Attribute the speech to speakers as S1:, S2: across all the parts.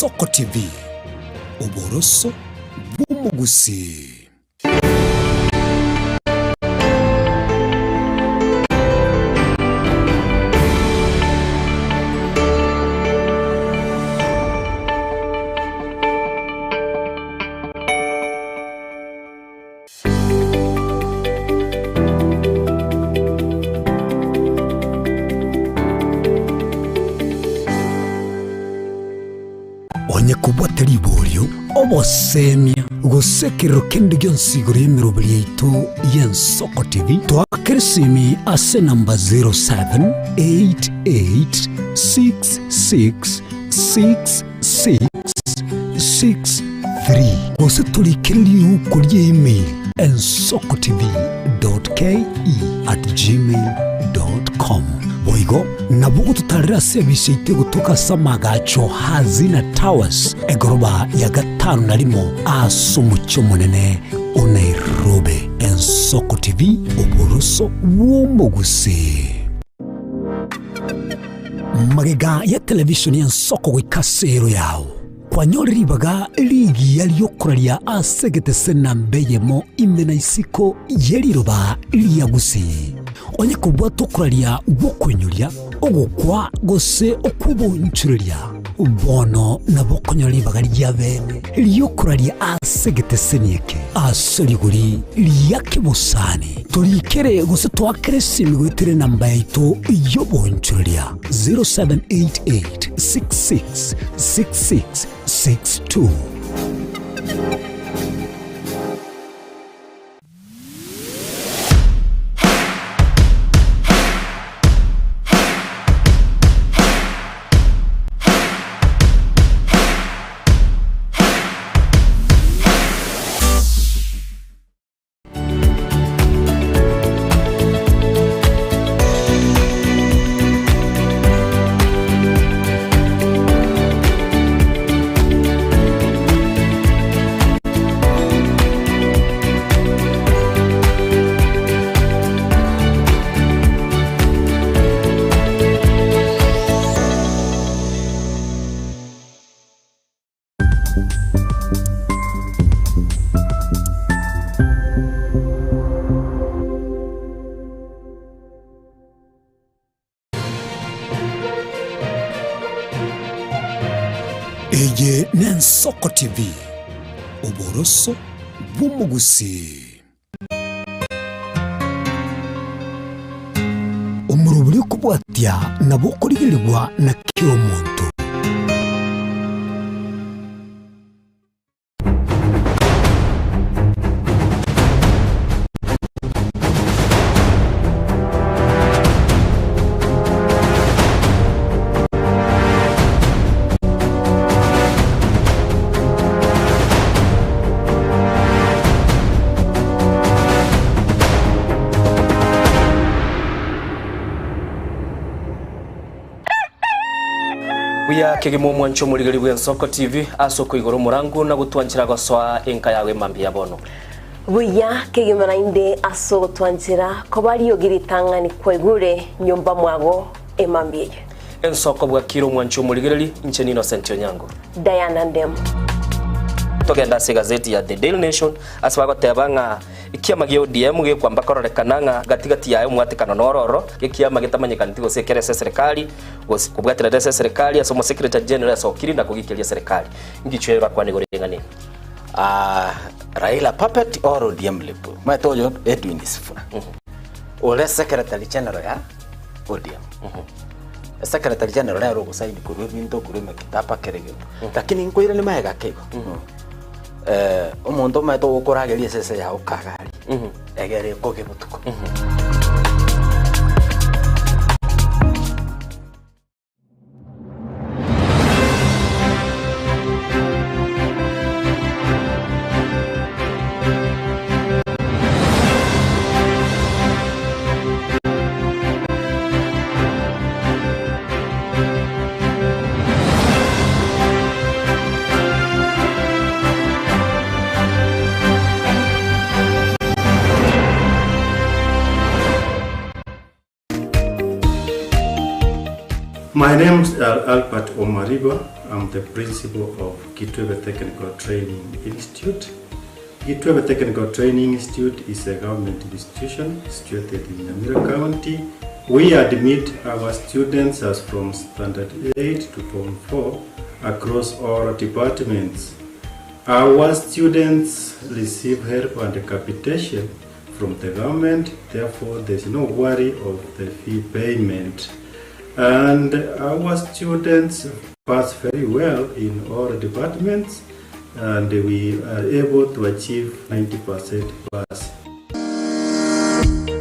S1: Ensoko TV, oboroso bw'omogusii. Onye kobwate riborio, obosemia, gose ekerero kende gionsi igoro y'emeroberi yaito y'Ensoko TV, toakere esimi ase enamba 0788666663 gose torikere riuko rie email ensokotv.ke@gmail.com. Boigo nabo ogototarera ase ebise yaito egotoka ase amagacho Hazina Towers, egoroba ya gatano na rimo ase omochie omonene o Nairobi. Ensoko TV, oboroso bw'omogusii. Magega ya televishoni y'ensoko goika ase ero yao, kwanyore ribaga rigiya ri'okoraria ase egetese namba eyemo ime na isiko ye riroba ria Gusii. Onye kobwata okoraria gw'okoinyoria, ogokwa gose okw'obonchoreria, bono nabo okonyora ribaga ria bene ri'okoraria ase egeteseni eke ase rigori ria kebosani. Torikere gose toakere esimi goetera enamba yaito y'obonchoreria 0788 66 66 62. Eye n'Ensoko TV, oboroso bw'omogusii. Omorobori okobwatia nabo okorigerigwa na kera omonto.
S2: Buya kegima omwancho omorigeri bw'Ensoko TV ase okoigora omorango na gotwanchera gosoa enka yago emambia ya bono.
S3: Buya kegima naende ase ogotwanchera koba riogi ritang'ani kwaigure nyomba mwago emambia eye.
S2: Ensoko bwakire omwancho omorigereri, inche n'Innocent Onyango.
S3: Diana Ndemo.
S2: Togende ase egazeti ya The Daily Nation ase bagoteba ng'a ekiama gia ODM gekwamba kororekana ng'a gati gati yaye omwatekano noro ororo, ekiama getamanyekaneti gose ekere ase eserekari gose kobwaterera ase eserekari ase omosecretary general asokiri na kogikeria eserekari. Ngichwe bakwane igoro y'eng'ana eye.
S4: Ah, Raila puppet or ODM lip. Omanyete oyo Edwin Sifuna. Ore secretary general ya ODM. Secretary general nere ogosaini korwa ebinto korwa emekitaba kera egento. Lakini nkoiranie magega ake igo. Eh, omonto omanyete ogokorageria esese yago kagari, egere ekoge botuko.
S5: My name is Albert Omariba. I'm the principal of Kitwebe Technical Training Institute. Kitwebe Technical Training Institute is a government institution situated in Nyamira County. We admit our students as from standard 8 to form 4 across all departments. Our students receive help and capitation from the government, therefore there's no worry of the fee payment. And our students pass very well in all departments and we are able to achieve 90% pass.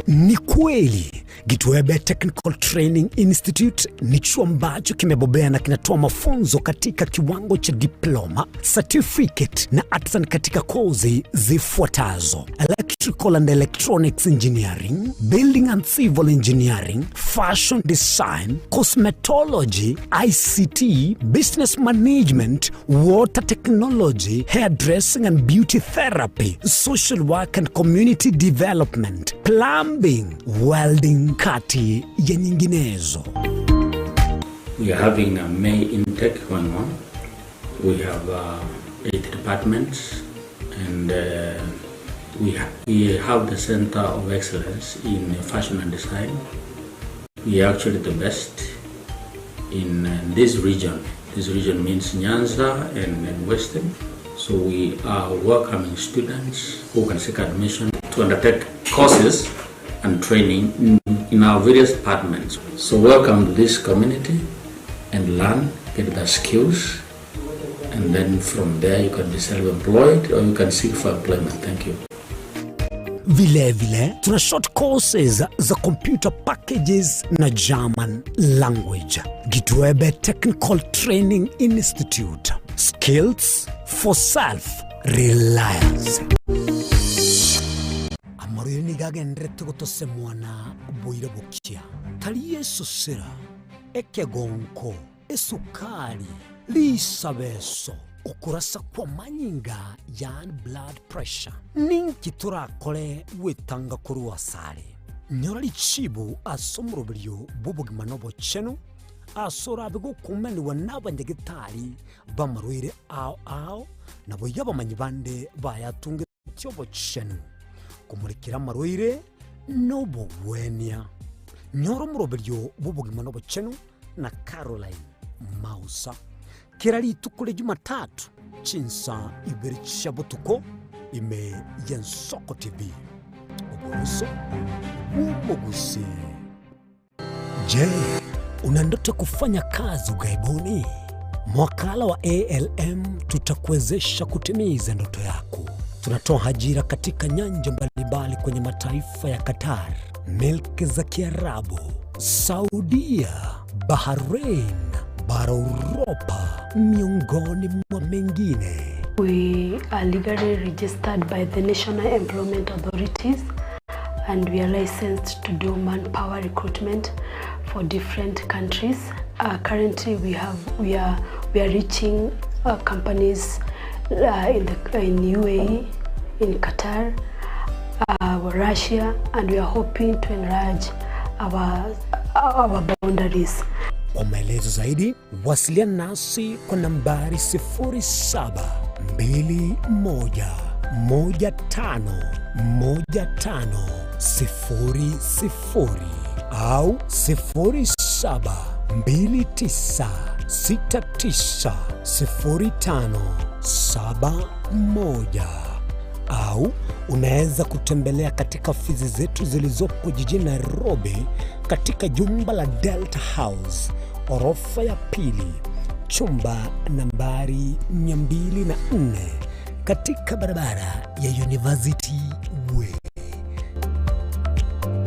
S1: Ni kweli Gitwebe Technical Training Institute ni chuo ambacho kimebobea na kinatoa mafunzo katika kiwango cha diploma, certificate na artisan katika kozi zifuatazo: Electrical and Electronics Engineering, Building and Civil Engineering, Fashion Design, Cosmetology, ICT, Business Management, Water Technology, Hairdressing and Beauty Therapy, Social Work and Community Development, Plumbing, Welding kati ya nyinginezo.
S6: We are having a May intake going on. We have 8 departments and we have the Center of Excellence in Fashion and Design. We are actually the best in this region. This region means Nyanza and Western. So we are welcoming students who can seek admission to undertake courses and training in our various departments. So welcome to this community and learn, get the skills, and then from there you can be self-employed or you can seek for employment. Thank you.
S1: Vile vile tuna short courses za computer packages na German language. Gitwebe Technical Training Institute. Skills for self reliance. Amarwaire nigo agenderete gotosemwana boira bokia, tari esosera, ekegonko, esukari, risabeso, okorasa kw'amanyinga, yaani blood pressure. Ninki torakore gwetanga korwa asare? Nyora richibu ase omoroberio bw'obogima na obochenu, ase orabe gokumanigwa n'abanyagetari b'amarwaire ao ao, naboigo abamanyi bande bayatungetie obochenu, komorekera amarwaire na obogwenia. Nyora omoroberio bw'obogima na obochenu na Caroline Mausa kera rituko ria Jumatatu chinsa ibere chia botuko ime y'Ensoko TV. Oboruso bw'omogusii. Je, una ndoto kufanya kazi ughaibuni? Mwakala wa ALM tutakuwezesha kutimiza ndoto yako. Tunatoa ajira katika nyanja mbalimbali kwenye mataifa ya Qatar, milki za Kiarabu, Saudia, Bahrain, bara Uropa, miongoni mwa mengine.
S7: We are legally registered by the National Employment Authorities and we are licensed to do manpower recruitment for different countries. Currently we are reaching companies in UAE, in Qatar, Russia, and we are hoping to enlarge our boundaries.
S1: Kwa maelezo zaidi wasiliana nasi kwa nambari 0721151500 au 0729690571 au unaweza kutembelea katika ofisi zetu zilizopo jijini Nairobi katika jumba la Delta House orofa ya pili chumba nambari 204 katika barabara ya University Way.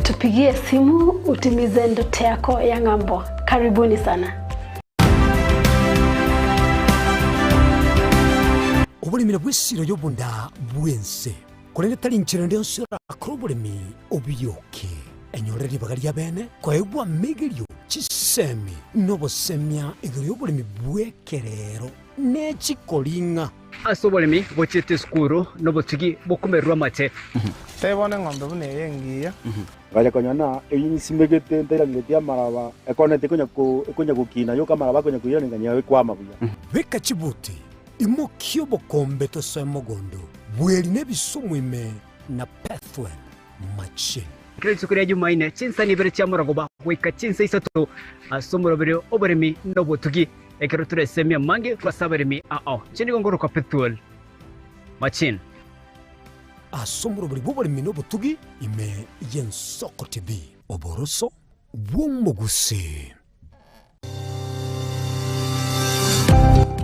S7: Tupigie simu utimize ndoto yako ya ng'ambo. Karibuni sana.
S1: Oboremi na bw'esiro y'obonda bw'ense, korende tari nchera ende yonsi orakore oboremi obiyoke. Enyore ribaga ria bene koegwa amegerio, chisemi, na obosemia igoro y'oboremi bw'ekerero ne chikoring'a.
S8: Ase oboremi bochiete esukuru na obotugi bokomererwa amache. Tebia bono eng'ombe buna eye engiya.
S9: Ngacha konyora ng'a eyio nsimegete ntairaneretie amaraba, ekoneti ekonya ko ekonya gokina yoka amaraba akonya koirana nkanyora ekwama buya.
S1: Beka chibuti, imokia obokombe tosoe mogondo, bweri na ebisumu ime na Pethuel machine.
S10: Kera rituko ria Jumaine, chinsani ibere chia morogoba goika chinsa isato ase omoroberi oboremi na obotugi, ekero toresemie amange korwa ase abaremi ao. Inche nigo ngorokwa Pethuel Machine.
S1: Ase omoroberi bw'oboremi na obotugi ime y'Ensoko TV, oboroso bw'omogusii.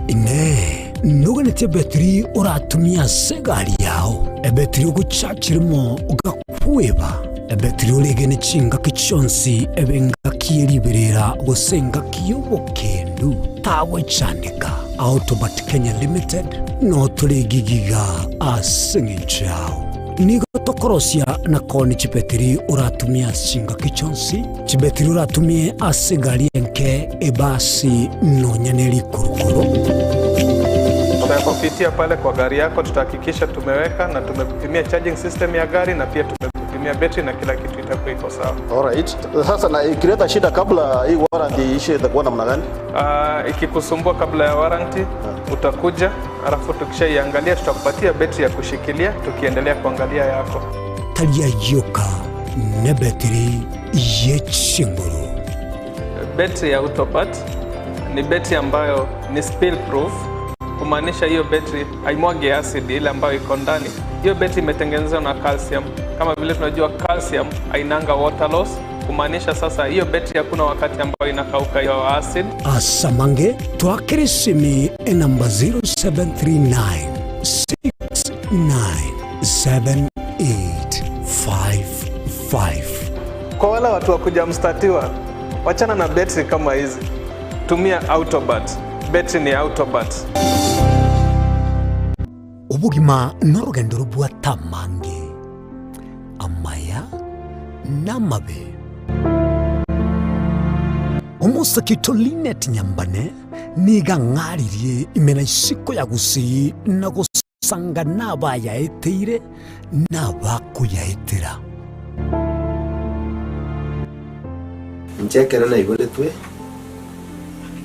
S1: Inee! Noganetie ebetiri oratumie ase egari yao, ebetiri ogochachera mo ogakweba, ebetiri oregene chingaki chionsi ebe engaki ye riberera gose engaki y'obokendu? Tagwechandeka. Autobat Kenya Limited notore gigiga ase eng'encho yao. Nigo tokorosia na koonia chibetiri oratumie ase chingaki chionsi, chibetiri oratumie ase egari enke, ebasi, nonya ne rikurukuru.
S8: Tutakupitia pale kwa gari yako, tutahakikisha tumeweka na tumekupimia charging system ya gari na pia tumekupimia betri na kila kitu itakuwa iko sawa.
S11: Alright. Sasa na ikileta shida kabla hii warranty iishe itakuwa namna gani?
S8: Ah, ikikusumbua kabla ya warranty utakuja, alafu tukishaiangalia tutakupatia betri ya kushikilia tukiendelea kuangalia yako.
S1: Tari ayio ka nebetiri ye chinguru.
S8: Betri ya Autopat ni betri ambayo ni spill proof, kumaanisha hiyo betri haimwagi acid ile ambayo iko ndani. Hiyo betri imetengenezwa na calcium. Kama vile tunajua calcium hainanga water loss, kumaanisha sasa hiyo betri hakuna wakati ambayo inakauka hiyo acid.
S1: Asamange twakere esimi enamba 0739 697855.
S8: Kwa wale watu wa kuja mstatiwa, wachana na betri kama hizi, tumia Autobat. Betri ni Autobat.
S1: Obogima norogendo robwate amange, amaya na amabe. Omosake oito Linet Nyambane nigo ang'aririe ime na isiko ya Gusii na gosanga nabayaeteire na abakoyaetera.
S12: Inche ekero naiboretwe,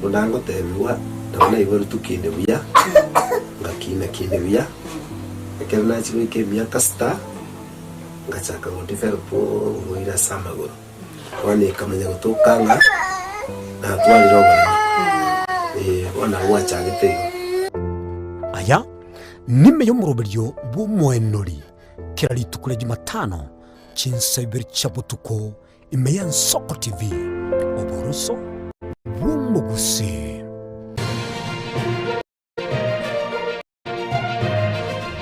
S12: buna ngotebigwa, nabo naiboretwe kinde buya, ngakina kinde buya, ekero nachia goika emiaka sita, ngachaka go develop oborwaire ase amagoro. Bono ekamanya gotoka ng'a natwarire oboremo, eh, bono nabo gwachagete igo.
S1: Aya nime y'omoroberio bw'omoenori kera rituko ria Jumatano chinsa ibere chia botuko ime y'Ensoko TV, oboroso bw'omogusii.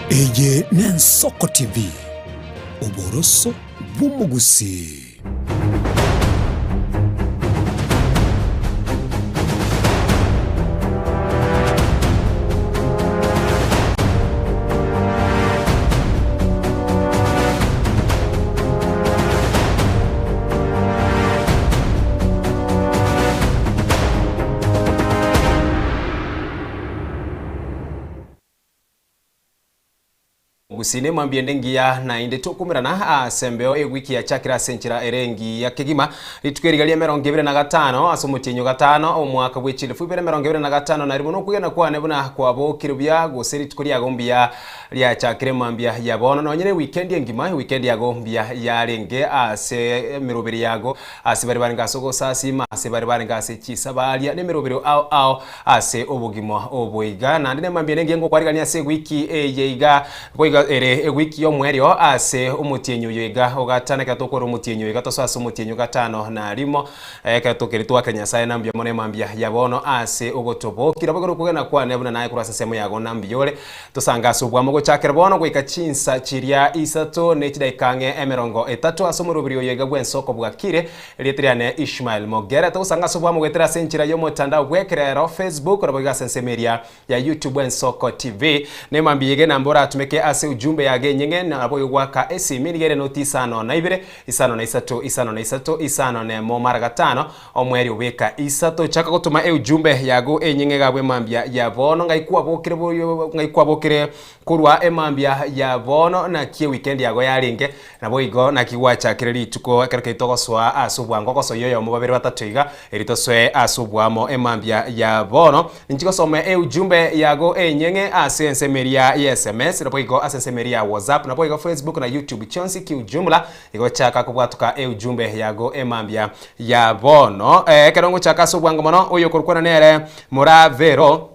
S1: Eye n'Ensoko TV, oboroso bw'omogusii.
S13: Gusii nemambia ende engiya naende tokomerana ase embeo egwiki yachakire ase enchera ere engiya kegima. Rituko eriga ria 25 ase omotienyi o gatano omwaka bwe chilifu ibere 25 na rimo nokwegena kwane buna kwabokire buya gose rituko riago mbuya riachakire mambia ya bono nonye ne weekend engima weekend yago mbuya yarenge ase emeroberi yago ase baria barenge ase ogosasima ase baria barenge ase chisabaria na emeroberi ao ao ase obogima obo iga. Naende nemambia nengiya ngokwarigania ase ewiki eye iga, boigo ere ewiki y'omoerio ase omotienyi oyo iga o gatano, ekero tokora omotienyi oyo iga tosoe ase omotienyi o gatano na rimo, ekero tokeri twakire Nyasae na mbuya mono emambia ya bono ase ogotobokera. Boigo nokogena kwane buna naye korwa ase ensemo yago na mbuya ore. Tosange ase obwamo gochakera bono goika chinsa chiria isato ne chidaika ang'e 30 ase omoroberi oyo iga bw'ensoko bwakire. Erieta riane Ishmael Mogere. Togosanga ase obwamo goetera ase enchera y'omotandao bw'ekerero, Facebook, naboigo ase ensemo eria ya YouTube Ensoko TV. Nemambia iga enamba oratumeke ase. ujumbe yago enyeng'e nabo egwaka esimi nigo ere noti isano na ibere, isano na isato, isano na isato, isano na emo mara gatano, omweri obeka isato. Chaka gotoma eujumbe yago enyeng'e iga abwo emambia ya bono ng'ai kwabokire boyo ng'ai kwabokire korwa emambia ya bono naki eweekend yago yarenge. Naboigo naki gwachakire rituko ekero keria togosoa ase obwango ogosoyia oyomo babere batato iga, erio tosoe ase oboamo emambia ya bono. Ninchi gosoma eujumbe yago enyeng'e ase ensemo eria ya sms, naboigo ase ensemo eria ya WhatsApp, naboigo Facebook na YouTube chionsi kiujumla, igo chaka kobwatoka eujumbe yago emambia ya bono. Ekero ngochaka ase obwango mono, oyokorokwana nere Moravero.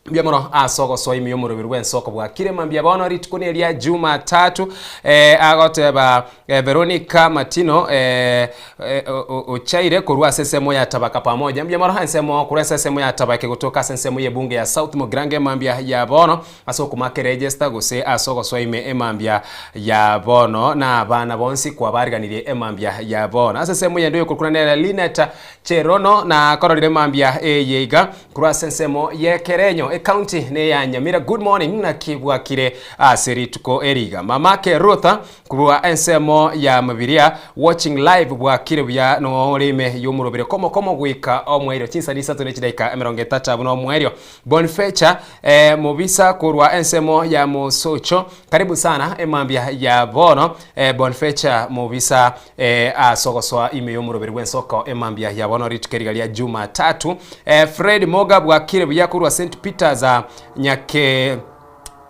S13: Mbuya mono ase ogosoa ime y'omoroberi bw'ensoko bwakire mambia bono rituko neria Jumatatu eh, agoteba eh, Veronica Matino eh, eh, ochaire korwa ase ensemo ya Tabaka pamoja. Mbuya mono ensemo korwa ase ensemo ya Tabaka egotoka ase ensemo y'ebunge ya South Mugirango emambia ya bono ase okomaka eregister gose ase ogosoa ime emambia ya bono na abana bonsi kwabariganirie emambia ya bono ase ensemo yende oyokorokwana nere Linet Cherono na kororire mambia eye iga Korwa ase ensemo y'ekerenyo, ecounty neya Nyamira. Good morning naki bwakire ase rituko eri iga. Mamake Rutha korwa ensemo ya Mabiria watching live bwakire buya nore ime y'omorobere komo komo goika omoerio chinsani isato ne chidaika emerongo etato abwo nomoerio. Bonifecha eh, Mobisa korwa ensemo ya Mosocho karibu sana emambia ya bono eh, Bonifecha Mobisa Eh, ase ogosoa ime y'omoroberi bw'ensoko emambia ya bono rituko eriga ria Jumatatu. Eh, Fred Moga bwakire buya korwa St Peters ah, Nyake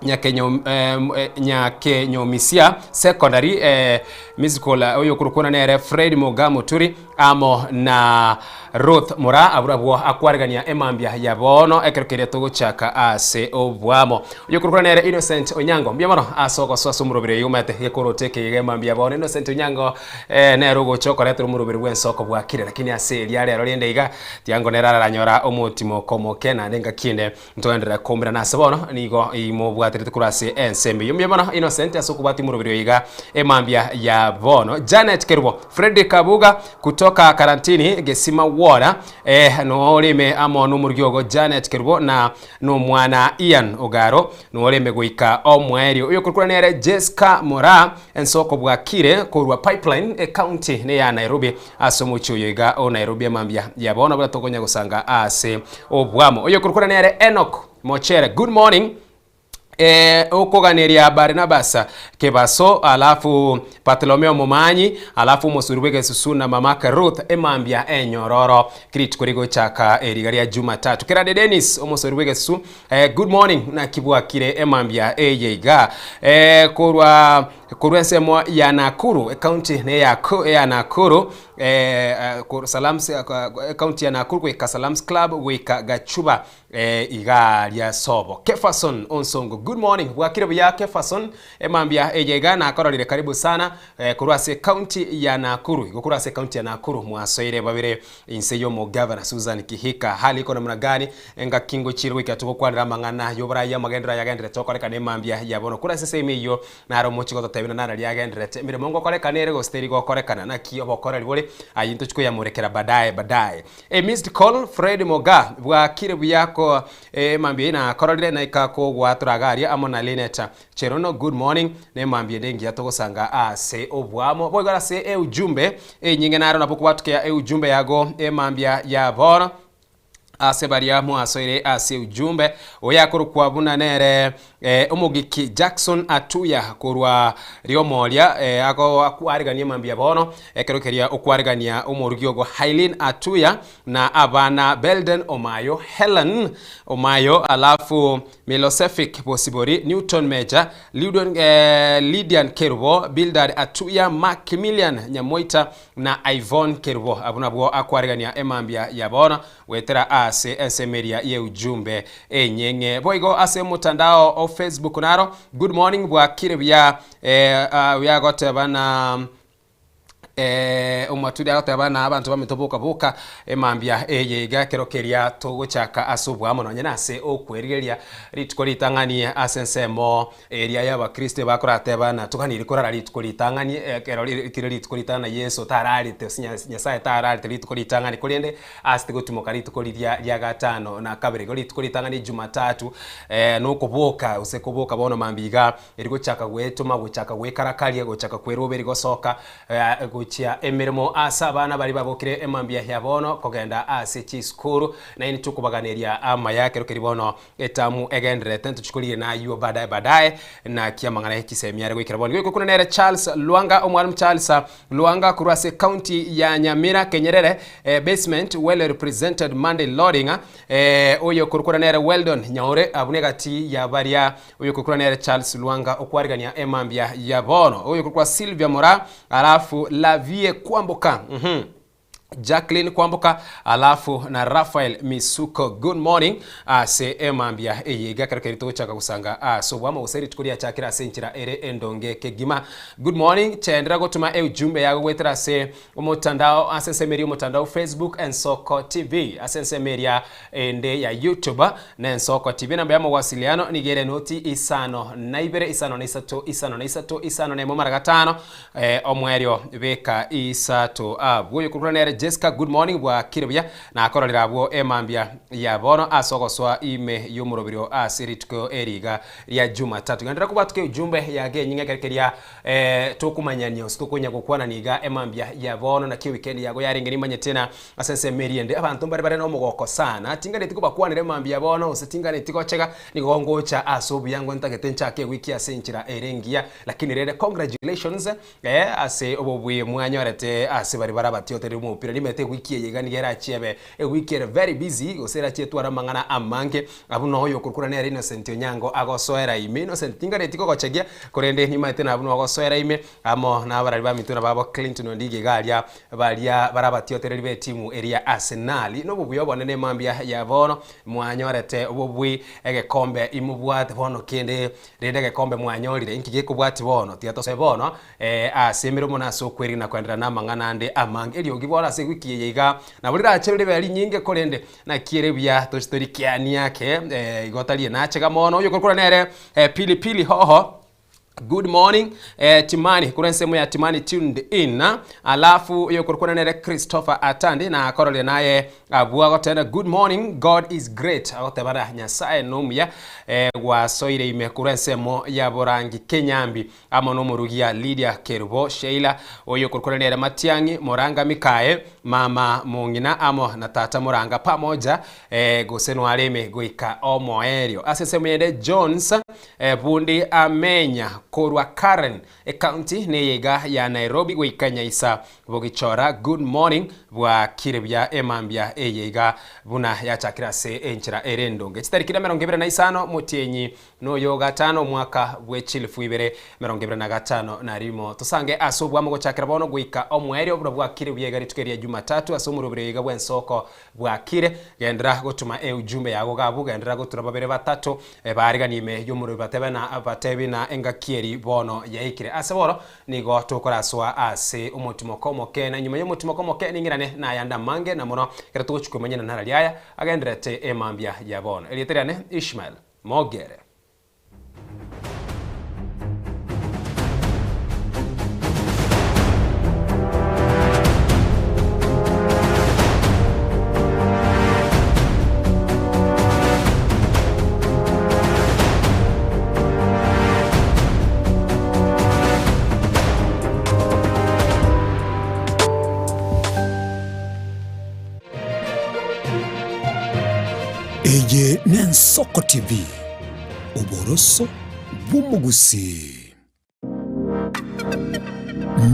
S13: Nyakenyo, eh, eh, Nyakenyomisia Secondary eh, musical eh, oyo okorokwana nere Fred Moga Muturi amo na Ruth Mora abwo abwo akwaregania emambia ya bono ekero keria togochaka ase obwamo. Oyokorokora nere Innocent Onyango mbuya mono ase ogosoa ase omoroberi oyo omanyete gekorote ekeiga emambia ya bono. Innocent Onyango eh, nere ogocha okoretera omoroberi bw'ensoko bwakire lakini ase eria rero rende iga tiango nere araranyora omotimoko omoke naende engaki ende Ntogenderere koumerana ase bono, nigo imobwaterete korwa ase ensemo eyio. Mbuya mono Innocent ase okobwatia omoroberi oyo iga emambia ya bono. Janet Kerubo, Fredrick Abuga kutoka Karantini, Gesima Ward, eh, nooreme amo nomorugi ogo Janet Kerubo na nomwana Ian Ogaro, nooreme goika omoerio. Oyokorokwa nere Jesca Moraa, ensoko bwakire korwa Pipeline, ecounty neya Nairobi. Ase omochie oyo iga o Nairobi emambia ya bono buna tokonya gosanga ase obwamo. Oyokorokora nere Enock Mochere. Good morning. Eh, okoganeria Barnabas Kebaso alafu Bartolomeo Momanyi alafu omosuri bw'egesusu na mamake Ruth emambia enyororo kirituko rigochaka eriga ria Jumatatu. Kerande Dennis omosuri bw'egesusu eh, good morning naki bwakire emambia eye iga eh, korwa Korwa ensemo ya Nakuru, ecounty ne ya ya Nakuru, eh, Salams, ecounty ya Nakuru goika Salams Club goika Gachuba eh, iga ria sobo. Kefason Onsongo, good morning. Bwakire buya Kefason, emambia eye iga nakororire karibu sana eh, korwa ase county ya Nakuru. Igo korwa ase county ya Nakuru mwasoire babere Inse y'omogavana Susan Kihika, hali iko namna gani? Engaki ngochiire goika togokwanera amang'ana y'oborai amagenderero ayagenderete okorekana emambia ya bono. Korwa ase esemi eyio naro omochie gototebia buna nararia agendererete emeremo ngokorekana ere gose teri gokorekana. Naki obokoreri bore ayio ntochie koyamorekera baadaye baadaye. A missed call Fred Moga bwakire buya ko emambia eyio nakororire naika kogwatora iga aria amo na Linet Cherono good morning nemambia ende engiya togosanga ase obwamo boigo ase eujumbe enyinge naro nabo okobwatokea eujumbe yago emambia ya bono ase baria mwasoire ase eujumbe oyo akorokwa buna nere eh, omogiki Jackson Atuya korwa riomoria eh, ago akwarigania emambia bono ekero keria okwarigania omorugi ogo Hailin Atuya na abana Belden Omayo Helen Omayo alafu Milosevic Bosibori, Newton Meja, Lidon, eh, Lydian Kerubo, Bildad Atuya, Macmillian Nyamoita na Yvonne Kerubo. Abwo nabwo akwaregania emambia ya bono goetera ase ensemo eria y'eujumbe enyeng'e. Boigo ase omotandao o Facebook naro, good morning bwakire buya eh, ah, buya goteba na. Omoaturi agoteba na abanto baminto boka boka emambia eye iga ekero keria togochaka ase oboamo nonye nase okwerigeria rituko ritang'ani ase ensemo eria y'abakristo ebakorateba na toganiri korara rituko ritang'ani ekero rikire rituko ritang'ani na Yeso tararete gose Nyasaye tararete rituko ritang'ani korende ase gotimoka rituko riria ria gatano na kabere. Igo rituko ritang'ani jumatatu nokoboka gose koboka bono mambia iga Eri gochaka gwetoma, gochaka gwekarakaria, gochaka kweroberi gosoka gochia emeremo ase abana baria babokire emambia ya bono kogenda ase chisukuru. Naende tokobaganeria amaya ekero keria bono etamu egendererete ntochie korigia naywo baadaye baadaye naki amang'ana ye chisemi are goikera bono. Goika okuna nere Charles Lwanga, Omwalimu Charles Lwanga korwa ase county ya Nyamira Kenyerere basement well represented Monday Loading oyo okorokora nere Weldon Nyaore abwo negati ya baria Oyokorokwa nere Charles Lwanga okwarigania emambia ya bono. Oyokorokwa Sylvia Moraa alafu Lavie Kwamboka uhum Jacqueline Kwamboka alafu na Raphael Misuko good morning ase emambia eye iga ekero keria togochaka gosanga ase obwamo gose rituko riachakire ase enchera ere endonge kegima. Good morning chendera gotuma eujumbe yago goetera ase Omotandao ase ensemo eria omotandao Facebook Ensoko TV ase ensemo eria ende ya YouTube na Ensoko TV enamba ya mawasiliano nigo ere noti isano na ibere isano na isato isano na isato isano na emo mara gatano eh, omwerio beka isato abwo oyokorokora nere Jessica good morning bwakire buya nakororera abwo emambia ya bono ase ogosoa ime y'omoroberio ase rituko eri iga ria Jumatatu genderera kobwatuka ejumbe yage enyinga ekero keria Tokomanyania gose tokonya gokwanania iga emambia ya bono naki ewikendi yago yarenge nimanyete na ase ensemo eria ende abanto mbare bare nomogoko sana tinganeti kobakwanera emambia ya bono gose tinganeti gochega nigo ngocha ase obuya ngo ntagete nchake ewiki ase enchera ere engiya lakini rende congratulations ase obobui mwanyorete ase baria bare abatiotereri omopira nimanyete ewiki eye iga nigo erachie ebe ewiki ere very busy gose erachie etware amang'ana amange Abwo noo oyokorokora nere Innocent Onyango agosoera ime. Innocent tinganeti kogochegia, korende nimaete nabwo noo ogosoera ime, amo nabarari baminto na babo Clinton Ondigi iga aria baria bare abatiotereri b'etimu eria ya Arsenal. Nobobuya obonene mambia ya bono mwanyorete obobui egekombe imobwate bono kende rende egekombe mwanyorire inki gekobwati bono tiga tosoe bono Ase emeremo na ase okwerina koenderera namang'ana ande amange. Eriogi bono ase ewiki eye iga nabo rirache ribe rinyinge korende naki ere buya toche torikianie ake igo tari enachega mono. Oyokorokora nere Pili Pili Hoho Good morning Timani korwa ensemo ya Timani tuned in. Alafu oyokorokora nere Christopher Atandi na akororire naye Abwo agoteba, Good morning, God is great. Agoteba na Nyasaye nomuya gwasoire ime korwa ensemo ya Borangi Kenyambi amo nomorugia Lydia Kerubo Sheila oyo okorokora nere Matiang'i Moranga Mikae mama mong'ina amo na tata Moranga pamoja gose noareme goika omoerio. Ase ensemo yende Jones Bundi Amenya korwa Karen Ecounty neye iga ya Nairobi goika Nyaisa Bogichora good morning bwakire buya emambia eye iga buna yachakire ase enchera ere endonge chitariki 25 motienyi noyo gatano omwaka bwe chilifu ibere 25 na rimo tosange ase obwamo gochakera bono goika omoerio buna bwakire buya iga rituko eria jumatatu ase omoroberi oyo iga bwensoko Bwakire, genderera gotuma eujumbe yago iga abwo, genderera gotura babere batato, baariganie ime y'omorwoti batebe na batebi na engaki eri bono yaikire. Ase bono nigo tokorasoa ase omotimoko omoke, na nyuma y'omotimoko omoke ning'irane nayande amange na mono, ekero togochia kwemanyana narari aya agendererete emambia ya bono. Erieta riane Ishmael Mogere.
S1: Eye n'Ensoko TV, oboroso bw'omogusii.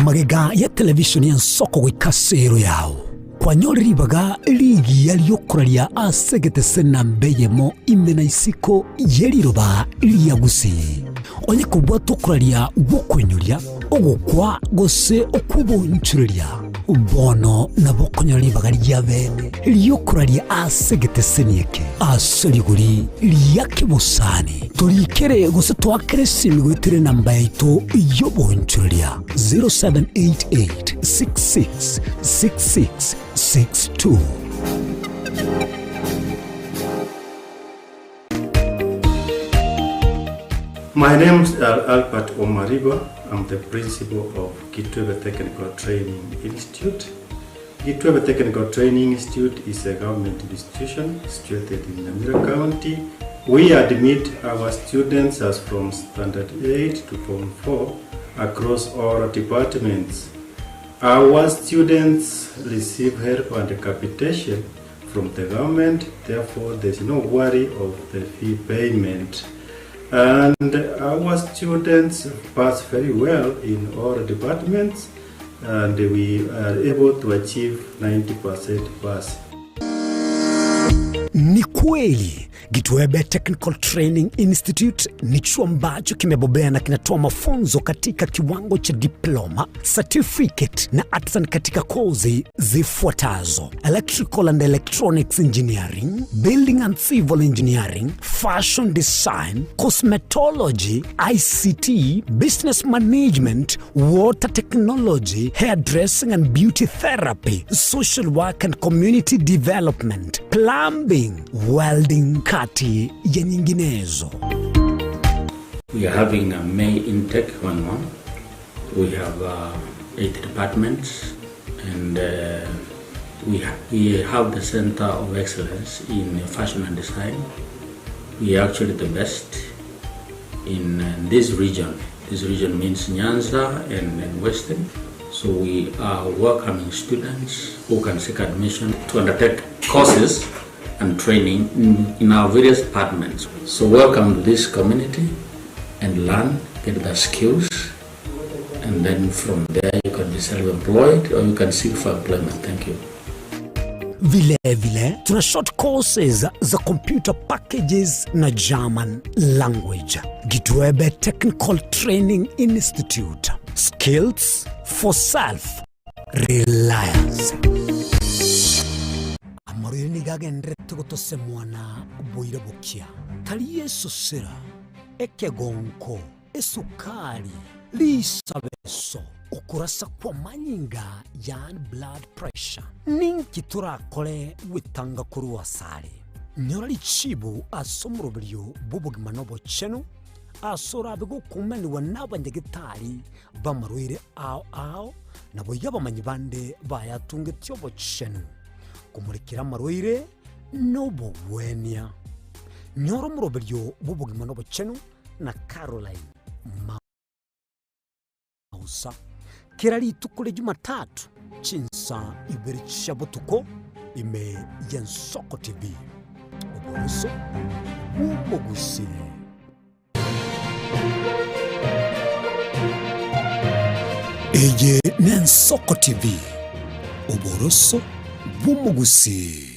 S1: Magega ya televisheni y'Ensoko goika ase ero yao, kwanyore ribaga rigiya ri'okoraria ase egetese namba eyemo ime na isiko ye riroba ria Gusii. Onye kobwate okoraria gw'okoinyoria, ogokwa gose okw'obonchureria. Bono nabo okonyora ribaga ria bene ri'okoraria ase egeteseni eke ase rigori ria kebosani. Torikere gose toakere esimi goetera enamba yaito y'oboonchoreria 0788 66 66 62.
S5: My name is Albert Omariba. I'm the principal of Kitwebe Technical Training Institute. Kitwebe Technical Training Institute is a government institution situated in Nyamira County. We admit our students as from Standard 8 to Form 4 across all departments. Our students receive help and capitation from the government, therefore there's no worry of the fee payment. And our students pass very well in all departments and we are able to achieve 90% pass.
S1: Ni kweli Gitwebe Technical Training Institute ni chuo ambacho kimebobea na kinatoa mafunzo katika kiwango cha diploma, certificate na artisan katika kozi zifuatazo: electrical and electronics engineering, building and civil engineering, fashion design, cosmetology, ICT, business management, water technology, hairdressing and beauty therapy, social work and community development, plumbing, welding kati ya nyinginezo.
S6: We are having a May intake going on. We have uh, eight departments and uh, we, ha we have the Center of Excellence in Fashion and Design. We are actually the best in uh, this region. This region means Nyanza and, and Western. So we are welcoming students who can seek admission to undertake courses and training in, in our various departments. So welcome to this community and learn, get the skills, and then from there you can be self-employed or you can seek for employment. Thank you.
S1: Vile vile tuna short courses za computer packages na German language. Gitwebe Technical Training Institute. Skills for self reliance. Amarwaire nigo agendererete gotosemwana boira bokia. Tari esosera, ekegonko, esukari, risabeso, okorasa kw'amanyinga, yaani blood pressure. Ninki torakore gwetanga korwa asare? Nyora richibu ase omoroberio bw'obogima na obochenu, ase orabe gokumanigwa n'abanyagetari b'amarwaire ao ao, naboigo abamanyi bande bayatungetie obochenu, komorekera amarwaire na obogwenia. Nyora omoroberio bw'obogima na obochenu na Caroline Mausa kera rituko ria Jumatatu chinsa ibere chia botuko ime y'Ensoko TV. Oboroso bw'omogusii. Eye n'Ensoko TV, oboroso bw'omogusii.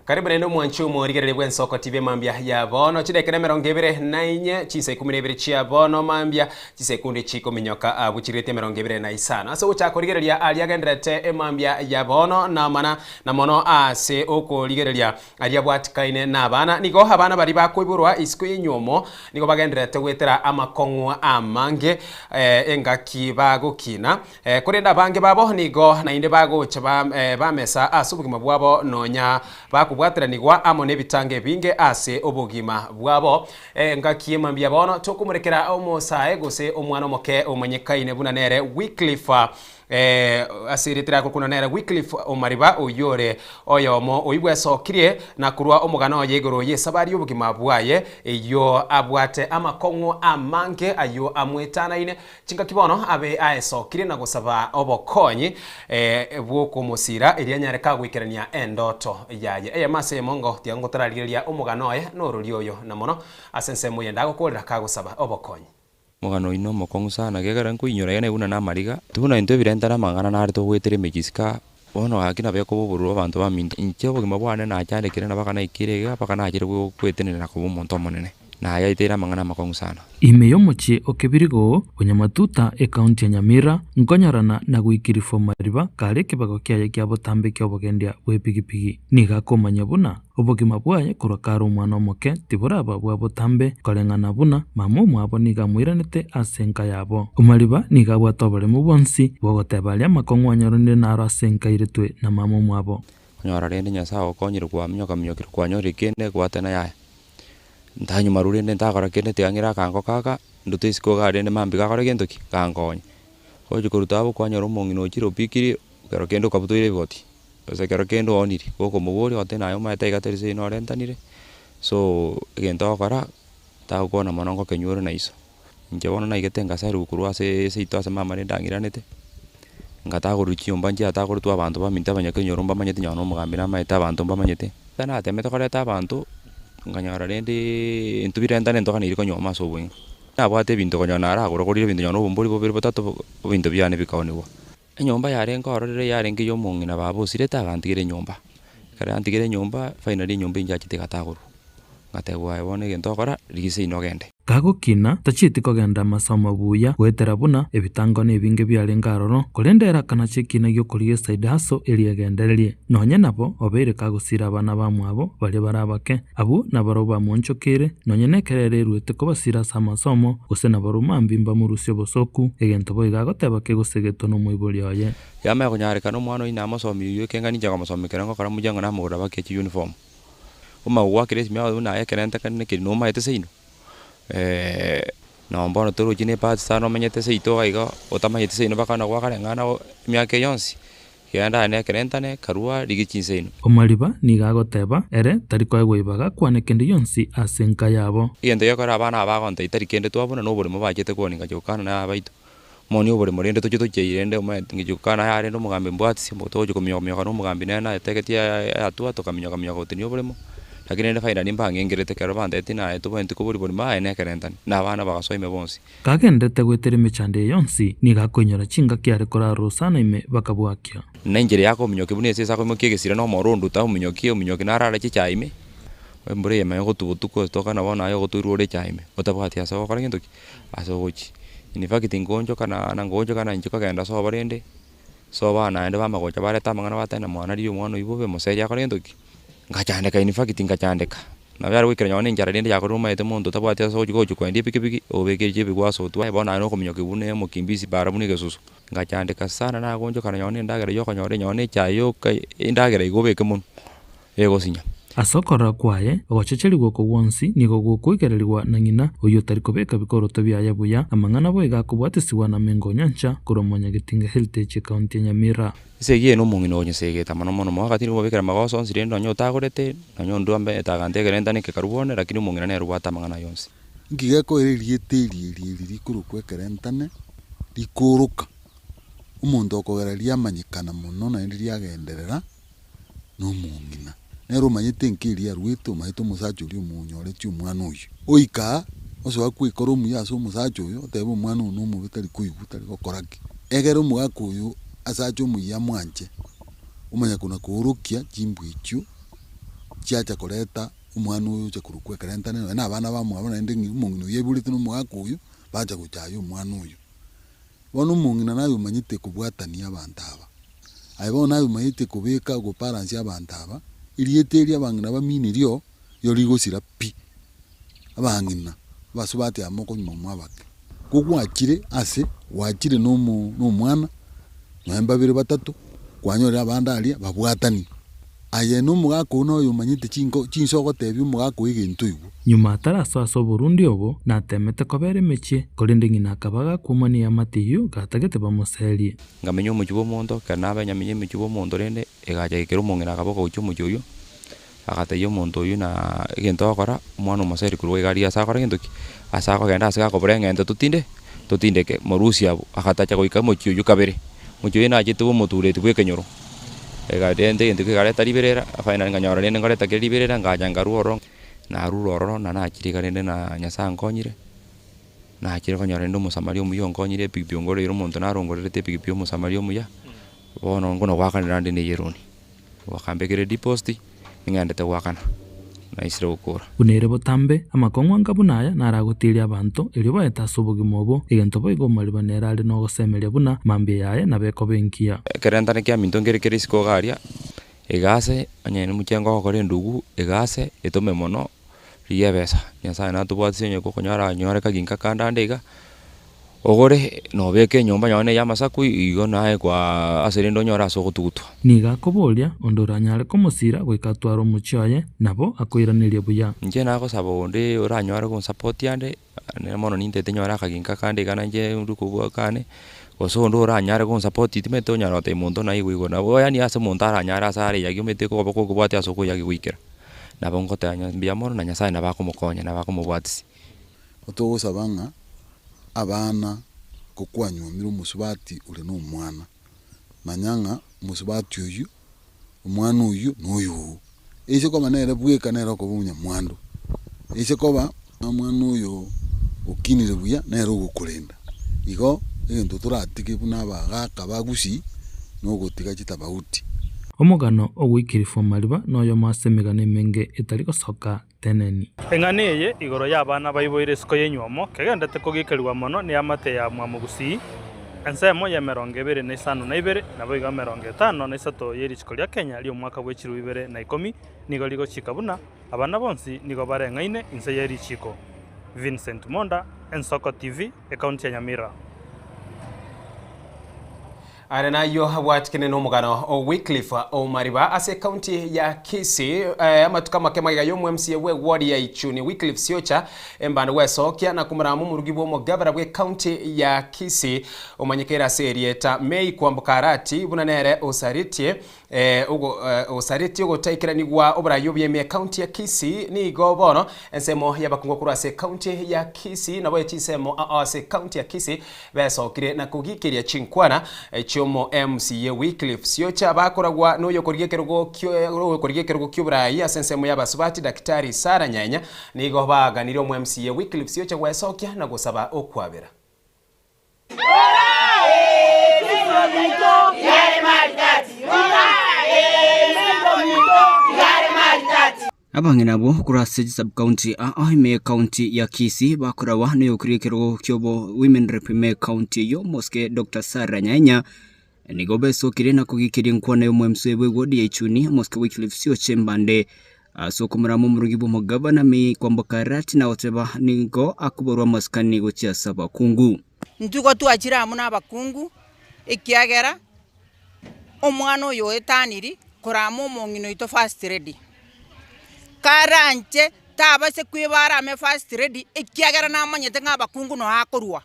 S13: Karibu naende omwanchi omorigereria bw'ensoko TV mambia ya bono chidakika emerongo ebere na inye chinsa ikumi na ibere chia bono mambia chisekunde chikominyoka abwo chirete emerongo ebere na isano ase ogochaka korigereria aria agenderete emambia ya bono namana na mono ase okorigereria aria abwatikaine na abana nigo abana baria bakoiborwa isiko y'enywomo nigo bagenderete goetera amakong'u amange eh, engaki bagokina eh, korende abange babo nigo naende bagocha ba, eh, bamesa ase obogima bwabo nonya bakobwateranigwa amo nebitango ebinge ase obogima bwabo. Engaki mambia bono tokomorekera omosae gose omwana omoke omonyekaine buna nere Wycliffe. Ase erieta riaye korokwa nere Wycliffe Omariba, oyio ore oyomo oyio bwesokirie na korwa omogano oye igoro y'esabari y'obogima bwaye, eyio abwate amakong'u amange ayio amwetanaine. Chingaki bono abe aesokirie na gosaba obokonyi bw'okomosira erio anyare kagoikerania endoto yaye. Eyemo ase eyemo ngotiga ngotararigereria omogano oye norori oyo na mono ase ensemo eyende agokorera kagosaba obokonyi.
S14: Omogano oyio nomokong'u sana, ekiagera nkoinyora iga naye buna namariga. Buna intwe ebirentane amang'ana nare togoetera emechie isiko aa, bono gaki nabo ekoba obororo abanto baminto. Inche obogima bwane nachandekire na mpaka naikire iga, mpaka nachire goetenenera koba omonto omonene. Nayaeteire amang'ana amakong'u sana.
S15: Ime y'omochie o Kebirigo, o Nyamatuta, ekaunti ya Nyamira, nkonyorana na Gwikirifu Omariba kare ekebago kiaye kia botambe ki'obogendia bw'epigipigi. Nigo akomanya buna Obogima bwaye korwa kare omwana omoke tiboraba bwa botambe, koreng'ana buna mama omwabo nigo amoiranete ase enka yabo. Omariba nigo abwate oboremu bwonsi bw'ogoteba aria amakong'u anyoranire naro ase enka airetwe na mama omwabo.
S14: Onyora rende Nyasae ogokonyire kwaminyoka-minyokire kwanyorire kende gwatena yaya. Ntanyuma arure rende ntakora kende tiga ng'ire akango kaka, ndute isiko igaa rende mambia gakore gento ki? Gankonye. Ogochia koruta abwo kwanyora omong'ina ochire opikirie, ekero kende okabutoire ebigoti. Gose ekero kende oonire, gokomoboria ogoteba naye omanyete iga tari seino orentanire, so egento ogokora, tagokwana mono ngokenywa ore na iso. Inche bono naigete ngasariwa korwa ase seito ase mama rende ang'iranete, ngatagorerwa chinyomba nchiatagoretwe abanto baminto abanyakenyoro mbamanyete nonye na omogambi namaete abanto mbamanyete. Ekero natemete koreta abanto, nkanyora rendeeee intwe birentane ntoganeiri konyuoma ase obong'e. Nabwate ebinto konyora naragoragorire ebinto nonye na obombori bobere botato, ebinto biane bikaonigwa. Enyomba yarenge ororo riria yarenge ey'omong'ina baba osirete agantigera enyomba. Ekero yantigera enyomba, finally enyomba inche yachete egatagorwa. Ngatebwa aye bono egento ogokora, rigia seino ogende.
S15: Kagokina, tachieti kogenda amasomo buya goetera buna ebitango na ebinge biarenge aroro, korende ere akanacha ekiina gi'okorigia eside hustle eria egendererie. Nonye nabo, obeire kagosira abana bamwabo baria bare abake. Abwo nabarabwo bamoonchokeire, nonya nekero ere eruete kobasiira ase amasomo, gose nabarabwo mambia mbamorusie obosooku, egento boigo agoteba kegosegetwa nomoibori oye.
S14: Yamanya konyarekana omwana oyio namosomi oyio ekenga ninche nkomosomi ekero ngokora mochango namogorera bake chiuniform. Omanye gogoakera esimi agotebi buna aye ekero ntakani keri nomaete seino nonye bono torochi ne ebahati sana omenyete seito iga iga otamanyeti seino mpaka nagwakareng'ana emiaka eye yonsi. Genda aye nekerentane, karua, rigia chinsa inwe.
S15: Omariba nigo agoteba, ere tari koegwa ibaga akwane kende gionsi ase enka yabo.
S14: Egento gekora abana aba bagonta tari kende twabuna noboremo bachete kwonia ngacha gokana na abaito. Monie oboremo rende toche tochiaire rende omanyete ngicha gokana aye rende omogambi mbwatisi togochia kominyoka minyoka na omogambi nere nayetegetie hatua tokaminyoka minyoka gotenia oboremo. Lakini rende finally mbang'engerete ekero bantebetie naye tobwenereti koboria boremo aye nekerentane na abana bagasoa ime bonsi.
S15: Kagenderete goetera emechando eye yonsi, nigo akoinyora chingaki are korara rosana ime bakabwakia.
S14: Na enchera yakominyokia buna esese akoimokia egesire na omoro onduta ominyokie ominyokie narare chichae ime, embura eye emanye gotwa botuko toka nabo naye ogotoirwa ore echae ime, otabwati ase ogokora gento ki? Ase ogochia. In fact nkoonchoka na na ngoonchoka na inche kogenda sobo rende, sobo aa naende bamagocha bareta amang'ana bateba mwana riria omwana oyio bobe moseri akore gento ki? Ngachandeka in fact ngachandeka. Nabo yare goikera nonye na enchara rende yakorire omanyete monto otabwati ase ogochi gochi koendia epikipiki, obeke ebigwaso otwae bono aye nokominyokia buna omokimbisi bara buna egesusu. Ngachandeka sana nagonchoka nonye na endagera yokonyora nonye na echae yoka endagera igo obeke monwe, egosinya.
S15: Ase okorora kwaye, ogochecherigwa oko gwonsi nigo gokoigererigwa na ng'ina, oyio otari kobeka bikoroto biaye buya, amang'ana boigo akobwatisigwa na Mengo Onyancha korwa Mwanyagetinge Heritage Ekaunti ya Nyamira.
S14: Esegi eye nomong'ina onyesegete mono mono, omogaka tindi komobekera amagoso onsi rende nonye otagorete, nonye onde ombeete agantegerera ntaneke karue bone, lakini omong'ina nere obwate amang'ana aya onsi.
S16: Inki gekoira erieta eri eri eri rikorokwa ekerentane rikooroka? Omonto okogera riamanyekana mono naende riagenderera nomong'ina. Nere omanyete enka eria arwete, omanyete omosacha oria omonyoretie omwana oyio. Oika aa, osoa kwekora omuya ase omosacha oyo, otebe omwana oyo nomobe tari koigwa, tari gokora ki. Egere omogaka oyo asache omoyia amwanche, omanya kona koorokia chimbwa echio chiacha koreta omwana oyo ocha korokwa ekerentane nonya na abana bamwabo naende ng'a omong'ina oyio aiboretwe na omogaka oyio, bacha gochaya omwana oyio. Bono omong'ina naye omanyete kobwatania abanto aba. Aye bono naye omanyete kobeka gobalance abanto aba, erieta eri abang'ina bamine rio, rigo rigosira pi. Abang'ina, abasubati aba mokonywa mwabake. Ko gwachire ase, gwachire na omo na omwana, nonya mbabere batato, kwanyorire abande aria, babwatani. Aye na omogaka oo noyo omanyete chinko chinsa ogotebia omogaka oo egento oigwe.
S15: Nyuma atarasoa ase oborundi obo, natemete kobera emechie, korende ng'ina akaba gakwomwa neamate eyio, gatagete bamoserie.
S14: Nkamenya omochie bw'omonto, ekero nabenya menya omochie bw'omonto rende, egacha gekera omong'ina akaboka gochia omochie oyio, agatebia omonto oyio na egento agokora, omwana omoseri korwa iga aria ase akore gento ki? Ase akogenda ase gakobora eng'ento totinde totindeke, morusie abwo. Agatacha goika omochie oyio kabere, omochie oyio nachete bwa omotureti bwa ekenyoro, egarenta egento kegareta riberera, finally nkanyora rende nkoreta kere riberera ngacha nkarwa ororo, narure ororo na nachire iga rende na nyasaye ankonyire, nachire konyora rende omosamaria omuya onkonyire epikipiki ongoreire omonto narongorerete epikipiki omosamaria omuya, bono nkona goakanera nde na eyeroni. Bakambekera edeposit, ning'endete goakana, naisire gokora.
S15: Buna ere botambe, amakong'u anga buna aya naragotiirie abanto, erio baete ase obogima obo, egento boigo omariba nere are nogosemeria buna mambia yaye nabo ekoba engiya.
S14: Ekerentane kiaminto nkere kere isiko iga aria, egase, onye nomochengo ogokora endugu, egase etome mono, rigia ebesa. Nyasaye natobwatisie onye gokonyora anyore kaginka kande ande iga. Ogore na obeke enyomba yao neye amasaku, igo naye kwaa ase rende onyore ase ogotugutwa.
S15: Nigo akoboria onde oranyare komosiira goika atware omochie oye, nabo akoiraneria buya.
S14: Inche nagosaba onde oranyare gonsupport ande, nere mono nintete nyore akaginka kande iga nainche ndwe kobua kane, gose onde oranyare gonsupport timanyete onyara gotebia monto naigwe igo nabo yaani ase omonto aranyare ase areyagi omanyete koba kobwati ase okoyagi goikera. Nabo ngoteba ng'a mbuya mono na Nyasaye nabo akomokonya nabo akomobwatisia.
S16: Togosaba ng'a abana kokwanyuomire omosubati ore na omwana, manya ng'a omosubati oyio, omwana oyio noyo oo. Eise koba nere bweka nere okoba omonyamwando, eise koba omwana oyo okinire buya nere ogokorenda. Igo egento toratige buna abagaka ba gusii, nogotiga chitabauti.
S15: Omogano o Wycliffe Omariba noyomo ase emegano emenge etari gosoka Teneni.
S8: Eng'ana eye igoro y'abana baiboire isiko y'enywomo kegenderete kogikerigwa mono neamate ya Mwamogusii, ensemo y'emerongo ebere na isano na ibere naboigo emerongo etano na isato ye richiko ria Kenya ri'omwaka bwe chilifu ibere na ikomi nigo rigochika buna abana bonsi nigo bareng'aine inse ye richiko. Vincent Monda, Ensoko TV, Ekaunti ya Nyamira.
S13: Are nayio abwatikene nomogano o Wycliffe Omariba ase ekaunti ya Kisii amatuko amake magega y'omo MCA bwe ward ya Ichuni Wycliffe Siocha embande gwesokia na komorama omorugi bw'omogabera bwe ekaunti ya Kisii omanyekeire ase erieta May Kwamboka Arati buna nere osaritie Osaretie ogotaikeranigwa oboraai obuya ime ekaunti ya Kisii nigo bono ensemo y'abakungu korwa ase ekaunti ya Kisii nabo chinsemo ao ase ekaunti ya Kisii besokire na kogikeria chinkwana chiomo MCA Wycliffe Siocha bakoragwa noyokorigia ekerogo kio ekerogo kioboraai ase ensemo y'abasubati Daktari Sarah Nyanya nigo baganire omo MCA Wycliffe Siocha gwesokia na gosaba okwabera.
S10: Abang'ina abwo korwa ase chisub-county aa ime y'ecounty ya Kisii bakoragwa noyokoria ekerogo kiobo Women Rep ime y'ecounty eyio Omosike Doctor Sarah Nyaenya nigo besokire na kogikiria enkwana y'omwemsee bw'eward ya Ichuni Omosike Wycliffe Sioche Mbande Ase okomorama omorugi bw'omogabana May kwamboka Arati na goteba nigo akoborwa amasikani gochia ase abakungu.
S17: Intwe igo twachire amo nabakungu, ekiagera omwana oyo oetaniri korama omong'ina oito first lady. Karanche tabase kweba arame first lady ekiagera namanyete ng'a abakungu noo akorwa.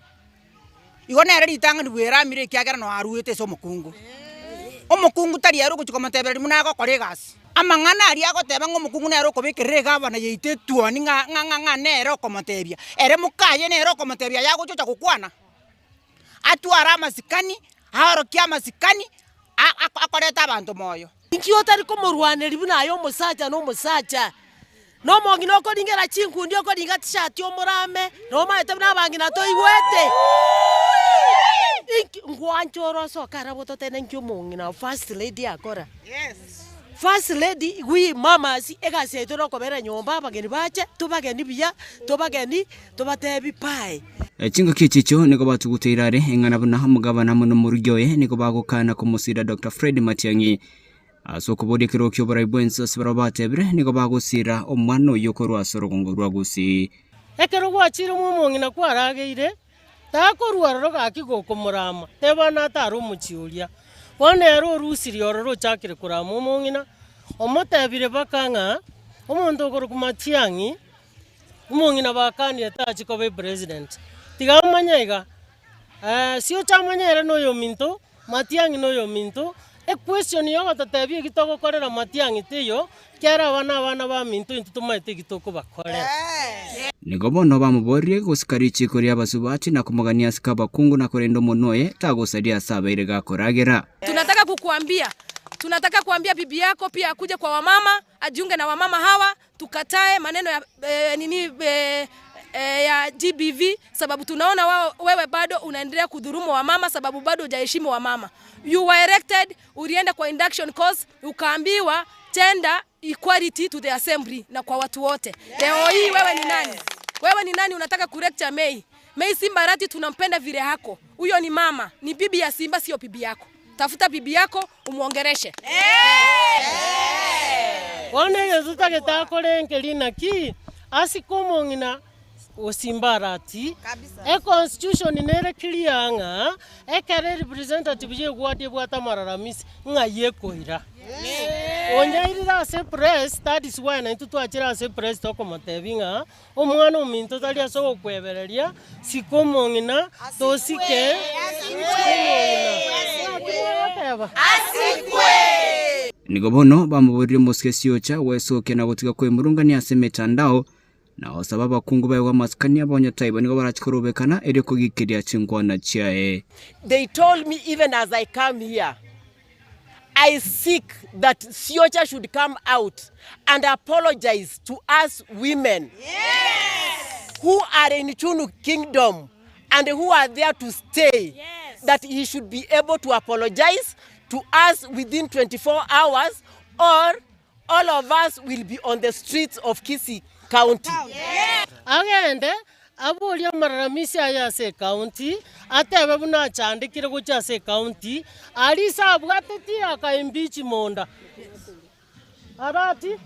S17: Igo nere ritang'ani bweramire ekiagera noo aruete ase omokungu. Omokungu tari ere ogochia komotebereria buna agokora egasi. Amang'ana aria agoteba ng'a omokungu nere okobekerera egavana yaito etuoni ng'a ng'a ng'a ng'a nere okomotebia, ere mokaye nere okomotebia aye agocha ocha gokwana. Atware amasikani, aorokie amasikani, a- a akoreta abanto moyo.
S18: Inki otari komorwaneria buna aye omosacha na omosacha? Na omong'ina okoringera chinkundi okoringa tishati omorame, na omanyete buna abang'ina toigwete. Inki ngwancha ore osoke arabwo totebe inki omong'ina first lady akora? First lady we mamas egasi yaito nokobera nyomba abageni bache tobageni buya, tobageni tobatebi bye.
S10: Chingaki echi echio nigo batuguteire are eng'ana buna omogabana amo nomorugi oye nigo bagokana komosira Doctor Fred Matiang'i. Ase okoboria ekerogo ki'oborai bw'ense ase barabwo batebire, nigo bagosira omwana oyio korwa ase orogongo rwa Gusii.
S18: Ekero gwachire mw'omong'ina kwarageire, takorua aroro gaki gokomorama, teba natare omochie oria. Bono ere orusirie ororo ochakire korama omong'ina. Omotebire baka ng'a omonto okorokwa Matiang'i, omong'ina bakanire tachi koba epresident. Tiga amanye iga, siocha amanye ere na oyominto, Matiang'i na oyominto, equestion ya ogototebia eki togokorera Matiang'i teiyo, kera aba na abana baminto intwe tomaete eki tokobakorera.
S19: Nigo bono bamoboririe gosika richiiko ri'abasubati na komogania asike abakungu na korenda omonwa oye tagosaria ase abaire gakoragera.
S20: Tunataka kukuambia, tunataka kuambia bibi yako pia akuje kwa wamama, ajiunge na wamama hawa, tukatae maneno ya eh, nini eh, eh, ya GBV sababu tunaona wao, wewe bado unaendelea kudhurumu wamama sababu bado hujaheshimu wamama. You were elected, ulienda kwa induction course ukaambiwa gender equality to the assembly na kwa watu wote. Leo hii wewe ni nani? Wewe ni nani unataka kulecture May? May Simba Arati tunampenda vile hako. Huyo ni mama, ni bibi ya Simba sio bibi yako. Tafuta bibi yako umuongereshe.
S18: Bono egento totagete akore nkeri naki, asike omong'ina o Simba Arati, econstitution nere clear ng'a ekero erepresentative ya eward ebwate amararamisi ng'ai ekoira. Onyairire ase press, that is why naintwe twachire ase press tokomotebia ng'a omwana ominto tari ase ogokwebereria, sika omong'ina, tosike omong'ina. Naki mogoteba?
S19: Nigo bono bamoboririe omosike siocha gwesokia na gotiga kwemurungania ase emetandao, na gosaba abakungu baegwe amasikani abonye taibo nigo barache korobekana erio kogikeria chinkwana chiaye.
S21: They told me even as I come here, I seek that Siocha should come out and apologize to us women who are in Chunu Kingdom and who are there to stay, that he should be able to apologize to us within 24 hours or all of us will be on the streets of Kisii County.
S18: Agende aborie amararamisi aye ase ecounty, atebe buna achandekire gochia ase ecounty, aria ise abwatetie akaimpeach monda. Arati?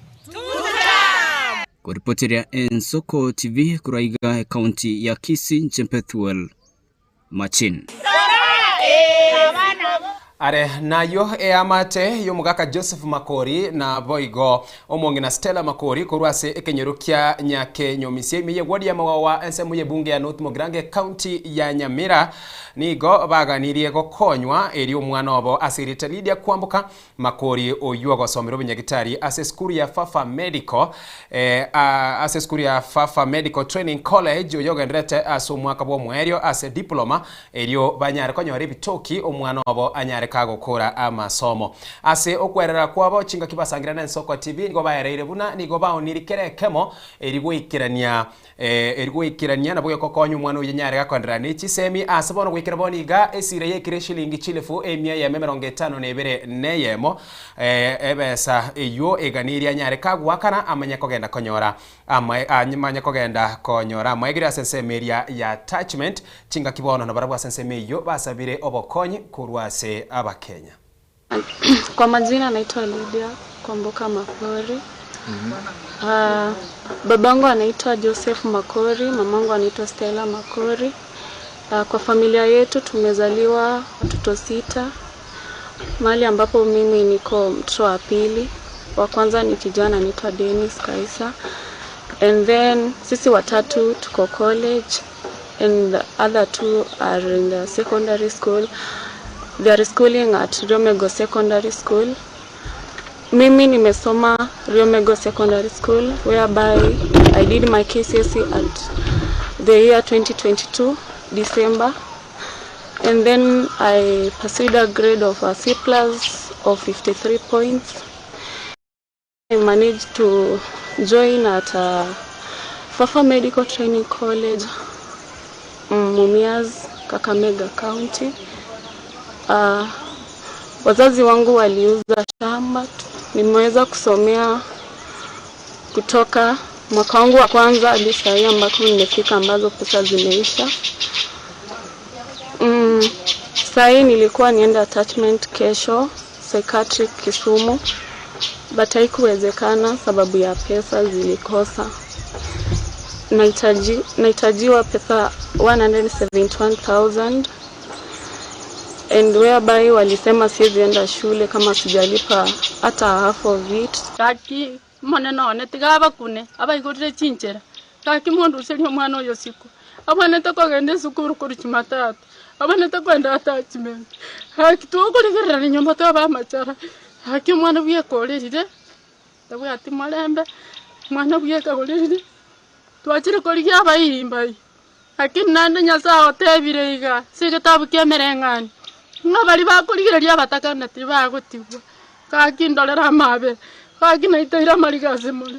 S19: Koripoteria Ensoko TV korwa iga ecounty ya Kisii inche Bethuel Machin.
S13: Are nayio eamate y'omogaka Joseph Makori na boigo omong'ina Stella Makori korwa ase ekenyoro kia Nyakenyomisia ime y'eward ya Mawawa ensemo y'ebunge ya North Mugirango ecounty ya Nyamira nigo baganirie gokonywa erio omwana obo ase erieta Lydia Kwamboka Makori oyio ogosomera obunyagitari ase esukuru ya Fafa Medical ase esukuru ya Fafa Medical Training College oyo ogendererete ase omwaka bw'omoerio ase diploma erio banyare konyora ebitoki omwana obo anyare kagokora amasomo. Ase okwerera kwabo chingaki basangira na Ensoko TV nigo baereire buna nigo baoniri kera ekemo erio goikerania Erio goikerania nabo gegokonya omwana oyio anyare gakoenderera ne chisemi ase bono goikera bono iga esira yaikire eshilingi chilifu emia eyemo emerongo etano na ebere na eyemo ebesa eyio eganirie anyare kagoakana amanye kogenda konyora amanye kogenda konyora amaegere ase ensemo eria ya attachment chingaki bono nabarabwo ase ensemo eyio basabire obokonyi korwa ase abakenya.
S22: Kwa majina naitwa Lydia Kwamboka Makori. Uh, babangu anaitwa Joseph Makori, mamangu anaitwa Stella Makori. Uh, kwa familia yetu tumezaliwa watoto sita, mahali ambapo mimi niko mtoto wa pili. Wa kwanza ni kijana anaitwa Dennis Kaisa. And then sisi watatu tuko college and the other two are in the secondary school. They are schooling at Riomego Secondary School. Mimi nimesoma Riomego Secondary School whereby I did my KCSE at the year 2022 December and then I pursued a grade of a C plus of 53 points. I managed to join at uh, Fafa Medical Training College, Mumias, Kakamega County. Uh, wazazi wangu waliuza shamba, nimeweza kusomea kutoka mwaka wangu wa kwanza hadi saa hii ambako nimefika, ambazo pesa zimeisha. Mm, saa hii nilikuwa niende attachment kesho psychiatric Kisumu, but haikuwezekana sababu ya pesa zilikosa. Nahitaji nahitajiwa pesa 171,000. and whereby walisema siwezi enda shule kama sijalipa hata half of it.
S2: Gaki Omonene one, tiga abakune, abaigorere chinchera. Gaki monduserie omwana oyo isiko, abwenerete kogenda esukuru korwa Jumatatu, abwenerete kogenda attachment. Gaki tokorigererania nyomba twaba amachara, gaki omwana bweka orerire, tabwati morembe, omwana bweka orerire, twachire korigia abairi mbai. Lakini naende Nyasae otebire iga ase egetabu ki'Emereng'anio, ng'a baria bakorigereria abataka na tibagotigwa. Gaki ndorere amaabera, gaki naiteire amariga ase more,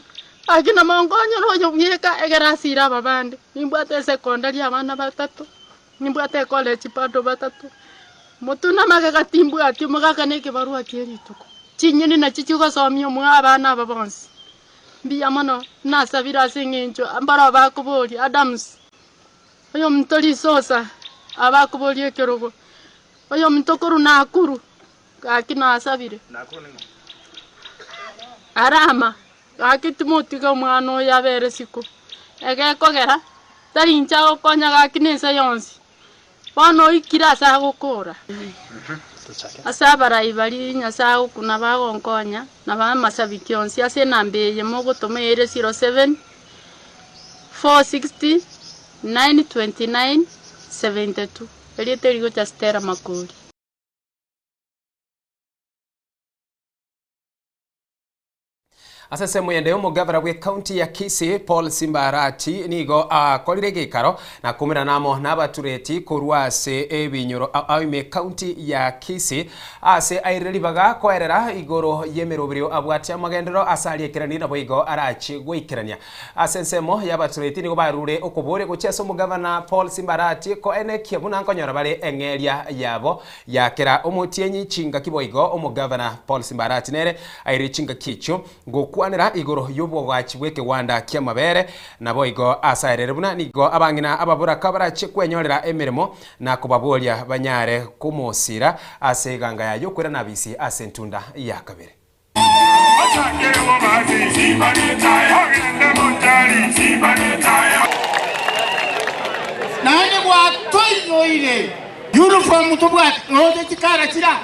S2: gaki namonkonyore oyo bweka egere asire aba bande. Nimbwate esekondari abana batato, nimbwate ecollege bado batato, motwe na magega timbwati omogaka na ekebarua kie rituko. Chinyeni nachio chigosomia omwa abana aba bonsi. Mbuya mono nasabire ase engencho mbarabwo bakoboria Adams, oyominto risosa abakoboria ekerogo, oyominto korwa Nakuru, gaki nasabire. Arama, gaki timotiga omwana oyo abere isiko, egekogera tari inche agokonya gaki na ense yonsi. Bono oikire ase agokora. Ase abarai baria Nyasae agokuna bagonkonya, na b'amasabiki onsi ase enamba eye mogotoma ere 07 460 929 72. Erieta eri gocha Stella Makori.
S13: Ase ensemo yende omogavana bw'ecounty ya Kisii Paul Simba Arati nigo akorire egeikaro na koumerana amo nabatureti korwa ase ebinyoro ao ime ecounty ya Kisii ase airire ribaga koerera igoro y'emeroberio abwate amagenderero ase aria aikeranirie naboigo arache goikerania. Ase ensemo y'abatureti nigo barure okoboria gochia ase omogavana Paul Simba Arati koenekia buna nkonyora bare eng'eria yabo ya kera omotienyi chingaki boigo omogavana Paul Simbarati nere aire chingaki echio gokwanera igoro y'obogachi bw'ekegwanda ki'amabere naboigo ase aerere buna nigo abang'ina ababoraka barachie kwenyorera emeremo na kobaboria banyare komosira ase eganga yaye y'okoirana abisi ase entunda ya kabere.
S3: Naende gwatoinyoire uniform tobwate roche chikara chira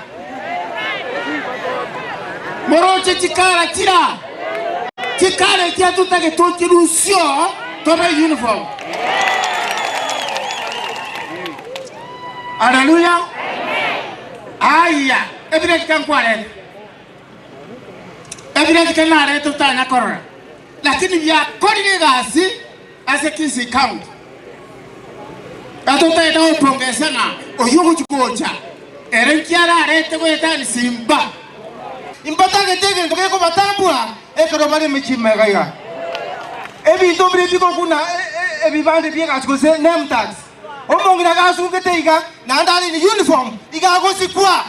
S3: moroche chikara chira chikara echia totagete tochirusie oo tobe uniform. Haleluya! Aya, ebirecha nkwarete. Ebirengererio narete totanya korora, lakini biakorire egasi ase Kisii County. Na totagete gopongesa ng'a oyio ogochia gocha ere nki ararete goetania simba. Imbatagete egento gekobatambua ekero bare emechie ime iga iga. Ebinto mbire bigokuna ebibande bi'egasi gose name tags. Omong'ina gasungete iga, naende are ne uniform, iga agosikwa.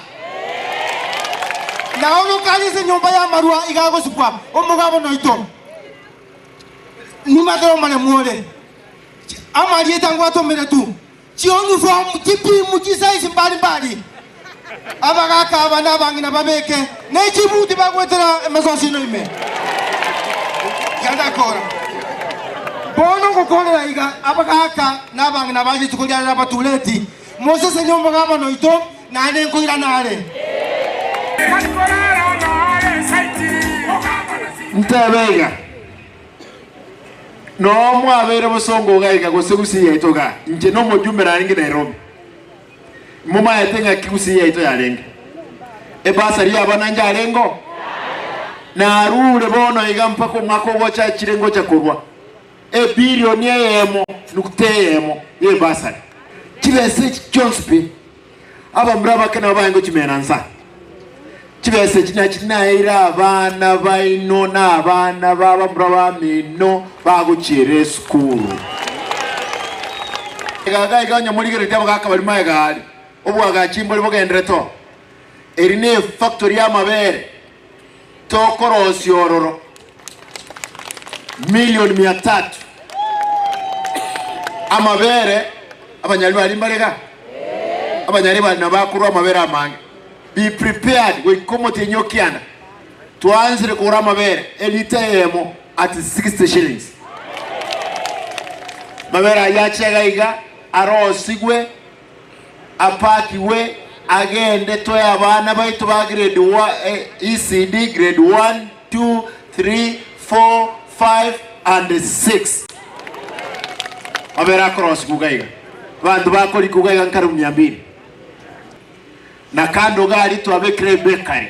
S3: Na orokari ase enyomba y'amarwa iga agosikwa. Omogabo noito. Nimatore omoremu ore. Amarieta ngwatomeretwe, chiuniform, chipimu, chisize mbari mbari. Abagaka aba na abang'ina babeke ne chibuti bagwetera emesosino ime. Yandakora. Bono ngokorera iga abagaka na abang'ina ba rituko riare abatureti, mosesenie omogabana oito, naende nkoirana are.
S23: Ntebe iga, Noo mwabeire bosongo iga iga gose gusii yaito igaa, inche nomojumbe narenge Nairobi. Momaete ng'aki gusii yaito yarenge? Ebasari y'abana njarengeo? Narure bono iga mpaka omwaka ogocha achire ngocha korwa ebilioni eyemo nukta eyemo y'ebasari. Chibesa echi chionsi pi, abamura abake nabo baye ngochimena nsa. Chibesa echi nachi naeire abana baino na abana b'abamura bamino bagochiera esukuru. Iga iga onye morigereretie abagaaka baria magega aria, obwagachi mbore bogenderete oo. Eri nefactory y'amabere tokorosia ororo milioni mia tatu. Amabere abanyari baria mbare igaa? Abanyari baria nabo bakorwa amabere amange. Be prepared goika omotienyi o kianda twaanchire kogora amabere elita eyemo at 60 shillings. Amabere ayio ache iga iga arosigwe apakigwe Agende toe abana baito ba grade ECD grade 1, 2, 3, 4, 5 and 6. Babere akorosigwa iga iga. Abanto bakorikwa iga iga nkaribu mia mbili. Na kando iga aria twabekire ebakery.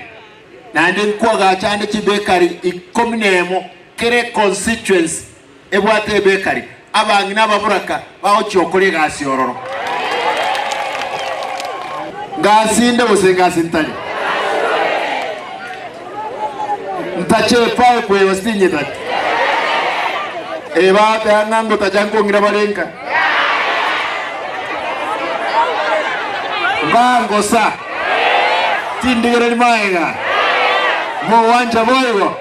S23: Naende nkwagacha ande chibakery ikomi nemo kera econstituency ebwate ebakery. Abang'ina ababoraka bagochia gokora egasi ororo. Ngasi inde gose ngasi ntari? Ntache epipe eye gose tinyetache? Eye bagoteba ng'a ngotacha nkong'ira bare nka. Mbangosa, tindigereri magega, mogwancha boigo?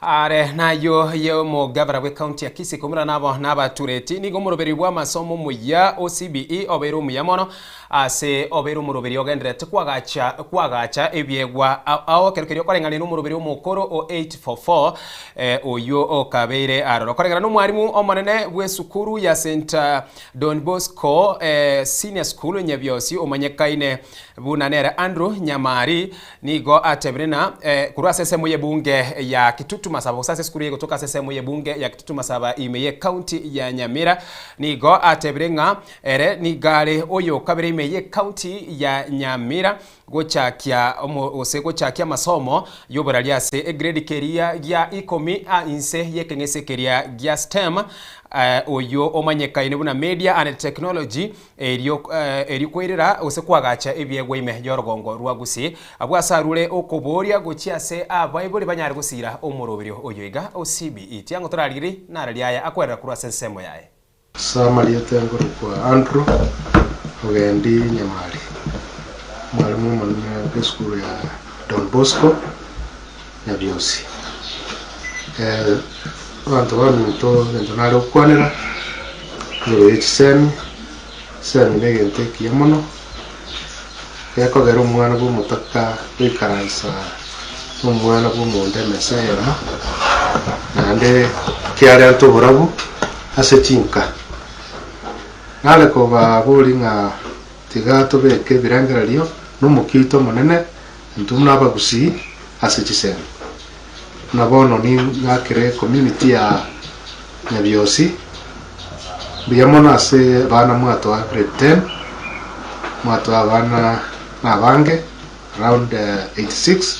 S13: Are nayio y'omogavana bw'ekaunti ya Kisii komura nabo nabatureti nigo omoroberi bw'amasomo omuya o CBE obeire omuya mono ase obeire omoroberi ogendererete kwagacha kwagacha ebiegwa ao ao ekero keria okoreng'ania na omoroberi omokoro o 844 eh, oyio okabeire aroro okoreng'ana na omwarimu omonene bw'esukuru ya St Don Bosco eh, Senior School Nyabiosi omanyekaine buna nere Andrew Nyamari Nigo atebire ng'a korwa ase ensemo y'ebunge ya Kitutu Masaba gose ase esukuru egotoka ase ensemo y'ebunge ya Kitutu Masaba ime y'ecounty ya Nyamira, nigo atebire ng'a ere nigo are oyo kabere ime y'ecounty ya Nyamira gochakia omo gose gochakia amasomo y'oboraria ase egrade keria gia ikomi a inse y'ekeng'ese keria gia STEM oyio omanyekaine buna Media and Technology Erio erio kwerera gose kwagacha ebiegwa ime y'orogongo rwa Gusii, abwo ase arure okoboria gochia ase abaibori banyare gosiira omoroberio oyo iga o CBE. Tiango torarigererie nararia aya akwerera korwa ase ensemo yaye.
S4: Ase amarieta nkorokwa Andrew Ogendi Nyamari, omwalimu omonene bw'esukuru ya Don Bosco Nyabiosi. Abanto baminto egento nare gokwanera igoro ye chisemi, chisemi na egento ekiya mono, gekogera omwana bwa omotaka goikaransa na omwana bwa omonda emesa eyemo, naende kiarenta oborabu ase chinka. Nare kobaboria ng'a tiga tobeke ebirengererio na omokia oito omonene intwe buna abagusii ase chisemi. Buna bono ning'akere community ya Nyabiosi mbuya mono ase abana mwatoa grade ten, mwatoa abana na abange around 86,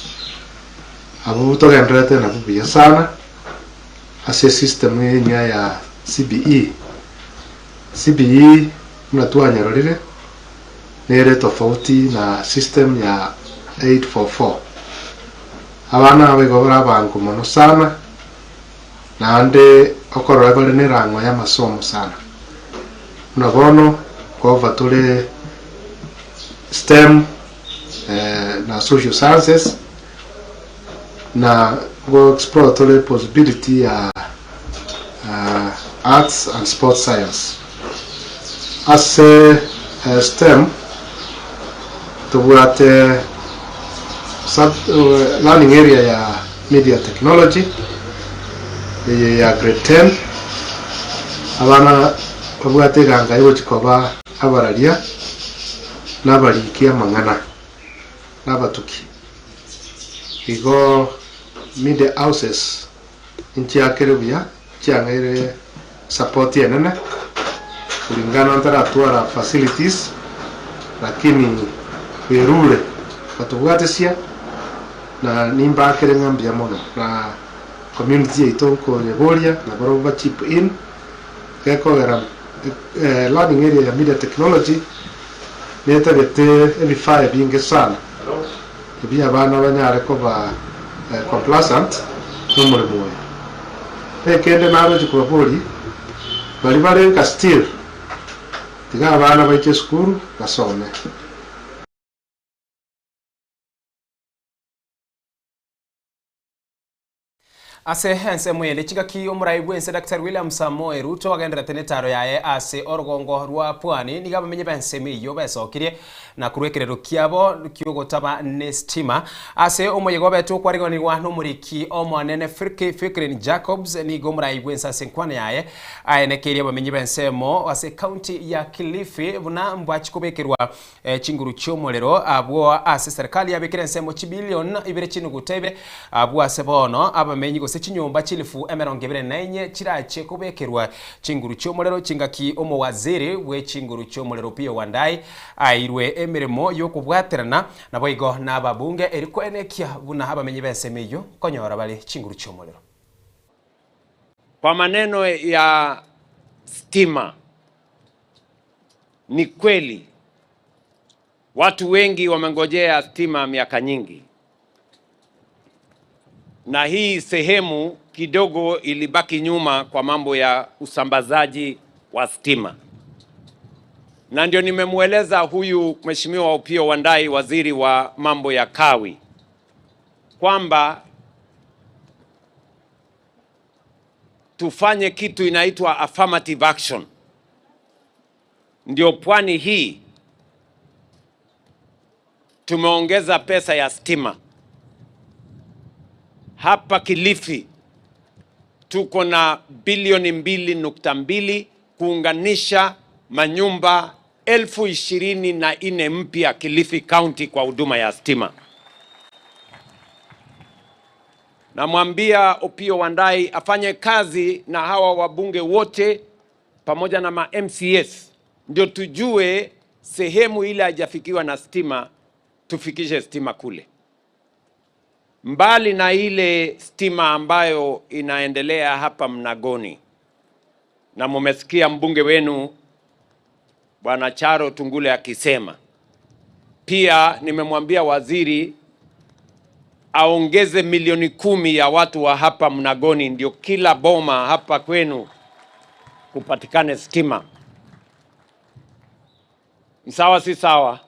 S4: abwo togendererete nabwo buya sana ase esystem enyia ya CBE. CBE buna twanyarorire nere tofauti na system ya 844. Abana aba igo bare abango mono sana, naende okorora bare nerang'o y'amasomo sana. Buna bono nkobva tore STEM na Social Sciences, na go explore tore possibility ya Arts and Sports Science. Ase STEM tobwate sub learning area ya Media Technology eye ya grade 10 abana babwate eganga yogochia koba abararia na abariki amang'ana na abatuki. Igo media houses Inchiakere buya, chiang'eire support enene kulingana ntaratwara facilities lakini berure batobwatesia na nimbakere ng'a mbuya mono na community yaito nkoyeboria nabarobwo ba chip in gekogera learning area ya media technology netagete ebifaa ebinge sana ebi abana banyare koba complacent nomoremo oyo. Ekende naroche kobaboria, baria bare nka still, tiga abana baiche esukuru basome.
S13: Ase ensemo ende chingaki omorai bw'ense Daktari William Samoei Ruto agenderete netaro yaye ase orogongo rwa Pwani nigo abamenyi b'ensemo eyio besokirie na korwa ekerero kiabo ki'ogotaba n'estima ase omoyega obete okwariganigwa n'omoriki omonene Fikrin Jacobs nigo omorai bw'ense ase enkwana yaye aenekeirie abamenyi b'ensemo ase ekaunti ya Kilifi buna mbachi kobekerwa Chinguru chi'omorero abwo ase serikali yabekire ensemo chibilion ibere chinuguta ibere, abwo ase bono abamenyi gose chinyomba chilifu 24 chirache kobekerwa chinguru chi'omorero chingaki omowaziri bwe chinguru chi'omorero Opiyo Wandayi aeirwe emeremo y'okobwaterana naboigo nababunge eri koenekia buna abamenyi b'ensemo eyio nkonyora bare chinguru chi'omorero.
S7: Kwa maneno ya stima Ni kweli watu wengi wamengojea stima miaka nyingi, na hii sehemu kidogo ilibaki nyuma kwa mambo ya usambazaji wa stima, na ndio nimemweleza huyu Mheshimiwa Opiyo Wandayi, waziri wa mambo ya kawi, kwamba tufanye kitu inaitwa affirmative action, ndio pwani hii tumeongeza pesa ya stima hapa Kilifi tuko na bilioni 2.2 kuunganisha manyumba 24,000 mpya Kilifi County kwa huduma ya stima. Namwambia Opiyo Wandayi afanye kazi na hawa wabunge wote pamoja na ma MCS ndio tujue sehemu ile haijafikiwa na stima, tufikishe stima kule. Mbali na ile stima ambayo inaendelea hapa Mnagoni, na mumesikia mbunge wenu Bwana Charo Tungule akisema, pia nimemwambia waziri aongeze milioni 10 ya watu wa hapa Mnagoni, ndio kila boma hapa kwenu kupatikane stima. Sawa si sawa?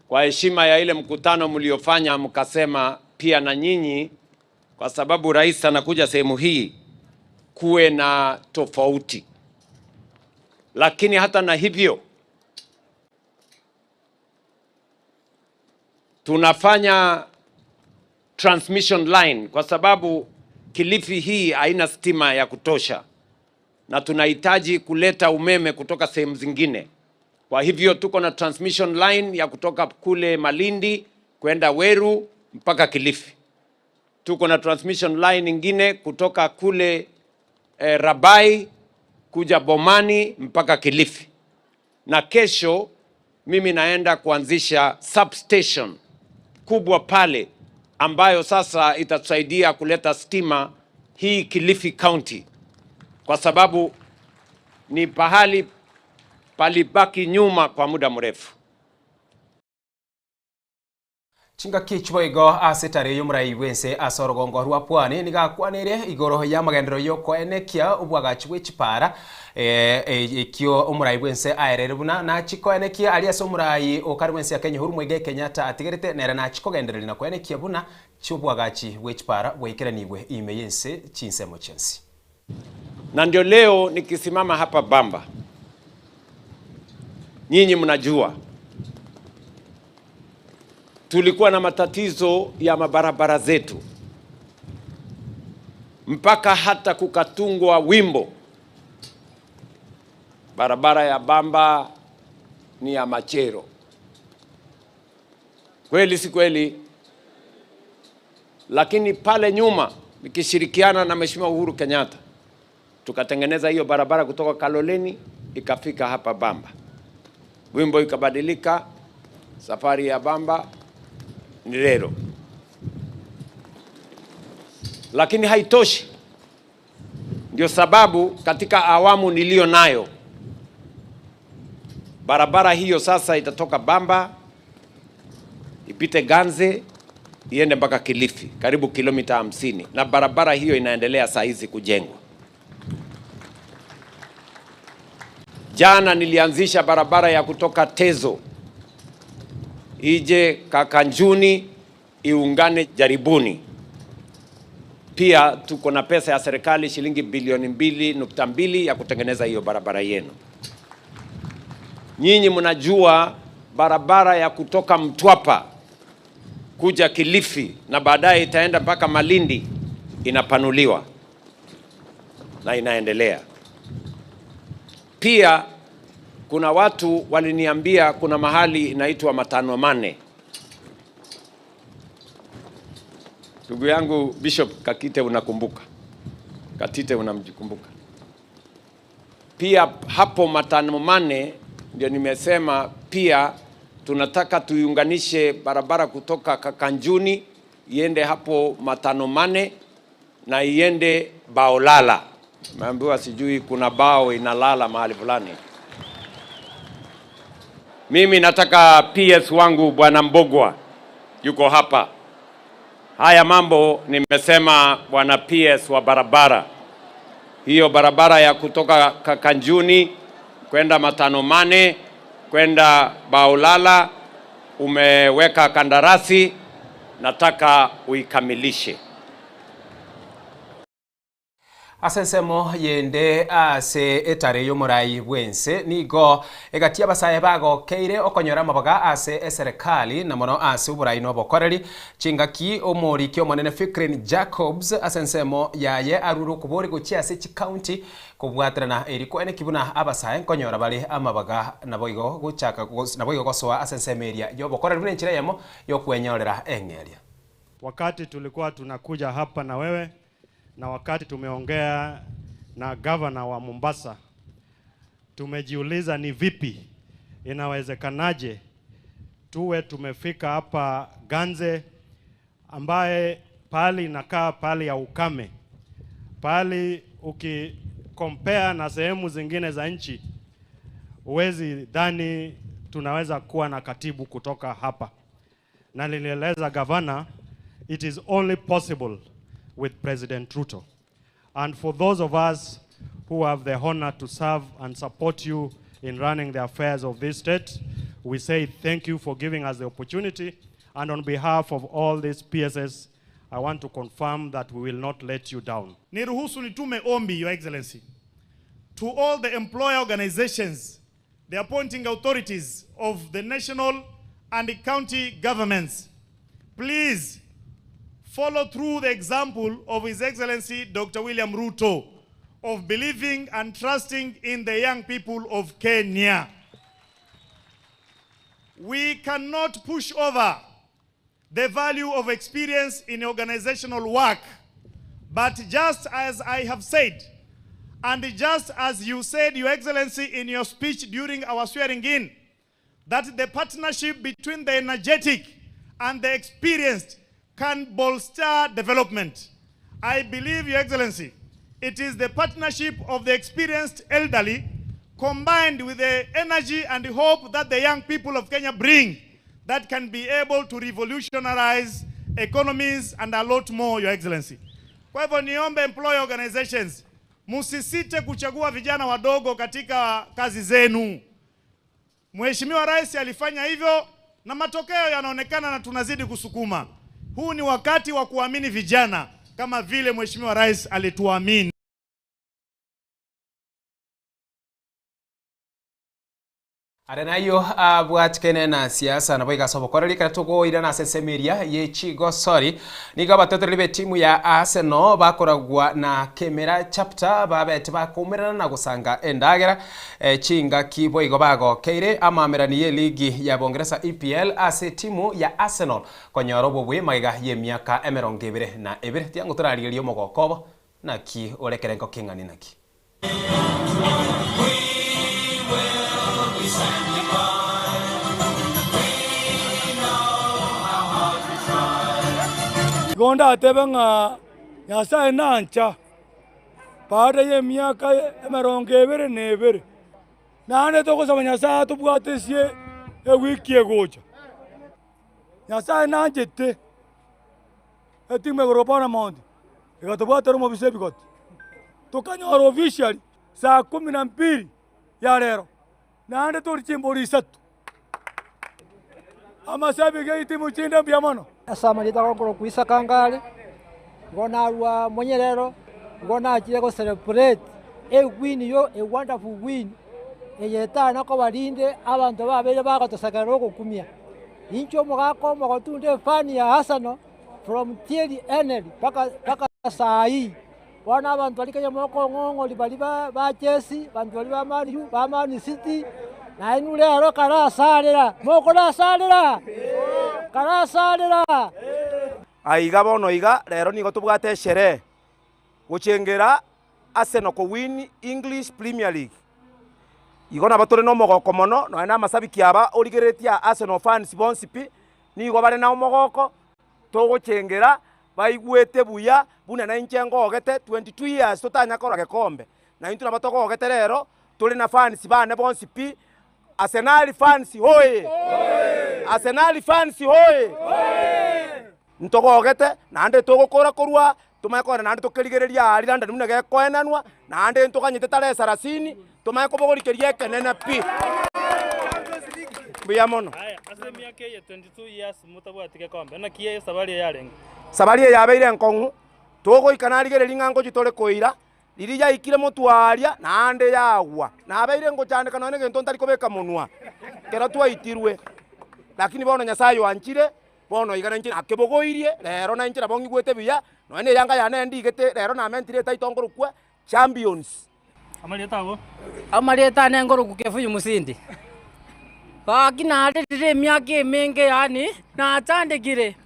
S7: Kwa heshima ya ile mkutano mliofanya, mkasema pia na nyinyi, kwa sababu rais anakuja sehemu hii, kuwe na tofauti. Lakini hata na hivyo tunafanya transmission line kwa sababu Kilifi hii haina stima ya kutosha na tunahitaji kuleta umeme kutoka sehemu zingine. Kwa hivyo tuko na transmission line ya kutoka kule Malindi kwenda Weru mpaka Kilifi. Tuko na transmission line nyingine kutoka kule Rabai kuja Bomani mpaka Kilifi. Na kesho mimi naenda kuanzisha substation kubwa pale ambayo sasa itatusaidia kuleta stima hii Kilifi County, kwa sababu ni pahali palibaki nyuma kwa muda mrefu.
S13: Chingaki chiboigo ase etare y'omorai bw'ense ase orogongo rwa Pwani nigo akwanire igoro y'amagenderero y'okoenekia obwagachi bwe chipara ekio omorai bw'ense aerere buna nachikoenekia aria ase omorai o kare bw'ense ya Kenya Uhuru Muigai Kenyatta atigerete nere nachikogendereria na koenekia buna chi'obwagachi bwe chipara bwaikeranigwe ime y'ense chinsemo chionsi.
S7: Na ndio leo nikisimama hapa Bamba, nyinyi mnajua tulikuwa na matatizo ya mabarabara zetu, mpaka hata kukatungwa wimbo, barabara ya Bamba ni ya machero. Kweli si kweli? Lakini pale nyuma nikishirikiana na Mheshimiwa Uhuru Kenyatta tukatengeneza hiyo barabara kutoka Kaloleni ikafika hapa Bamba. Wimbo ikabadilika, safari ya Bamba ni rero. Lakini haitoshi. Ndio sababu katika awamu niliyo nayo barabara hiyo sasa itatoka Bamba ipite Ganze iende mpaka Kilifi, karibu kilomita 50, na barabara hiyo inaendelea saa hizi kujengwa. Jana nilianzisha barabara ya kutoka Tezo ije Kakanjuni iungane Jaribuni. Pia tuko na pesa ya serikali shilingi bilioni 2.2 ya kutengeneza hiyo barabara yenu. Nyinyi mnajua barabara ya kutoka Mtwapa kuja Kilifi na baadaye itaenda mpaka Malindi inapanuliwa na inaendelea. Pia kuna watu waliniambia kuna mahali inaitwa Matano Mane. Ndugu yangu Bishop Kakite unakumbuka? Katite unamjikumbuka? Pia hapo Matano Mane ndio nimesema pia tunataka tuiunganishe barabara kutoka Kakanjuni iende hapo Matano Mane na iende Baolala. Nimeambiwa sijui kuna bao inalala mahali fulani. Mimi nataka PS wangu Bwana Mbogwa yuko hapa. Haya mambo nimesema, Bwana PS wa barabara, hiyo barabara ya kutoka Kakanjuni kwenda Matano Mane kwenda Baolala umeweka kandarasi, nataka uikamilishe.
S13: Ase ensemo yende ase etare y'omorai bw'ense nigo egati abasae bagokeire okonyora amabaga ase eserekari na mono ase oborai na obokoreri. Chingaki omoriki omonene Fikrin Jacobs ase ensemo yaye arure okobori gochia ase chikaunti kobwaterana eri kweneki buna abasae nkonyora bare amabaga naboigo gochaka naboigo gosoa ase ensemo eria y'obokoreri buna enchera eyemo y'okwenyorera eng'eria.
S9: Wakati tulikuwa tunakuja hapa na wewe na wakati tumeongea na gavana wa Mombasa, tumejiuliza ni vipi inawezekanaje tuwe tumefika hapa Ganze ambaye pahali inakaa pahali ya ukame, pahali ukikompea na sehemu zingine za nchi huwezi dhani tunaweza kuwa na katibu kutoka hapa. Na nilieleza gavana, it is only possible with President Ruto. And for those of us who have the honor to serve and support you in running the affairs of this state, we say thank you for giving us the opportunity. And on behalf of all these PSS, I want to confirm that we will not let you down.
S11: Niruhusu nitume ombi, Your Excellency, to all the employer organizations, the appointing authorities of the national and the county governments. Please follow through the example of His Excellency Dr. William Ruto of believing and trusting in the young people of Kenya. We cannot push over the value of experience in organizational work, but just as I have said, and just as you said, Your Excellency, in your speech during our swearing in, that the partnership between the energetic and the experienced can bolster development. I believe, Your Excellency, it is the partnership of the experienced elderly combined with the energy and the hope that the young people of Kenya bring that can be able to revolutionize economies and a lot more, Your Excellency. Kwa hivyo niombe employer organizations, musisite kuchagua vijana wadogo katika kazi zenu. Mheshimiwa Rais alifanya hivyo na matokeo yanaonekana na tunazidi kusukuma. Huu ni wakati wa kuamini vijana kama vile Mheshimiwa Rais alituamini.
S13: Are nayio abwatikene na siasa nabo iga ase obokoreri ekero togoirana ase ensemo eria ye chigosori. Nigo abatetereri b'etimu ya Arsenal bakoragwa na Kemera Chapter babete bakoumerana na gosanga endagera chingaki boigo bagokeire amamerani y'eligi ya Bongeresa EPL ase etimu ya Arsenal konyora obobui magega y'emiaka emerongo ebere na ebere. Tiango torarigererie omogoko obo naki ore ekerengo keng'ani naki.
S12: Igo ndatebe ng'a Nyasae nancha baada y'emiaka emerongo ebere na ebere, naende togosaba Nyasae atobwatesie ewiki egocha. Nyasae nanchete etimu igoro Paramount egatobwatera omobisa ebigoti, tokanyora officially saa kumi na mbili ya rero, naende tori chimbori isato. Amasabiki aye timu chinde mbuya mono.
S24: Ase amarieta agokorokwa Isaka Ngare,
S1: Igo narwa monyerero, igo nachire go celebrate e win yo a wonderful win eye etana koba rinde abanto babeire bagotosekerera ogokumia. Inche omogaka omogotu nde efan ya Arsenal from Thierry Henry mpaka mpaka saa hii. Bono abanto baria kenya mokong'ong'oria baria ba ba Chelsea, abanto baria ba Man U, ba Man City, nainwe rero karasarera, mokorasarera? Karasarera!
S5: Aiga bono iga rero nigo tobwate esherehe gochengera Arsenal kowin English Premier League. Igo nabo tore nomogoko mono nonya na amasabiki aba origereretie aa Arsenal fans bonsi pi, nigo bare na omogoko, togochengera baigwete buya buna nainche ngogete 22 years totanya korora gekombe, naintwe nabo togogete rero tore na fans bane bonsi pi, Arsenali fans hoye! Arsenali fans hoye! Ntogogete naende togokora korwa tomanye kogenda naende tokerigereria aa London buna gekoenanwa, naende ntoganyete tarehe sarasini tomanye kobogoria keria ekenene pi. Mbuya mono.
S6: Aya, ase emiaka eye 22 years motabwati gekombe, naki esabari eye yarenge?
S5: Sabari eye yabeire enkong'u, togoika narigereria ng'a ngochia tore koira, Riria yaikire motwe aaria, naende yagwa. Nabeire ngochandeka nonya negento ntari kobeka monwa, ekero twaitirwe. Lakini bono Nyasae oanchire, bono iga nainche nakebogoirie, rero nainche nabo ng'igwete buya, nonya na eyanga yane ndigete, rero namentire etitle nkorokwa Champions.
S6: Amarieta abo.
S24: Amarieta ane nkorokwa Kefuyu Musindi. Gaki narerire emiaka emenge yaani nachandekire.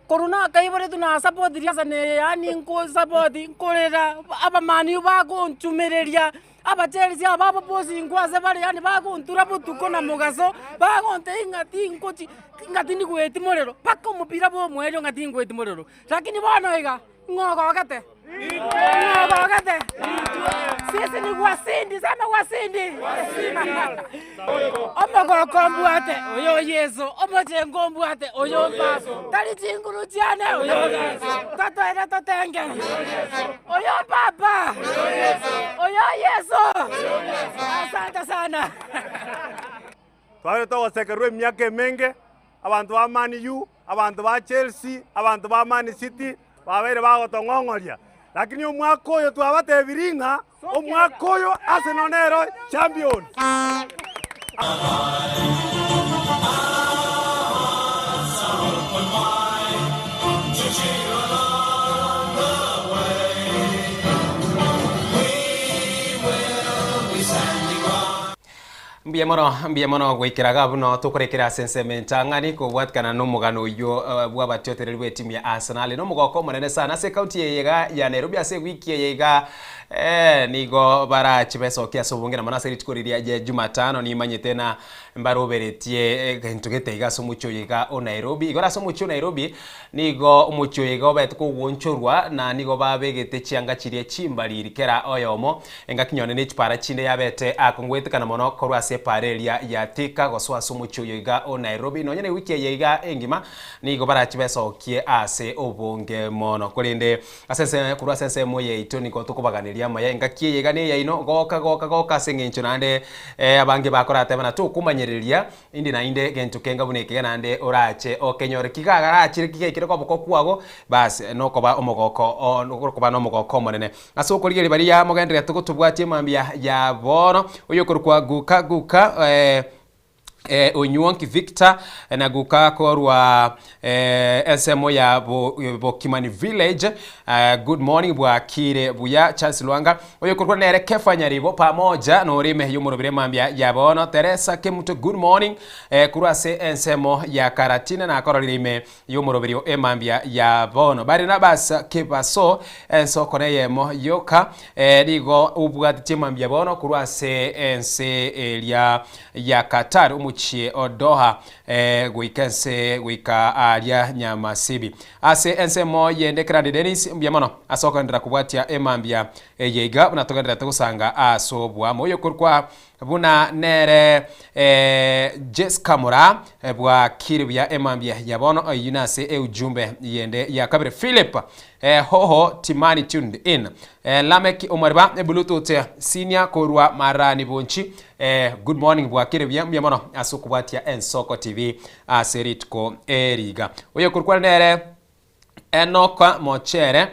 S24: Korwa nakaiboretwe nasapotiri Arsenal eye yaani nkosapoti nkorera abamani bagonchumereria, abachelsea aba ababosi ase bare yaani bagontura botuko na mogaso, bagontebia ng'a tingochi ng'a tindigweti morero, mpaka omopira bwa omoerio ng'a tingweti morero. Lakini bono iga, ng'o ogogete? Ng'o ogogete? Sisi ni wasindi, sema wasindi. Omogoko ombwate oyo Yeso, omochengo ombwate oyo Baba, tari chinguru chiane oyo totoere totenge oyo Baba, oyo Yeso. Asante sana.
S25: Twabere togosekerwa emiaka emenge, abanto ba Man U, abanto ba Chelsea, abanto ba Man City, babeire bagotong'ong'oria. Lakini omwaka oyo twabatebirie ng'a omwaka oyo Arsenal nero champion.
S13: Mbuya mono, mbuya mono goikera iga buna tokorekera ase ensemo entang'ani kobwatikana nomogano oyio bw'abatiotereri bw'etimu ya Arsenal. Nomogoko omonene sana ase ekaunti eye iga ya Nairobi ase ewiki eye iga nigo barache besokie ase obonge na mono ase rituko riria ria Jumatano nimanyete na mbaroberetie egento gete iga ase omochie oyo iga o Nairobi. Igoro ase omochie o Nairobi nigo omochie oyo iga obete kogwonchorwa na nigo babegete chianga chiria chimbariri kera oyomo Engaki nyone ne chipara chinde yabete akongwetekana mono korwa ase epaara eria ya Thika gosoa ase omochie oyo iga o Nairobi. Nonya ne wiki eye iga engima nigo barache besokie ase obonge mono. Korende ase ense korwa ase ensemo yaito nigo tokobaganeria amaya engaki eye iga neyaino goka goka goka ase eng'encho naende abange bakorateba na tokomanyereria Inde naende gento kenga buna ekega naende orache okenyore kigagarachire kigaikire koboko kwago, bas nokoba omogoko oo nokoba nomogoko omonene. Ase okorigereria baria mogendererete gotobwatia emambia ya bono, oyokorokwa Guka Guka eh, Onyuonki Victor na Guka korwa ensemo ya Bokimani Village, good morning bwakire buya Charles Lwanga. Oyokorokwa nere Kefa Nyaribo pamoja nore ime y'omorobire mambia ya bono Teresa Kemuto good morning korwa ase ensemo ya Karatina nakororire ime y'omoroberio emambia ya bono Barnabas Kebaso ensoko neyemo yoka nigo obwatetie mambia bono korwa ase ense eria ya Qatar omochie o Doha goika ense goika aria Nyamasibi. Ase ensemo y'ende Kerandi Dennis mbuya mono ase okogenderera kobwatia emambia eye iga buna togendererete gosanga ase oboamo. Oyo korokwa buna nere Jesca Moraa bwakire buya emambia ya bono oyio nase eujumbe yende ya kabere. Philip Hoho Timani tuned in. Lameck Omariba Bluetooth Senior korwa Marani Bonchi good morning bwakire buya mbuya mono ase okobwatia Ensoko TV ase rituko eri iga. Oyokorokwa nere Enock Mochere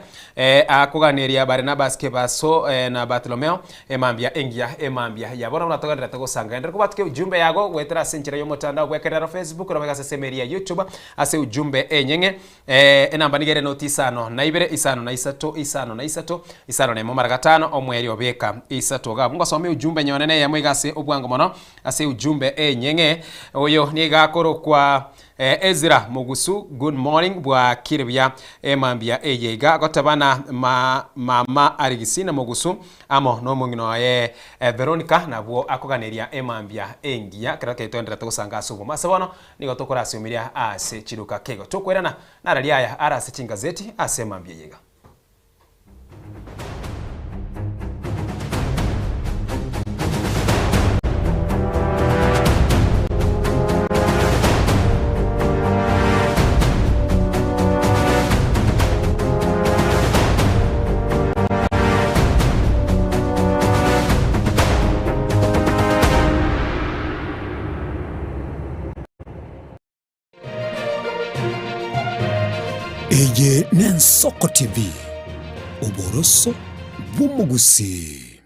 S13: Akoganeria Barinabas Kebaso na Bartolomeo emambia engiya emambia ya bono buna togendererete gosanga. Genderera kobwatukia ujumbe yago goetera ase enchera y'omotandao bw'ekerero Facebook nabo ase emeeri ya YouTube ase ujumbe enyeng'e. Enamba nigo ere noti isano na ibere isano na isato isano na isato isano na emo mara gatano omweri obeka isato iga abwo. Ngosome ujumbe nyone neyemo iga ase obwango mono ase ujumbe enyeng'e. Oyo nigo akorokwa Ezra Mogusu good morning bwakire buya emambia eye iga agotebana ma mama Arigisina Mogusu amo nomong'ina oye Veronica nabwo akoganeria emambia engiya kero ketoenderete gosanga ase obwamo ase bono nigo tokorasiumiria ase chiduka kego tokoirana nararia aya are ase chingazeti ase emambia eye iga.
S8: Eye n'Ensoko TV, oboroso bw'omogusii.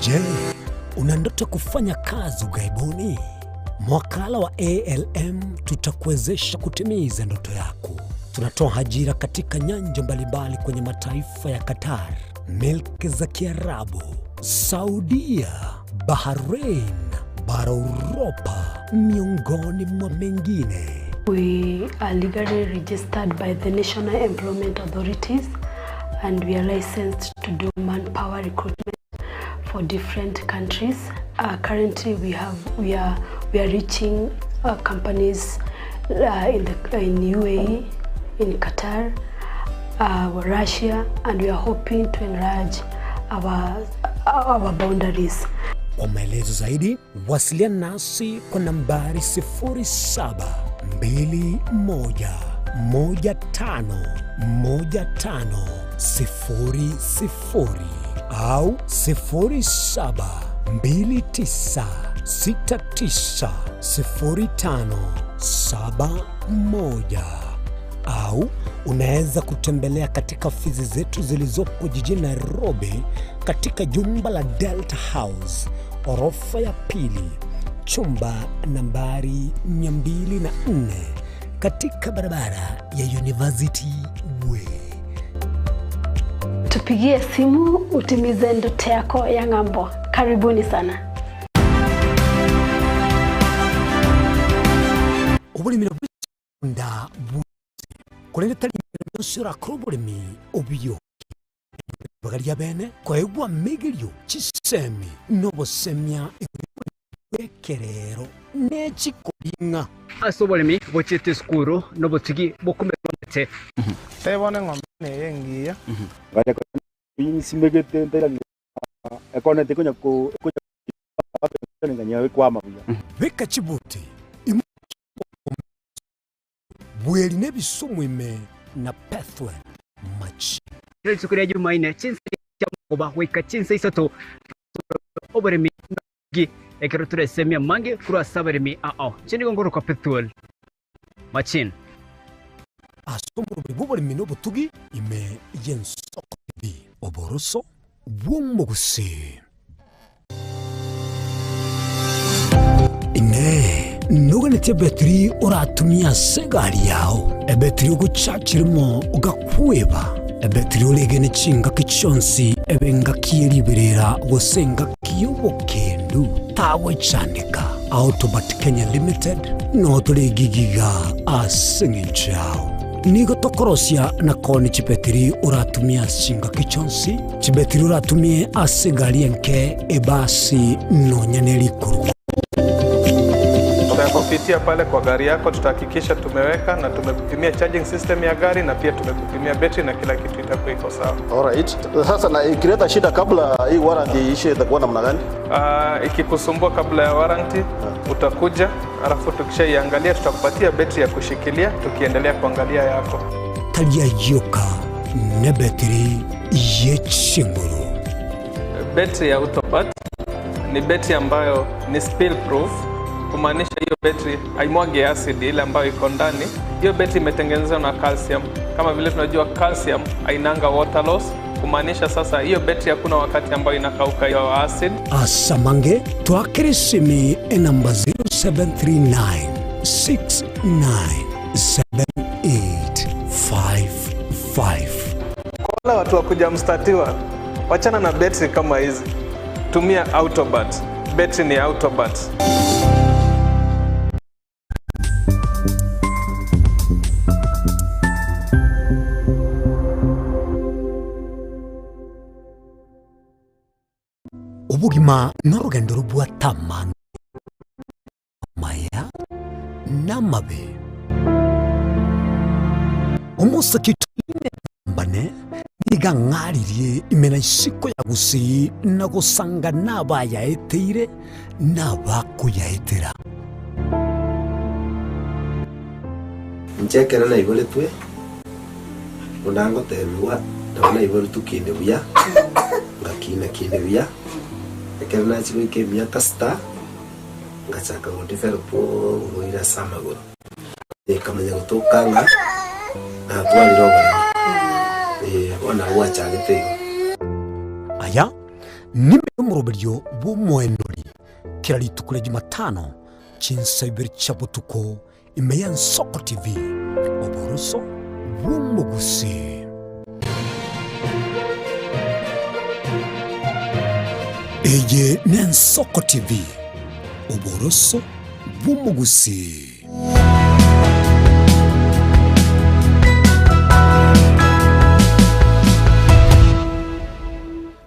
S8: Je, una ndoto kufanya kazi ughaibuni? Mwakala wa ALM tutakuwezesha kutimiza ndoto yako. Tunatoa ajira katika nyanja mbalimbali kwenye mataifa ya Qatar, milki za Kiarabu, Saudia, Bahrain, bara Uropa, miongoni mwa mengine.
S14: We are legally registered by the National Employment Authorities and we are licensed to do manpower recruitment for different countries. Uh, currently we have we are we are reaching uh, companies uh, in the in UAE, in Qatar, uh, Russia, and we are hoping to enlarge our our boundaries.
S8: Kwa maelezo zaidi wasiliana nasi kwa nambari 0721151500 au 0729690571 au unaweza kutembelea katika ofisi zetu zilizopo jijini Nairobi katika jumba la Delta House orofa ya pili chumba nambari 204 katika barabara ya University Way.
S14: Tupigie simu utimize ndoto yako ya ng'ambo. Karibuni sana.
S8: Oboremi nabwo nda bwonsi, korende tari emeremo yonsi orakore oboremi obuya. Ribaga ria bene koegwa amegerio, chisemi, na obosemia igoro y'oboremi bw'ekerero ne chikoring'a.
S10: Ase oboremi bochiete esukuru na obotugi bokomerwa amate.
S15: Tebone eng'ombe neye engiya.
S8: Beka chibuti, imokia omobaso bweri nebisumu ime na Pethuel machi.
S10: Rituko ria Jumaine chinsa chia mogoba goika chinsa isato ase oboremi na obotugi ekero toresemie amange korwa ase abaremi ao. Inche nigo nkorokwa Pethuel Machin.
S8: Ase omoroberi bw'oboremi na obotugi ime y'ensoko TV, oboroso bw'omogusii. Inee! Noganetie ebetiri oratumie ase egari yao, ebetiri ogochacha erimo ogakweba, ebetiri oregene chingaki chionsi ebe engaki ye riberera gose engaki y'obokendu? Tagwechandeka. Autobat Kenya Limited noo tore egigiga ase eng'encho yao. Nigo tokorosia na koonia chibetiri oratumie ase chingaki chionsi, chibetiri oratumie ase egari enke, ebasi, nonya ne rikurugu.
S16: Tutakupitia pale kwa gari yako, tutahakikisha tumeweka na tumekupimia charging system ya gari na pia tumekupimia betri na kila kitu itakuwa iko sawa.
S17: Alright. Sasa na ikileta shida kabla hii warranty iishe itakuwa namna gani?
S16: Ikikusumbua kabla ya warranty utakuja, alafu tukishaiangalia tutakupatia betri ya kushikilia tukiendelea kuangalia yako.
S8: Tari ayio ka, Nebetiri ye chinguru.
S16: Betri ya Autopat ni betri ambayo ni spill proof, kumaanisha hiyo betri haimwagi acid ile ambayo iko ndani. Hiyo betri imetengenezwa na calcium. Kama vile tunajua calcium hainanga water loss, kumaanisha sasa hiyo betri hakuna wakati ambayo inakauka hiyo acid.
S8: Asamange twakere esimi enamba 0739 697855.
S16: Kwa wale watu wa kuja mstatiwa, wachana na betri kama hizi, tumia Autobat. Betri ni Autobat.
S8: Obogima norogendo robwate amang'ana amaya na amabe. Omosake Toline Mbane nigo ang'aririe ime na isiko ya Gusii na gosanga nabayaeteire na abakoyaetera.
S18: Inche ekero naiboretwe, buna ngotebigwa, nabo naiboretwe kinde buya, ngakina kinde buya, ekero nachia goika emiaka sita, ngachaka go develop oborwaire ase amagoro. Ekamanya gotoka ng'a natwarire oboremo, eh, bono nabo gwachagete igo.
S8: Aya nimbe omoroberio bw'omoenori kera rituko ria Jumatano chinsa ibere chia botuko ime y'Ensoko TV, oboroso bw'omogusii. Eye n'Ensoko TV, oboroso bw'omogusii.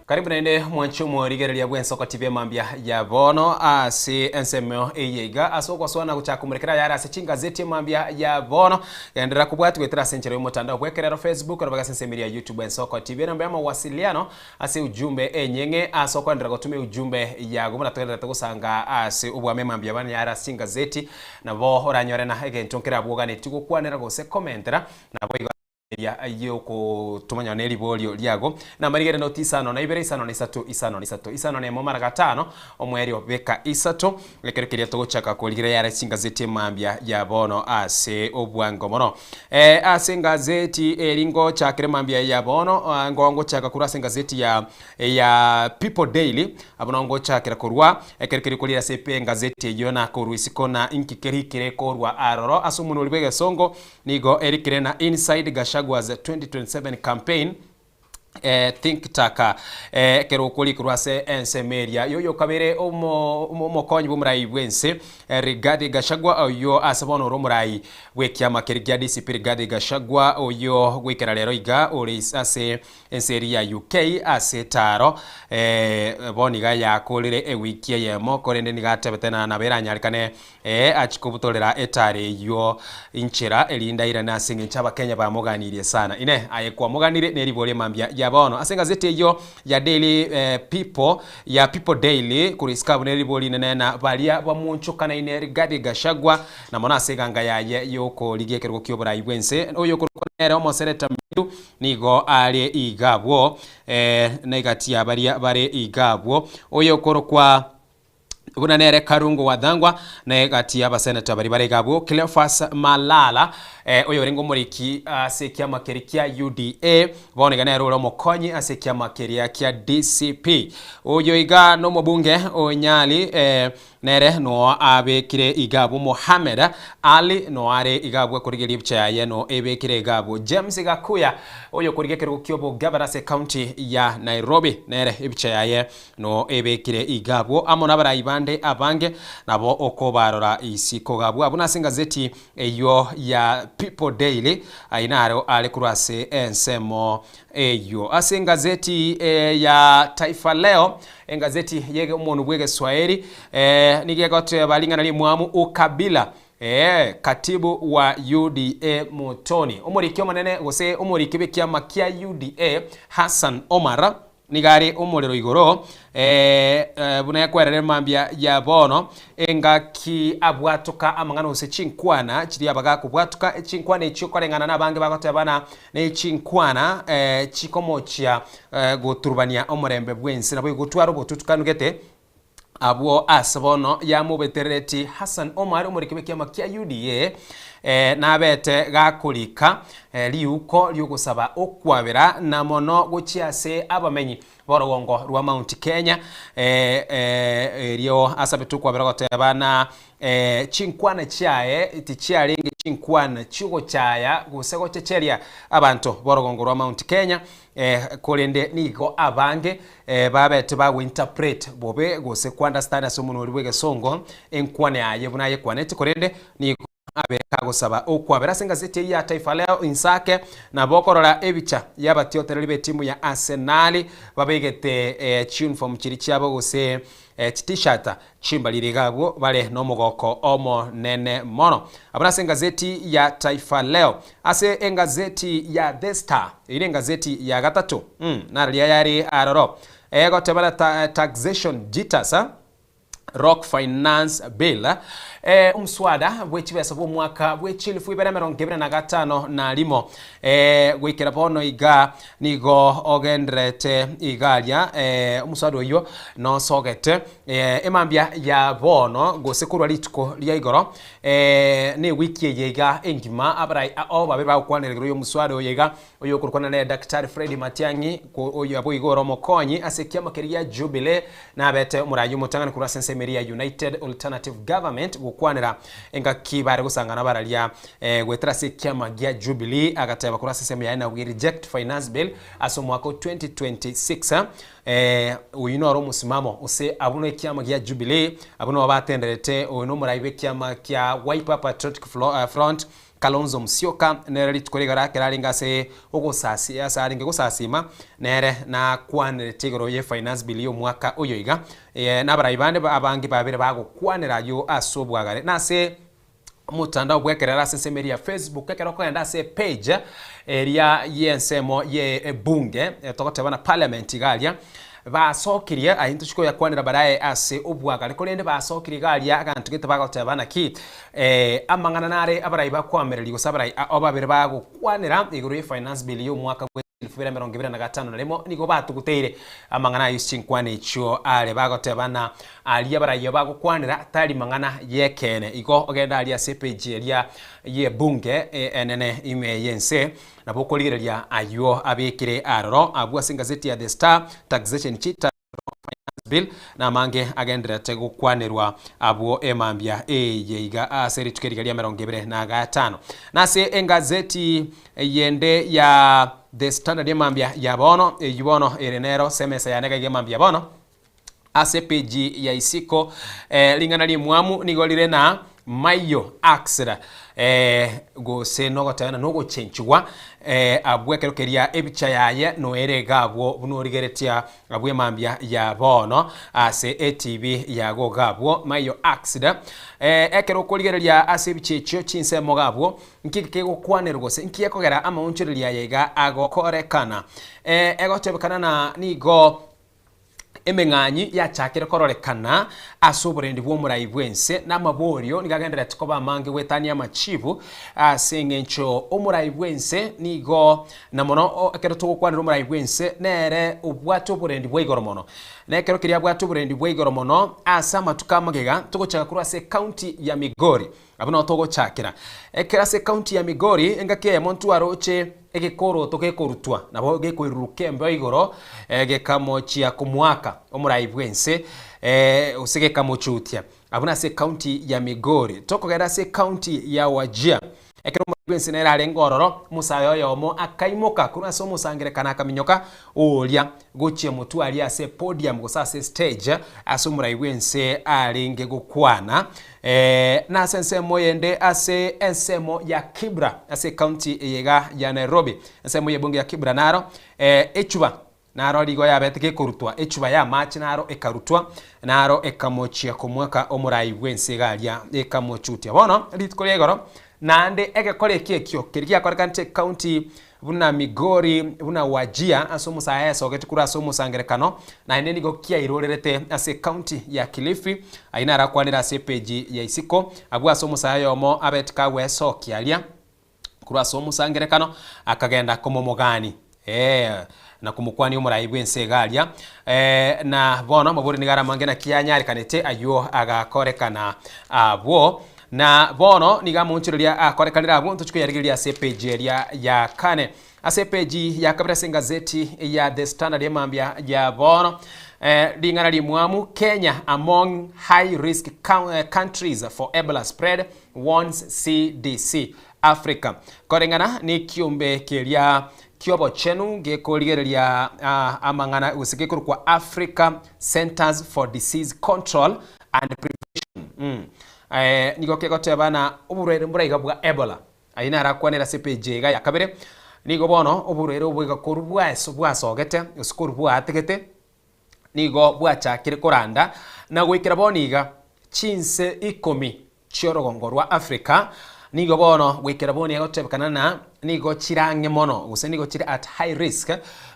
S13: Karibu naende mwanche omorigereria bw'ensoko TV emambia ya bono ase ensemo eye iga ase ogosoa na gochaka komorekera ayare ase chingazeti emambia ya bono genderera kobwati goetera ase enchera y'omotandao bw'ekerero Facebook nabo ase ensemo eria ya YouTube Ensoko TV enamba ya mawasiliano ase ujumbe enyeng'e ase okoenderera gotuma eujumbe yago buna togendererete gosanga ase obwame mambia bane yare ase chingazeti nabo oranyore na egento nkerabwoganetie gokwanera gose komentera nabo igo eria y'okotomanya nonya neriborio riago namariga ere noti isano na ibere isano na isato isano na isato isano na emo mara gatano omoerio beka isato ekero keria togochaka korigereria yare chingazeti emambia ya bono ase obwango mono. Eh, ase engazeti eri ngochakere mambia ya bono ah, ngo ngochaka korwa ase engazeti ya ya People Daily abwo nao ngochakera korwa ekero keria korire ase engazeti eyio na korwa isiko na inki kerikire korwa aroro ase omonwa oria bw'egesongo Nigo erikire na Inside Gachagua's 2027 Campaign eh, Think Tank eh, ekero okorikorwa ase ensemo eria yoyo okabere omo- omo- omokonyi bw'omorai bw'ense eh, Rigathi Gachagua oyio ase bono ore omorai bw'ekiama keria kia DCP Rigathi Gachagua oyio goikera rero iga ore is- ase Ense eria ya UK ase etaaro bono iga yakoorire ewiki eyemo, korende nigo atebete na nabo eranyarekane achie kobutorera etaaro eyio inchera erinde airane ase engencho Abakenya bamoganirie sana. Inee! Aye kwamoganire? Neribori emambia ya bono ase engazeti eyio ya Daily People ya People Daily korwa isiko abwo neribori rinene na baria bamonchokanaine Rigathi Gachagua na mono ase eganga yaye yokorigia ekerogo kioborai bwense oyokorokwa nere omoseneta Meru Nigo are iga abwo, ee, negati ya baria bare iga abwo, oyokorokwa buna nere Karungo Wathangwa, na egati y'abaseneta baria bare iga abwo, Cleophas Malala, eh, oyorenge omoriki ase ekiama keria kia UDA, bono iga nere ore omokonyi ase ekiama keria kia DCP. Oyo iga nomobunge o Nyali, eh, Nere noo abekire iga abwo Mohammed Ali noo are iga abwo akorigeria ebicha yaye noo ebekire iga abwo James Gakuya oyokorigia ekerogo ki'obogavana ase ecounty ya Nairobi nere ebicha yaye noo ebekire iga abwo amo nabarai bande abange nabo okobarora isiko iga abwo abwo nase engazeti eyio ya People Daily ayio naro are korwa ase ensemo Eyio. Ase engazeti ya Taifa Leo, engazeti ye omonwa bw'egeswaeri, eh, nigo egoteba ring'ana rimwamu Ukabila, eh, katibu wa UDA Mutoni. Omoriki omonene gose omoriki bw'ekiama kia UDA Hassan Omar. Nigo are omorero igoro, buna ekwerera mambia ya bono, engaki abwatoka amang'ana gose chinkwana chiria bagakobwatoka, chinkwana echio koreng'ana nabange bagotebana ne chinkwana chikomochia goturubania omorembe bw'ense naboigo gotwara obotutukanu gete. Abwo ase bono yamobeterereti Hassan Omar omoriki bw'ekiama kia UDA nabete gakorika riuko ri'ogosaba okwabera na mono gochia ase abamenyi b'orogongo rwa Mount Kenya erio asabete okwabera goteba na chinkwana chiaye tichiarenge chinkwana chiogochaya gose gochecheria abanto b'orogongo rwa Mount Kenya Korende nigo abange babete bagointerpret bobe gose kounderstand ase omonwa oria bw'egesongo enkwana yaye buna ayekwaneti korende nigo abe kagosaba okwabera ase engazeti eyio ya Taifa Leo insake nabo okorora ebicha y'abatiotereri b'etimu ya Arsenal babegete chiuniform chiria chiabo gose chi-t-shirt Chimbariri iga abwo bare nomogoko omonene mono. Abwo nase engazeti ya Taifa Leo. Ase engazeti ya The Star, eyio nengazeti ya gatato, mm, nararia yare aroro, egoteba ta, Taxation Jitters, Rock Finance Bill, eh, omswada bwe chibesa bw'omwaka bwe chilifu ibere emerongo ebere na gatano na rimo, eh, goikera bono iga Nigo ogendererete iga aria, omoswada oyio nosogete emambia ya bono, gose korwa rituko ria igoro, newiki eye iga engima, abarai ao babe bagokwanera igoro y'omoswada oyo iga, oyokorokwana nere Daktari Fred Matiang'i, oyo boigo ore omokonyi ase ekiama keria gia Jubilee, nabete omorai omotang'ani korwa ase ensemo eria ya United Alternative Government gokwanera engaki bare gosangana bararia Goetera ase ekiama gia Jubilee agateba korwa ase ensemo yaye na we reject finance bill ase omwaka o 2026. Oyio noro omosimamo ose abwo na ekiama gia Jubilee abwo nabo batenderete oyo nomorai bw'ekiama kia Wiper Patriotic Front Kalonzo Musyoka nere rituko rigoro ekero arenge ase ogosasi ase arenge gosasima nere nakwanerete igoro ye finance bill y'omwaka oyo iga nabarai bande abange babere bagokwanera ayio ase obwagare nase Omotandao bw'ekerero ase ensemo eria ya Facebook ekero okogenda ase epage eria y'ensemo ye ebunge togoteba na parliament iga aria basokirie aye ntochi koyakwanera baraye ase obwagare korende basokirie iga aria aganto gete bagoteba naki amang'ana nare abarai bakoamereria gose abarai ao babere bagokwanera igoro ye finance bill y'omwaka bwe 2025 nigo batuguteire amang'ana ayio chinkwana echio are bagoteba na aria barayio bagokwanera tari mang'ana y'ekeene. Igo ogende aria ase epeji eria y'ebunge enene ime y'ense nabo okorigereria ayio abekire aroro abwo ase engazeti ya The Star, Taxation Cheaters, Finance Bill na amange agendererete gokwanerwa abwo emambia eye iga ase rituko eriga ria 25. Na ase engazeti eyende ya The Standard emambia ya bono, eyio bono ere nero ase emesa yane iga iga emambia ya bono, ase epeji ya isiko ring'ana rimwamu nigo rire na Maiyo axed gose nogoteba ng'a nogochenchigwa abwo ekero keria ebicha yaye noere iga abwo buna origeretia abwo emambia ya bono ase etv yago iga abwo Maiyo axed ekero okorigereria ase ebicha echio chinsemo iga abwo nki kegokwanerwa gose nki gekogera amaonchoreria aya iga agokorekana egotebekana na nigo Emeng'anyi yachakire kororekana ase oborendi bw'omorai bw'ense, na amaborio nigo agendererete koba amange goetania amachibu, ase engencho omorai bw'ense nigo, na mono ekero togokwanera omorai bw'ense, nere obwate oborendi bwa igoro mono. Na ekero keria abwate oborendi bwa igoro mono, ase amatuko amagega togochaka korwa ase ecounty ya Migori, Abwo nao togochakera. Ekero ase ecounty ya Migori, engaki eyemo ntwaroche egekoroto gekorutwa, nabo gekoiruruka embeo igoro, gekamochia komoaka omorai bw'ense, gose gekamochutia. Abwo nase ecounty ya Migori. Tokogenda ase ecounty ya Wajir, ekero omorai bw'ense nere arenge ororo, omosae oyomo akaimoka korwa ase omosangerekano akaminyoka oria gochia motwe aria ase epodium gose ase estage ase omorai bw'ense arenge gokwana. Na ase ensemo eyende ase ensemo ya Kibra ase ecounty eye iga ya Nairobi, ensemo y'ebunge ya Kibra naro echuba naro rigo yabete gekorutwa, echuba y'amache naro ekarutwa, naro ekamochia komwaka omorai bw'ense iga aria ekamochutia. Bono rituko ria igoro naende egekora eki ekio keria giakorekanete ecounty. buna Migori, buna Wajir ase omosae esogete korwa ase omosangerekano, naende nigo kiairorerete ase ecounty ya Kilifi. Ayio naro akwanire ase epeji ya isiko, abwo ase omosae oyomo abete kagwesokia aria korwa ase omosangerekano, akagenda komomogani, ee, na komokwania omorai bw'ense iga aria. Na bono amabori nigo are amange naki anyarekanete ayio agakorekana abwo. Na bono nigo amonchoreria akorekanire abwo, ntochie koyarigereria ase epeji eria ya kane. Ase epeji ya kabere ase engazeti ya The Standard emambia ya bono, ring'ana rimwamu, Kenya among high risk countries for Ebola spread, warns CDC Africa. Koreng'ana nekiombe keria ki'obochenu gekorigereria amang'ana gose gekorokwa Africa Centers for Disease Control and Prevention nigo kegoteba na oborwaire mboraiga bwa Ebola. Ayio naro akwanire ase epeji iga ya kabere. Nigo bono oborwaire obo iga korwa bwasogete gose korwa bwaategete nigo bwachakire koranda na goikera bono iga chinse ikomi chi'orogongo rwa Africa nigo bono goikera bono egotebekana na nigo chire ang'e mono gose nigo chire at high risk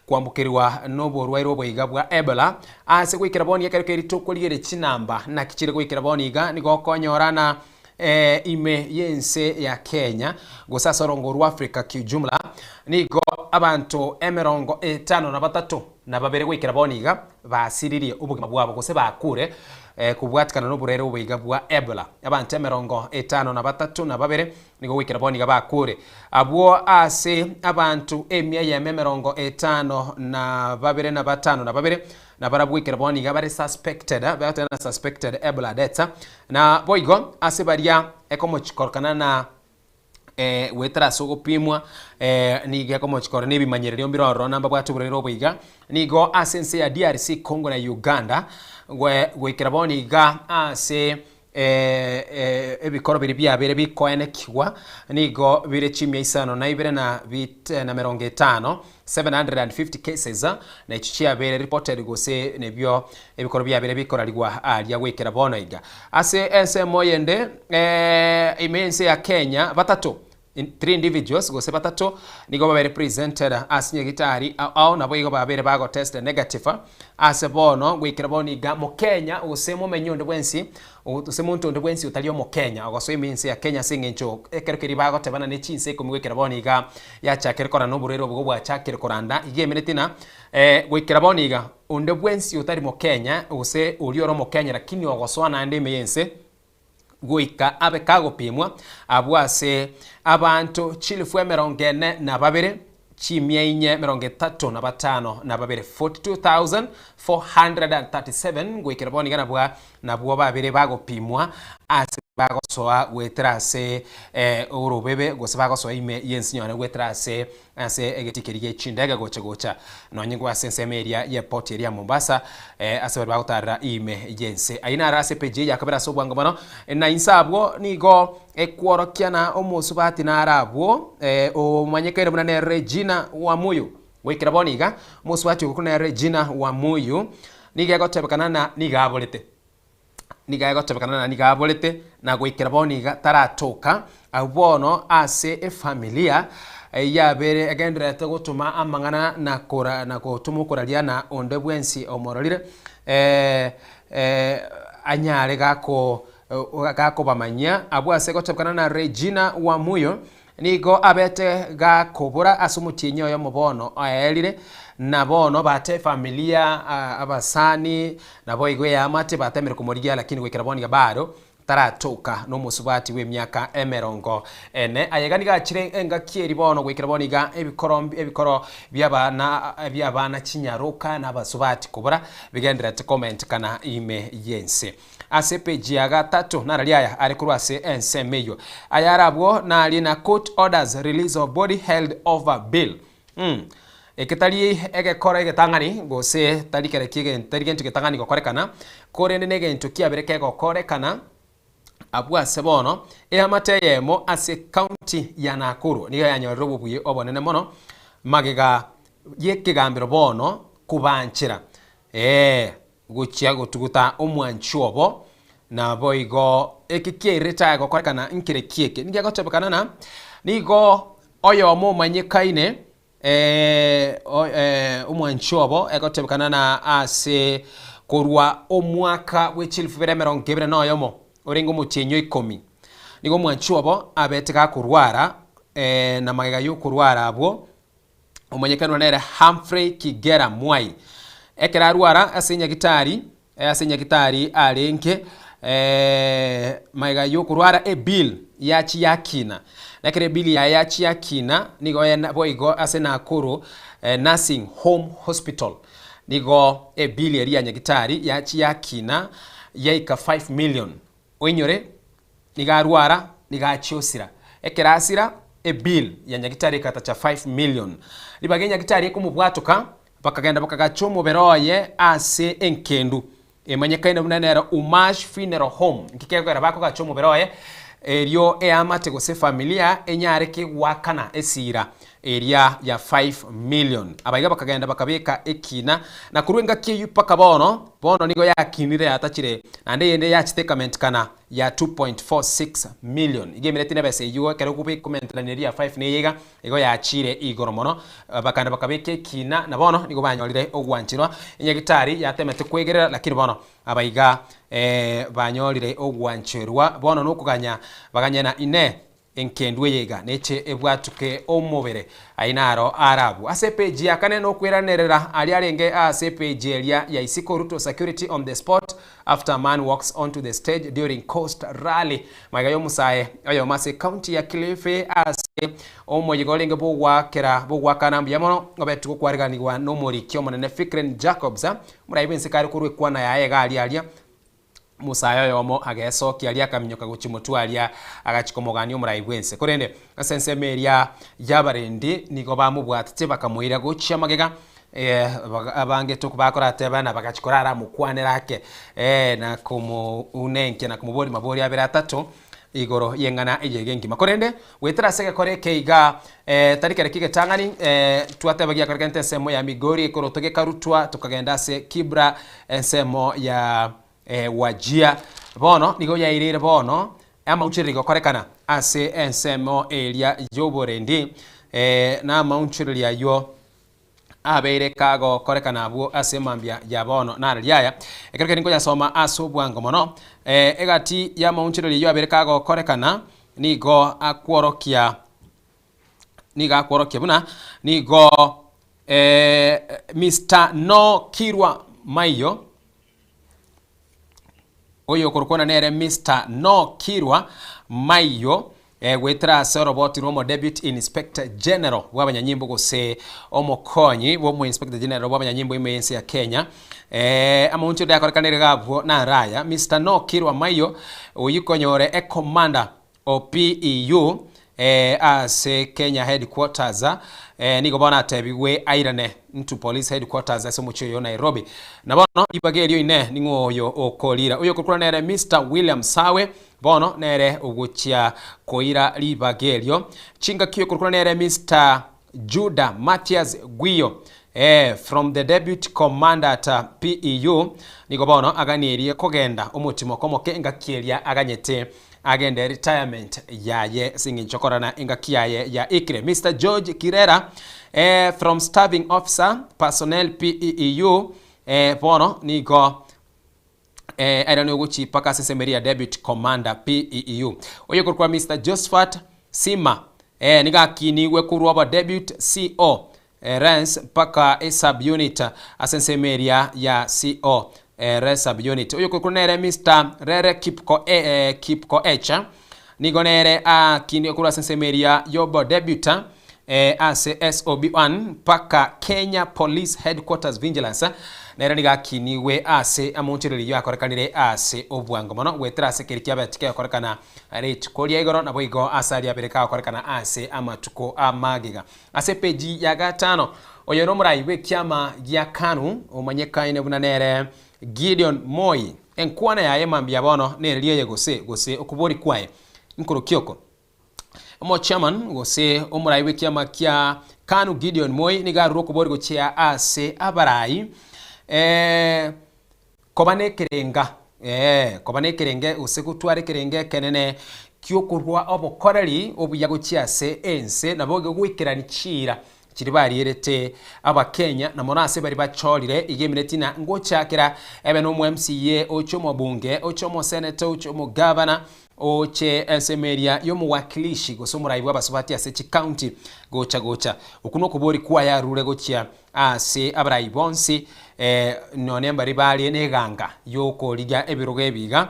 S13: kwambokerwa noborwaire obo iga bwa Ebola. Ase goikera bono ekero keria tokorigereria chinamba naki chire goikera bono iga nigo okonyora na ime y'ense ya Kenya gose ase orongo rwa Africa kiujumla nigo abanto emerongo etano na batato na babere goikera bono iga basiririe obogima bwabo gose bakure kobwatikana noborwaire oboiga bwa Ebola. Abanto emerongo etano na batato na babere nigo goikera bono iga bakure. Abwo ase abanto emia eyemo emerongo etano na babere na batano na babere nabarabwo goikera bono iga bare suspected, bagoteba na suspected Ebola deaths. Na boigo ase baria ekomochikorokana na goetera ase ogopimwa nigo ekomochia korora na ebimanyererio mbire ororo na mbabwate oborwaire obo iga, nigo ase ense ya DRC Congo na Uganda goikera bono iga ase ebikoro biria biabeire bikoenekigwa nigo bire chimia isano na ibere na na merongo etano, 750 cases, na echio chiabeire reported gose nebio ebikoro biabeire bikorarigwa aria goikera bono iga. Ase ensemo eyende ime y'ense ya Kenya batato, three individuals gose batato nigo babeire presented ase nyagitari ao naboigo babeire bago tested negative ase bono goikera bono iga mokenya gose momenyi onde bwensi gose monto onde bwensi otari omokenya ogosoa ime y'ense ya Kenya ase eng'encho ekero keria bagotebana ne chinsa ikomi goikera bono iga yachakire korana oborwaire obo igo bwachakire koranda iga emereti na goikera bono iga Onde bwensi otari Mokenya, gose oria ore Omokenya lakini ogosoa naende ime y'ense, goika abe kagopimwa abwo ase abanto chilifu emerongo ene na babere, chimia inye emerongo etato na batano na babere, 42,437, goikera bono iga nabwo nabwo babere bagopimwa ase bagosoa goetera ase orobebe gose bagosoa ime y'ense yone goetera ase Ase egetii keria gie chindege gocha gocha nonye nigo ase ensemo eria y'eport eria ya Mombasa ase baria bagotarera ime y'ense. Ayio naro ase epeji eye ya kabere ase obwango mono. Na inse abwo nigo ekworokia na omosubati naro abwo omanyekaine buna nere Regina Wamuyu. Goikera bono iga, omosubati oyo nere Regina Wamuyu nigo egotebekana na nigo aborete. Nigo egotebekana na nigo aborete, na goikera bono iga taratoka. Abwo bono ase efamilia yabere egendererete gotoma amang'ana na kora na gotoma okoraria na onde bwensi omororire anyare gako gakobamanyia. Abwo ase egotebekana na Regina Wamuyu Nigo abete gakobora ase omotienyi oyomo bono oerire, na bono bate efamilia, abasani, naboigo eamate batemire komorigia lakini goikera bono iga bado taratoka nomosubati bw'emiaka emerongo ene. Aye iga nigo achire engaki eria bono goikera bono iga ebikoro ebikoro bi'abana bi'abana chinyaroka na abasubati kobora bigendererete komentekana ime y'ense. Ase epeji ya gatato nararia aya are korwa ase ensemo eyio. Aya are abwo narie na court orders release of body held over bail. Mm. Eke tari egekora egetang'ani gose tari kere ki'egento tari gento getang'ani gokorekana, korende negento kiabere kegokorekana abwo ase bono eamate eyemo ase county ya Nakuru nigo yanyorire obobuya obonene mono magega y'ekegambero bono kobanchera ee. Gochia gotuguta omwanchi obo, naboigo eke kiairete aye gokorekana nkere kieke. Nigo egotebekana na nigo oyomo omanyekaine. Eh, o- eh, omwanchi obo egotebekana na ase korwa omwaka bwe chilifu bire emerongo ebere na oyomo orenge omotienyi o ikomi nigo omwanchi obo abete gakorwara eh, na magega ya okorwara abwo omonyekanwa nere Humphrey Kigera Mwai ekero arwara ase enyagitari Ase nyagitari arenge, magega y'okorwara ebill yachia yakina. Na ekero ebill yaye yachia yakina, nigo boigo ase Nakuru Nursing Home Hospital, nigo ebill eria ya nyagitari yachia yakina yaika 5 million. Oinyore, nigo arwara, nigo achia osira. Ekero asira, ebill ya nyagitari ekatacha 5 million. Ribaga enyagitari ekomobwatoka, Bakagenda bakagacha omobere oye ase enkendu emanyekaine buna nero Umash Funeral Home. Nki kegokera bakogacha omobere oye? Erio eamate gose efamilia enyare kegoakana esira eria ya 5 million. Abaiga bakagenda bakabeka ekina na korwa engaki eyio mpaka bono, bono nigo yakinire yatachire naende eyende yachete ekamentikana ya 2.46 million. Iga emereti nebesa eyio ekero okomenterania eria ya 5 neye iga, Igo yachiire igoro mono, bakagenda bakabeka ekiina, na bono nigo banyorire ogwancherwa. Enyagitari yatemete kwegerera, lakini bono abaiga banyorire ogwancherwa. Bono nokoganya baganye na Inee! Enkendu eye iga neche ebwatuke omobere? Ayio naro arabwo. Ase epeji ya kane nokweranerera aria arenge ase epeji eria ya isiko Ruto security on the spot after man walks onto the stage during coast rally. Magega y'omosae oyomo ase ecounty ya Kilifi ase omoyega orenge bw'ogoakera bw'ogoakana mbuya mono obetwe gokwariganigwa n'omoriki omonene Fikren Jacobs omorai bw'ense kare korwa ekwana yaye iga aria aria omosae oyomo agesokia aria akaminyoka gochia motwe aria agachia komogania omorai bw'ense korende ase ensemo eria y'abarendi nigo bamobwatete bakamoira gochia magega Abange tokobakorateba na bagachia korara amokwanere ake, na komounenkia na komoboria maborio abere atato igoro y'eng'ana eye iga engima. Korende goetera ase egekora eke iga, tari kere ki'egetang'ani, twateba giakorekanete ensemo ya Migori ekoroto gekarutwa tokagenda ase Kibra ensemo ya Wajir. Bono nigo yaireire bono amaunchoreri gokorekana ase ensemo eria y'oborendi, na amaunchoreri ayio abeire kagokorekana abwo ase mambia ya bono nararia aya. Ekero keria nkoyasoma ase obwango mono, egati y'amaunchoreri ayio abeire kagokorekana nigo akworokia nigo akworokia buna nigo Mister No Kirwa Maiyo, Oyo okorokwana nere Mister No Kirwa Maiyo goetera ase oroboti rw'omo Deputy Inspector General bw'abanyanyimbo gose omokonyi bw'omo Inspector General bw'abanyanyimbo ime y'ense ya Kenya. Amauncho ande akorekanire iga abwo naro aya, Mister No Kirwa Maiyo oyio konyore ecommander o PEU ase Kenya Headquarters nigo bono atebigwe airane into Police Headquarters ase omochie oyo o Nairobi. Na bono ribaga erio inee ning'o oyo okorira? Oyo okorokwa nere Mister William Sawe bono nere ogochia koira ribaga erio. Chingaki okorokwa nere Mister Judah Mathias Gwiyo from the Deputy Commander at PEU nigo bono aganierie kogenda omotimoko omoke engaki eria aganyete agende retirement yaye ase eng'encho korana engaki yaye ya ikire. Mister George Kirera from Staffing Officer Personnel PEEU bono nigo airane ogochi mpaka ase ensemo eria ya Deputy Commander PEEU. Oyo okorokwa Mister Josephat Sima nigo akinigwe korwa obo Deputy CO Rens mpaka esub unit ase ensemo eria ya CO ere sub unit. Oyo okorokwa nere Mister Rere Kipkoech nigo nere akinigwe korwa ase ensemo eria yobo Deputy ase SOB1 mpaka Kenya Police Headquarters Vigilance nere nigo akinigwe ase amonchereri ayio akorekanire ase obwango mono goetera ase keria kiabete kegokorekana rituko ria igoro naboigo ase aria abere kagokorekana ase amatuko amagega. Ase epeji ya gatano, oyo nomorai bw'ekiama gia Kanu omanyekaine buna nere Gideon Moi. Enkwana yaye mambia bono nereria eye gose gose okobori kwaye nkoroki oko. Omochairman gose omorai bw'ekiama kia Kanu Gideon Moi nigo arure okobori gochia ase abarai Koba nekerenga, ee, koba nekerenge gose gotwara ekerenge ekenene ki'okorua obokoreri obuya gochia ase ense, nabo igo goikerania chiira. Chiria barierete Abakenya, na mono ase baria bachorire iga emineti na ngochakera ebe na omo MCA, oche omobunge, oche omoseneta, oche omogavana, oche ensemo eria y'omowakilishi gose omorai bw'abasubati ase chicounty gocha gocha. Okwo nokobori kwaye arure gochia ase abarai bonsi nonye mbaria bare neganga yokorigia ebirogo ebi iga,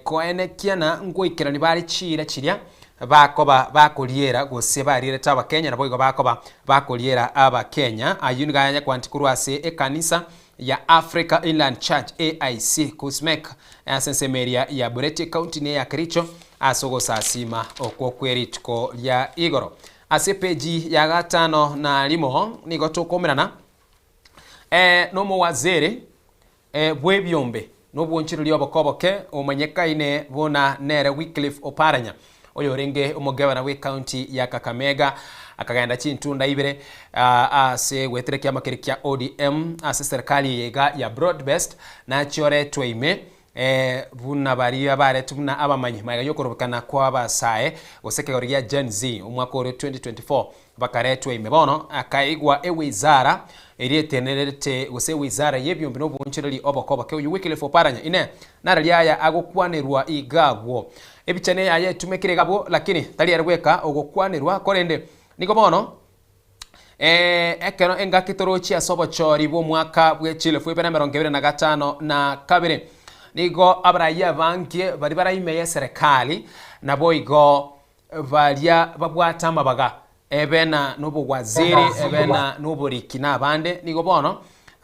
S13: koenekia na ngoikerania bare chiira chiria bakoba bakoriera gose barierete Abakenya naboigo bakoba bakoriera Abakenya. Ayio nigo ayanyakwanti korwa ase ekanisa ya Africa Inland Church, AIC, Kusmek ase ensemo eria ya Bureti ecounty ne ya Kericho ase ogosasima okwo kwe rituko ria igoro. Ase epeji ya gatano na rimo nigo tokomerana nomowaziri bw'ebiombe nobwonchoreria oboke oboke omanyekaine buna nere Wycliffe Oparanya, oyorenge omogabana bw'ecounty ya Kakamega, akagenda chintunda ibere ase goetera ekiama keria kia ODM ase serikali eye iga ya Broad Based nachioretwe ime buna baria baretwe buna abamanyi magega yokorobekana kw'abasae gose ekegori gia Gen Z omwaka ore 2024 Bakaretwa ime bono, akaigwa ewizara eria etenenerete, gose ewizara y'ebiombe na obonchereri obokoboke, oyio Wycliffe Oparanya. Inee! Narari aya agokwanerwa iga abwo? Ebichane yaye etumekire iga abwo, lakini tari ere bweka ogokwanerwa, korende nigo bono ekero engaki torochie ase obochori bw'omwaka bwe chielfu ibere emerongo ebere na gatano na kabere, nigo abarayia abange baria bare ime y'eserekari naboigo Baria babwate amabaga, ebena nobogwazeri, ebena noboriki na abande, nigo bono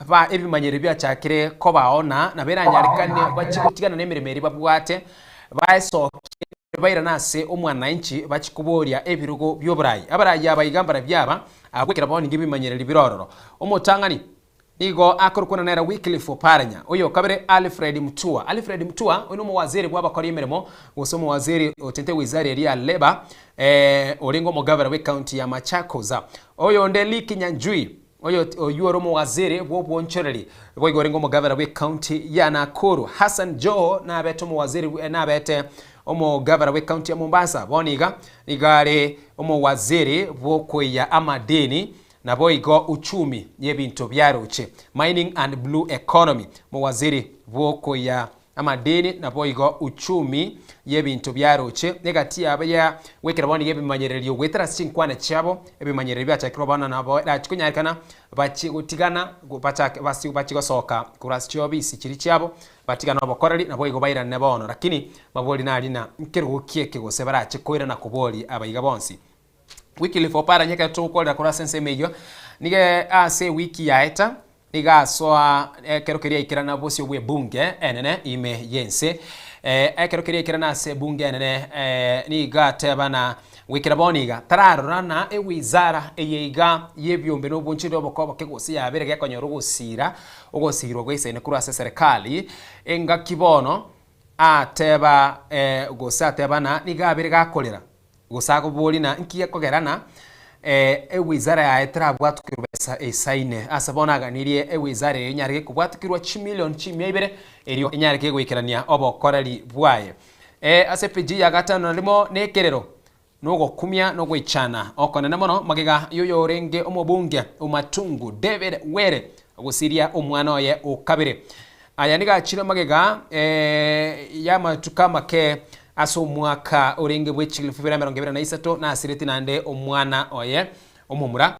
S13: ba ebimanyero biachakire kobao na nabo eranyarekane bachie gotigana nemeremo eria babwate, baesokie bairane ase omwananchi bachie koboria ebirogo bioborai. Abarai aba iga mbarabio aba, abwo ekero bono nigo ebimanyererio bire ororo. Omotang'ani Nigo akorokwana nere Wycliffe Oparanya. Oyo okabere Alfred Mutua. Alfred Mutua oyo nomowaziri bw'abakori emeremo gose omowaziri otente wizara eria ya Labour eh, orenge omogavana bw'ecounty ya Machakos. Oyonde Lee Kinyanjui oyo oyio ore omowaziri bw'obwonchoreri boigo orenge omogavana bw'ecounty ya Nakuru. Hassan Joho nabete omowaziri nabete omogavana bw'ecounty ya Mombasa. Bono iga nigo are omowaziri bw'okoiya amadini Naboigo uchumi y'ebinto biaroche, Mining and Blue Economy, Mowaziri bw'okoiya amadini naboigo uchumi y'ebinto biaroche, egati yabo ya gwekera bono iga ebimanyererio goetera ase chinkwana chiabo, ebimanyererio biachakirwe bono nabo erachi konyarekana bachie gotigana bachake basi bachie gosoka korwa ase chiobisi chiria chiabo, batigane obokoreri naboigo bairane bono lakini mabori nari na nkerogo ki eke gose barache koirana koboria abaiga bonsi. Wycliffe oparanye ekero togokorera korwa ase ensemo eyio, nigo ase ewiki yaeta nigo asoa ekero keria aikerana bosio bw'ebunge enene ime y'ense. Ekero keria aikerana ase ebunge enene nigo ateba na goikera bono iga tararora na ewizara eye iga y'ebiombe na obonchori oboke oboke gose yabere gekonyora ogosira ogosirwa gwaisaine korwa ase eserekari engaki bono ateba gose ateba na nigo abere gakorera. Gose akoborie na nki gekogera na ewizara yaye terabwatukirwe besa eisaine. Ase bono aganirie ewizara eye enyare gekobwatukirwa chimilion chimia ibere erio enyare kegoikerania obokoreri bwaye. Ase epeji ya gatano na rimo nekerero nogokumia nogoichana okonene mono magega yoyorenge omobunge o Matungu David Were gosiria omwana oye o kabere. Aya nigo achire magega y'amatuko amake ase omwaka orenge bwe chilifu ibere 23 nasireti naende omwana oye omomura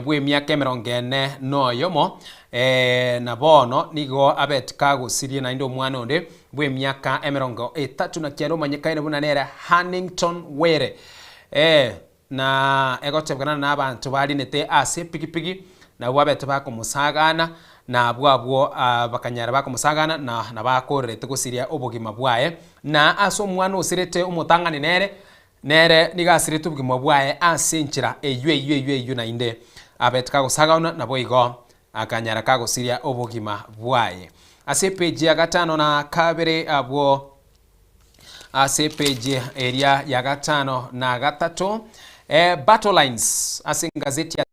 S13: bw'emiaka emerongo ene na oyomo, na bono nigo abete kagosiria naende omwana onde bw'emiaka emerongo etato na kianda omanyekaine buna nere Hannington Were. Na egotebekana nabanto barinete ase epigipigi, nabwo babete bakomosagana, na abwo abwo bakanyara bakomosagana, na nabakorerete gosiria obogima bwaye. Na ase omwana osirete omotang'ani nere, nere nigo asirete obogima bwaye ase enchera eyio eyio eyio eyio naende abete kagosagana, naboigo akanyara kagosiria obogima bwaye. Ase epeji ya gatano na kabere abwo. Ase epeji eria ya gatano na gatato, eh, battle lines ase engazeti ya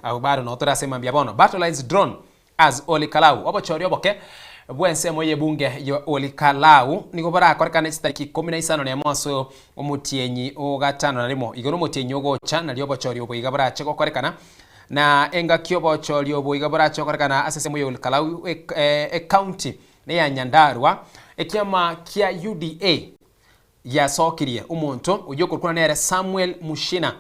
S13: abwo bado noo tore ase mambia bono. Battle lines drawn as Ole Kalau, obochori oboke. Bw'ensemo y'ebunge ya Olikalau nigo borakorekane chitariki ikomi na isano nemo ase omotienyi o gatano na rimo. Igo nomotienyi ogocha nario obochori obo iga borache gokorekana, na engaki obochori obo iga borache gokorekana ase ensemo ya Olikalau ecounty neya Nyandarua, ekiama kia UDA giasokirie omonto oyio okorokwa nere Samuel Mushina.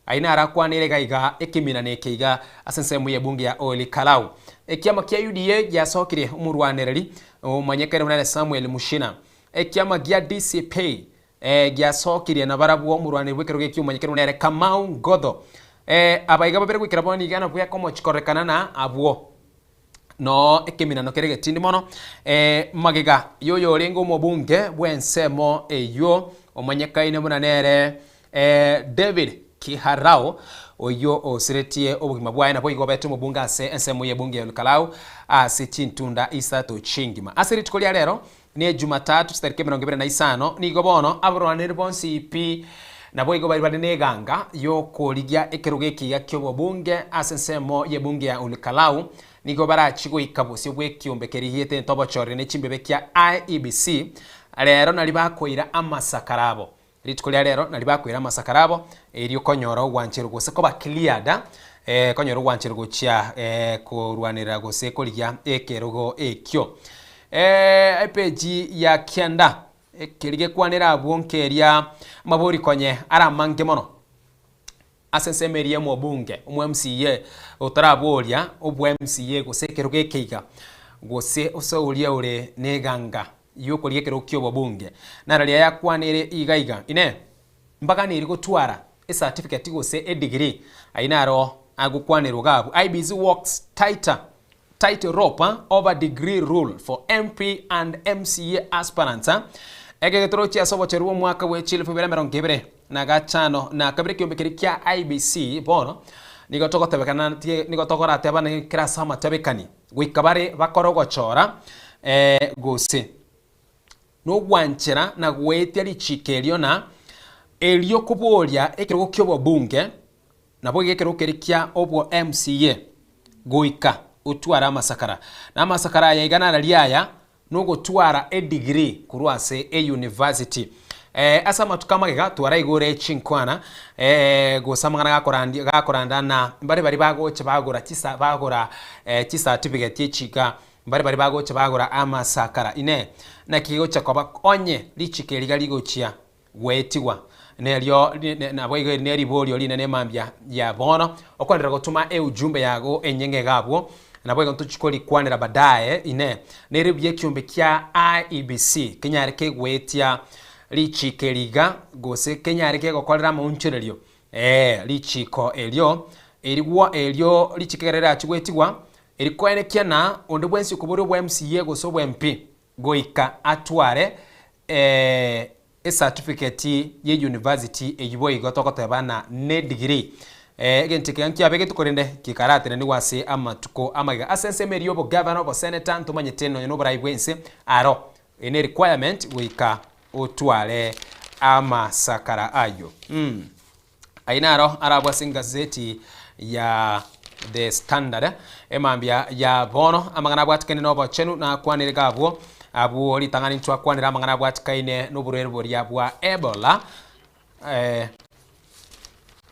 S13: Ayio naro akwanire iga iga ekemina neke iga ase ensemo y'ebunge ya Oli Kalau. Ekiama kia UDA giasokirie omorwanereri omanyekaine buna ere Samuel Mushina. Ekiama gia DCP giasokirie nabarabwo omorwanereri bw'ekerogo ekio omanyekaine buna ere Kamau Ngotho. Abaiga babere goikera bono iga nabwo ekomochikorekana na abwo. Noo ekeminano kere getindi mono. Magega y'oyorenge omobunge bw'ensemo eyio omanyekaine buna nere David Kiharao, oyio osiretie obogima bwaye naboigo obete omobunge ase ensemo y'ebunge ya Olkalau ase chintunda isato chingima. Ase rituko ria rero ne Jumatatu chitariki emerongo ebere na isano, nigo bono abarwaneri bonsi pi naboigo baria bare neganga y'okorigia ekerogo ekiya ki'obobunge ase ensemo y'ebunge ya Olkalau nigo barachie goika bosio bw'ekiombe keria gietente obochoreri ne chimbebe kia IEBC rero nario bakoira amasakara abo. Rituko ria rero nario bakoira amasakara abo erio konyora ogwancherwa gose koba cleared konyora ogwancherwa gochia korwanerera gose korigia ekerogo ekio. Epeji ya kianda ekeri gekwanera abwo nkeria amabori konye are amange mono ase ensemo eria y'omobunge omo MCA otaraboria obwa MCA gose ekerogo eke iga gose ase oria ore neganga y'okoria ekerogo ki'obobunge nararia yakwanire iga iga inee mbaganiri gotwara ecertificate gose edegree ayio naro agokwanerwa iga abwo IEBC works tighter tight rope over degree rule for MP and MCA aspirants. Eke getorochia ase obochori bw'omwaka bwe chilifu ibere emerongo ebere na gatano na kabere ekiombe keria kia IEBC bono nigo togotebekana nigo togoratebane kera ase amatebekani goika bare bakore ogochora gose nogwanchera na goetia richiko erio na erio koboria ekerogo ki'obobunge Naboigo ekerogo keria kia obwo MCA goika otware amasakara. Na amasakara aya iga nararia aya nogotwara edegree korwa ase euniversity. Ase amatuko amagega twaraigure chinkwana gose amang'ana gakorandia gakoranda na mbare baria bagocha bagora chisa bagora chicertificate echi iga mbare baria bagocha bagora amasakara. Inee! Naki gegocha koba onye richiko eri iga rigochia Gwetigwa nerio naboigo eri neriborio rinene mambia ya bono, okwenderera gotoma eujumbe yago enyeng'e iga abwo, naboigo ntochie korikwanera baadaye. Inee! Nere buya ekiombe kia IEBC kenyare kegwetia richiiko eri iga, gose kenyare kegokorera amaonchorerio? Ee, richiiko erio erigwo erio richiiko ekero rirachie gwetigwa, erikoenekia na onde bwensi okoboria obwa MCA gose obwa MP goika atware ecertificate ye university eyio boigo togoteba ng'a ne degree. Egento eke nkiabegetwe korende kikaratenenigwe ase amatuko amaiga. Ase ensemo eria y'obogavana, oboseneta, ntomanyete nonya na oborai bw'ense aro eye ne requirement goika otware amasakara ayio. Ayio naro arabwo ase engazeti ya The Standard emambia ya bono. Amang'ana abwatikaine nobochenu nakwanire iga abwo abwo ritang'ani ntwakwanire amang'ana abwatikaine noborwaire boria bwa Ebola eh,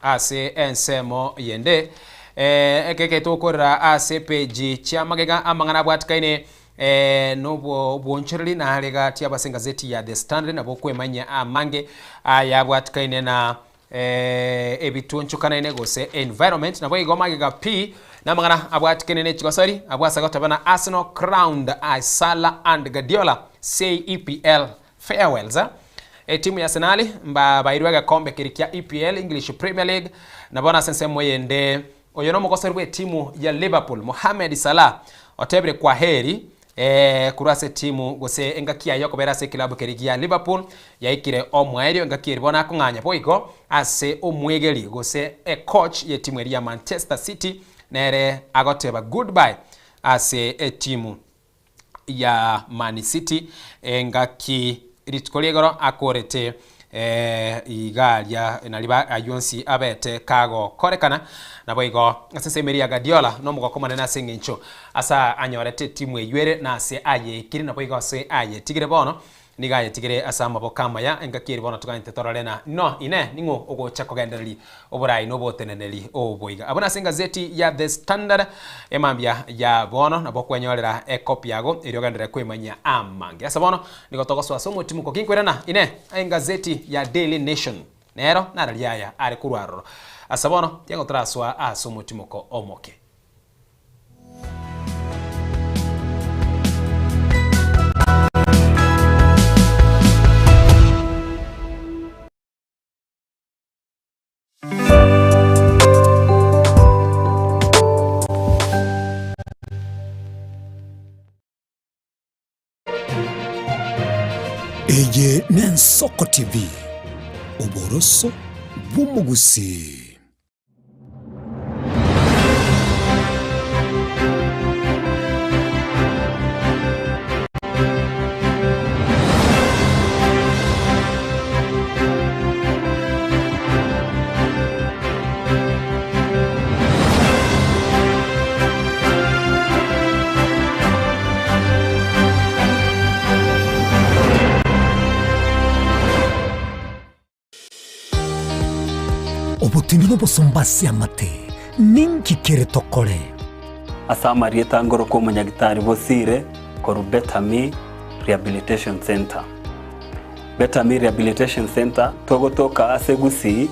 S13: ase ensemo yende eh, eke getokorera ase epeji chiamagega amang'ana abwatikaine eh, nobwoonchoreri nare gati abo ase engazeti ya The Standard nabo okwemanyia amange ayabwatikaine na eh, ebitwonchokanaine gose environment nabo igo magega pi namang'ana abwatikene ne chigosori abwo ase goteba na Arsenal crowned Salah and Guardiola say EPL farewells Etimu ya Arsenal mbabairwe egekombe keria kia EPL English Premier League na bono ase ensemo eyende oyo nomogosori bw'etimu ya Liverpool Mohamed Salah otebire kwaheri korwa ase etimu gose engaki yaye yokobera ase ekilabu keria gia Liverpool yaikire omoerio engaki eri bono akong'anya boigo ase omwegeri gose ecoach yetimu eria ya Manchester City nere agoteba goodbye ase etimu ya Man City engaki rituko ria igoro akorete. Iga aria nari ayio onsi abete kagokorekana. Naboigo ase ensemo eria ya Guardiola nomogoko omonene ase eng'encho ase anyorete etimu eyio ere na ase ayeikire naboigo ase ayetigire bono nigo ayetigire ase amaboko amaya engaki eria bono toganyete torore na no inee ning'o ogocha kogendereria oborai na oboteneneri oboiga. Abwo nase engazeti ya The Standard emambia ya bono nabo okwenyorera ekopi yago erio ogenderere kwemanyia amange. Ase bono Nigo togosoa ase omotimuko ginkoirana, Inee, engazeti ya Daily Nation nero nararia aya are korwa aroro? Ase bono, tiango torasoa ase omotimoko omoke.
S8: Eye n'Ensoko TV, oboroso bw'omogusii. Obotindi nobosomba ase amate, ninki kere tokore?
S2: Ase amarieta ngorokwa omonyagitari Bosire korwa Better Me Rehabilitation Centre. Better Me Rehabilitation Centre togotoka ase Gusii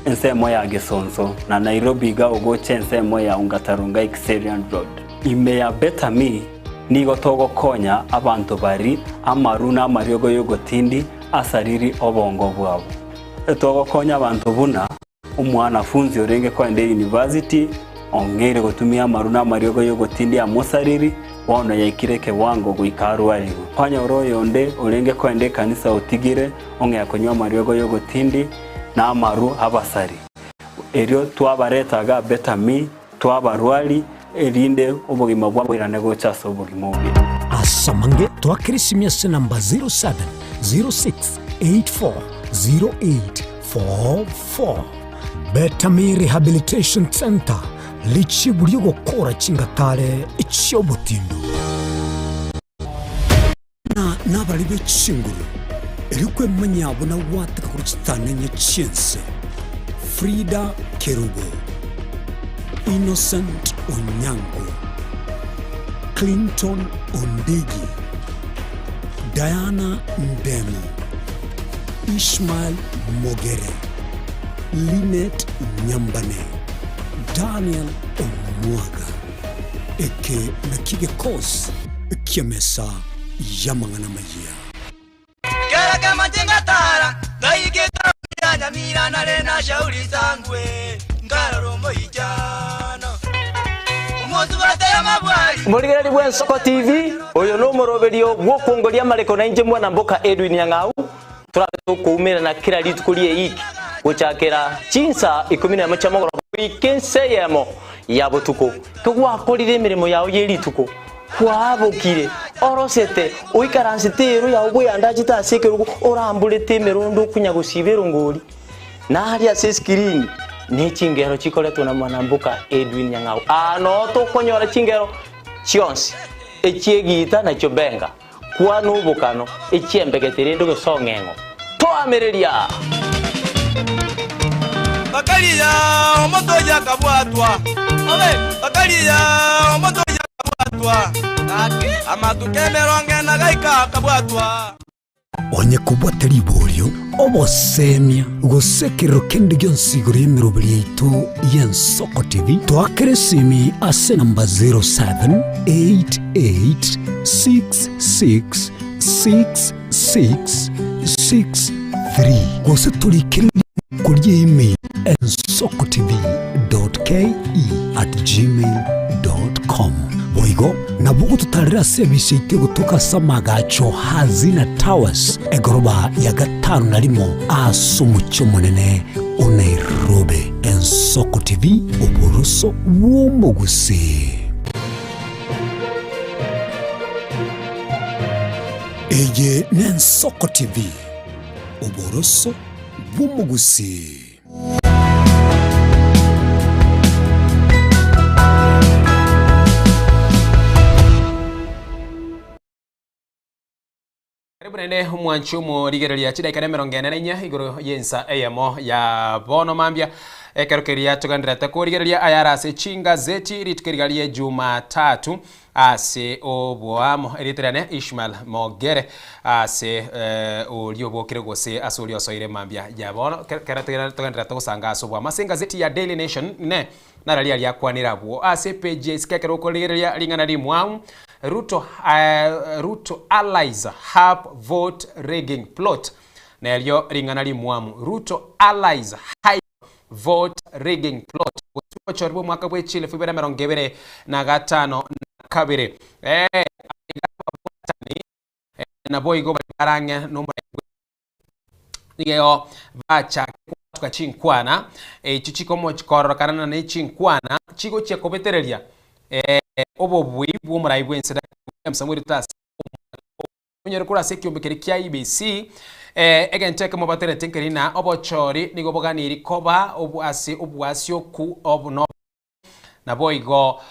S2: ensemo ya Gesonso na Nairobi iga ogocha ensemo ya Ongata Rongai Kiserian Road. Ime ya Better Me nigo togokonya abanto bari amaru na amariogo y'ogotindi asariri obongo bwabo. Togokonya abanto buna omwanafunzi orenge koenda eyunivasiti ong'eire gotumia amaru na amariogo y'ogotindi amosariri bono yaikire ekewango goika arwarigwe. Kwanyora oyonde orenge koenda ekanisa otigire ong'ea konywa amariogo y'ogotindi na amaru abasari. Erio twabareta iga Better Me, twabarwari, erinde obogima bwabo boirane gocha ase obogima obuya.
S8: Ase amange twakere esimi ase namba 0706840844. Better Me Rehabilitation Centre, richibu ri'ogokora chingatare chi'obotindu. Na nabari be chinguru, erio kwemanyia buna gwateka korwa chitanenye chi'ense, Frida Kerubo, Innocent Onyango, Clinton Ondigi, Diana Ndemo, Ishmael Mogere, Linet Nyambane, Daniel Omwaga. Eke nakio gekosi ki'emesa y'amang'ana amayia.
S19: Kera kemache ngatara, ngaika etaoni ya Nyamira nare na shauri sangwe, nkarora omoichano. Omosubati y'amabwari.
S20: Morigereria bw'Ensoko TV, oyo nomoroberio bw'okwongoria amareko na inche mwana mboka Edwin Nyang'au, torabe tokoumerana kera rituko ri'eiki gochakera chinsa ikomi nemo chia mogoroba goika ensa eyemo ya botuko. Kegwakorire emeremo yao ye rituko, kwabokire, orosete, oikaransete eero yao bweyandachete ase ekerogo, oramborete emerondo okonya gosiba erongori, na aria ase esikirini ne chingero chikoretwe na mwanamboka Edwin Nyang'au. Aa noo tokonyora chingero chionsi, echi'egiita na chiobenga, kwana obokano, echi'embegete rende gose ong'eng'o. Toamereria!
S19: Bakaria omonto oyio akabwatwa, bakaria omonto oyio akabwatwa, amatuko emerongo ena gaika akabwatwa.
S8: Onye kobwate riborio, obosemia, gose ekerero kende gionsi igoro y'emeroberi yaito y'Ensoko TV, toakere esimi ase enamba 0788666663 gose torikere riko ria email ensokotv.ke@gmail.com. Boigo nabo ogototarera ase ebisi yaito egotoka ase amagacho Hazina Towers, egoroba ya gatano na rimo ase omochie omonene o Nairobi. Ensoko TV, oboroso bw'omogusii. Eye n'Ensoko TV. Oboroso bw'omogusii.
S13: Karibu naende omwanchi omorigereria chidaika na emerongo ene na inya igoro y'ensa eyemo ya bono mambia ekero keria togendererete korigereria ayare ase chingazeti rituko eriga rie Jumatatu ase oboamo erieta riane Ishmael Mogere ase oria obokire gose ase oria osoire mambia ya bono kero togendererete gosanga ase oboamo ase engazeti ya Daily Nation ne Nara riaria akwanire abwo ase epeji ya isiko ekero okorigereria ring'ana rimwamu, Ruto, Ruto allies harp vote rigging plot. Nerio ring'ana rimwamu, Ruto allies hype vote rigging plot. Gose obochori bw'omwaka bwe chielfu ibere emerongo ebere na gatano na kabere. Eh, aiga ababwatani eh, naboigo baria barang'e nomorembe Nigo bachake kobwatuka chinkwana echio chikomochikororokana na ne chinkwana chigochia kobetereria obobui bw'omorai bw'ense Daktari William Samoei Ruto ase onyore korwa ase ekiombe keria kia IEBC egento ekemo baterete nkeri na obochori nigo boganiri koba ase obwasioku obu naboigo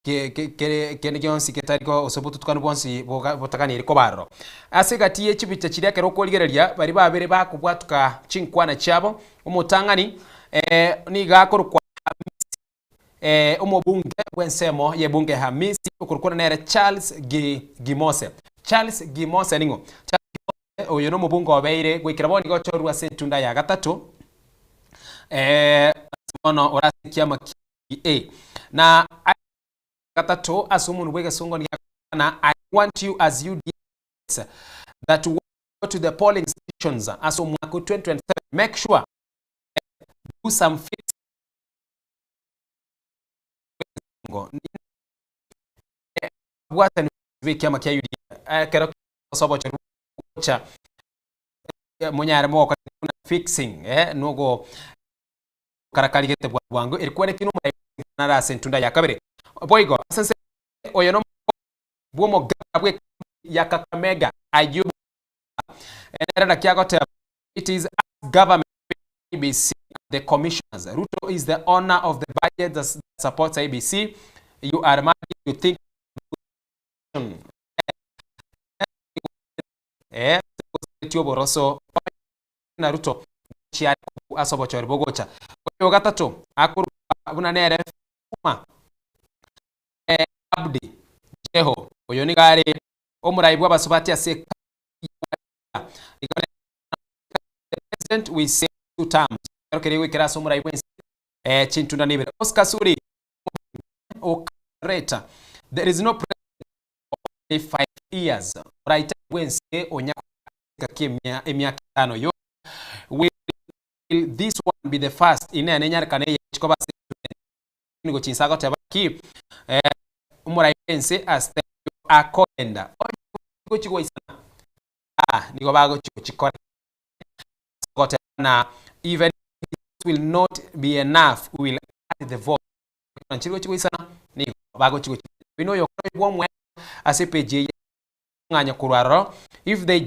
S13: kende gionsi getari gose obotutukanu bwonsi botaganiri koba aroro. Ase egati ye chibicha chiria ekero okorigereria baria babere bakobwatuka chinkwana chiabo, omotang'ani nigo akorokwa Hamisi, omobunge bw'ensemo y'ebunge Hamisi, okorokwa nere Charles Gimose. Charles Gimose ning'o? Charles Gimose oyo nomobunge obeire goikera bono igo ochorwa ase etunda ya gatato, bono ore ase ekiama kia A. Na gatato ase omonwa bw'egesongo nigo agokwana, I want you as UDAs that go to the polling stations ase omwaka o 2027 make sure do some fix bw'egesongo abwatani b'ekiama kia UDA ekero ase obochori gocha monyare mogokora buna fixing nogo karakarigete bwango eri kwerekia nomorai nare ase entunda ya kabere. Boigo ase ense oyo no bw'omogabana bwe ya Kakamega Ayub nere naki agoteba it is us government IEBC and the commissioners Ruto is the owner of the budget that supports IEBC you are mad you think eh oboroso na Ruto chiare kobua ase obochori bogocha. Oyo gatato akorokwa buna nere Fatuma Abdi Jeho. Oyo nigo are omorai bw'abasubati ase ekaunti ya Wajir. Igo nere president we say two terms. Ekero keria goikera ase omorai bwensi chintunda nibere. Oscar Sudi o Kareta. There is no president only 5 years. Omorai tari bwensi onya Gaki emiaka etano yoka. Will this one be the first? Inee nenyarekane eye chikoba ase nigo chinsa agoteba ki omorai bwense ase akogenda onye gochi goisana ah nigo bagochi gochikora goteba na even it will not be enough we will add the vote nchiri gochi goisana nigo bagochi gochi bino oyo bwomwe ase page eye ng'anya korwa aroro if they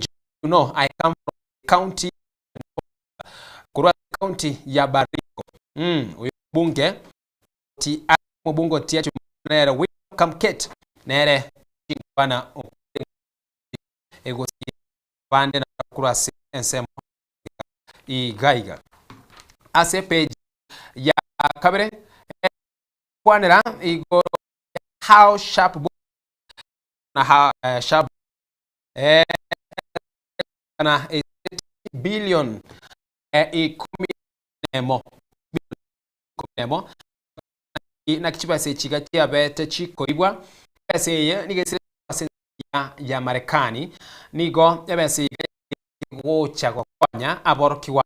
S13: you know I come from the county korwa county ya Baringo oyo bunge ti mobunge otiacho nere William Kamket nere chinkwana egosi bande na korwa ase ensemo iga iga ase page ya kabere kwanera igoro how sharp na ha sharp na billion ikumi nemo nemo naki chibesa echi iga chiabete chikoibwa ebesa eye nigo esire ase ya, ya Marekani nigo ebesa iga gocha gokonya aborokigwa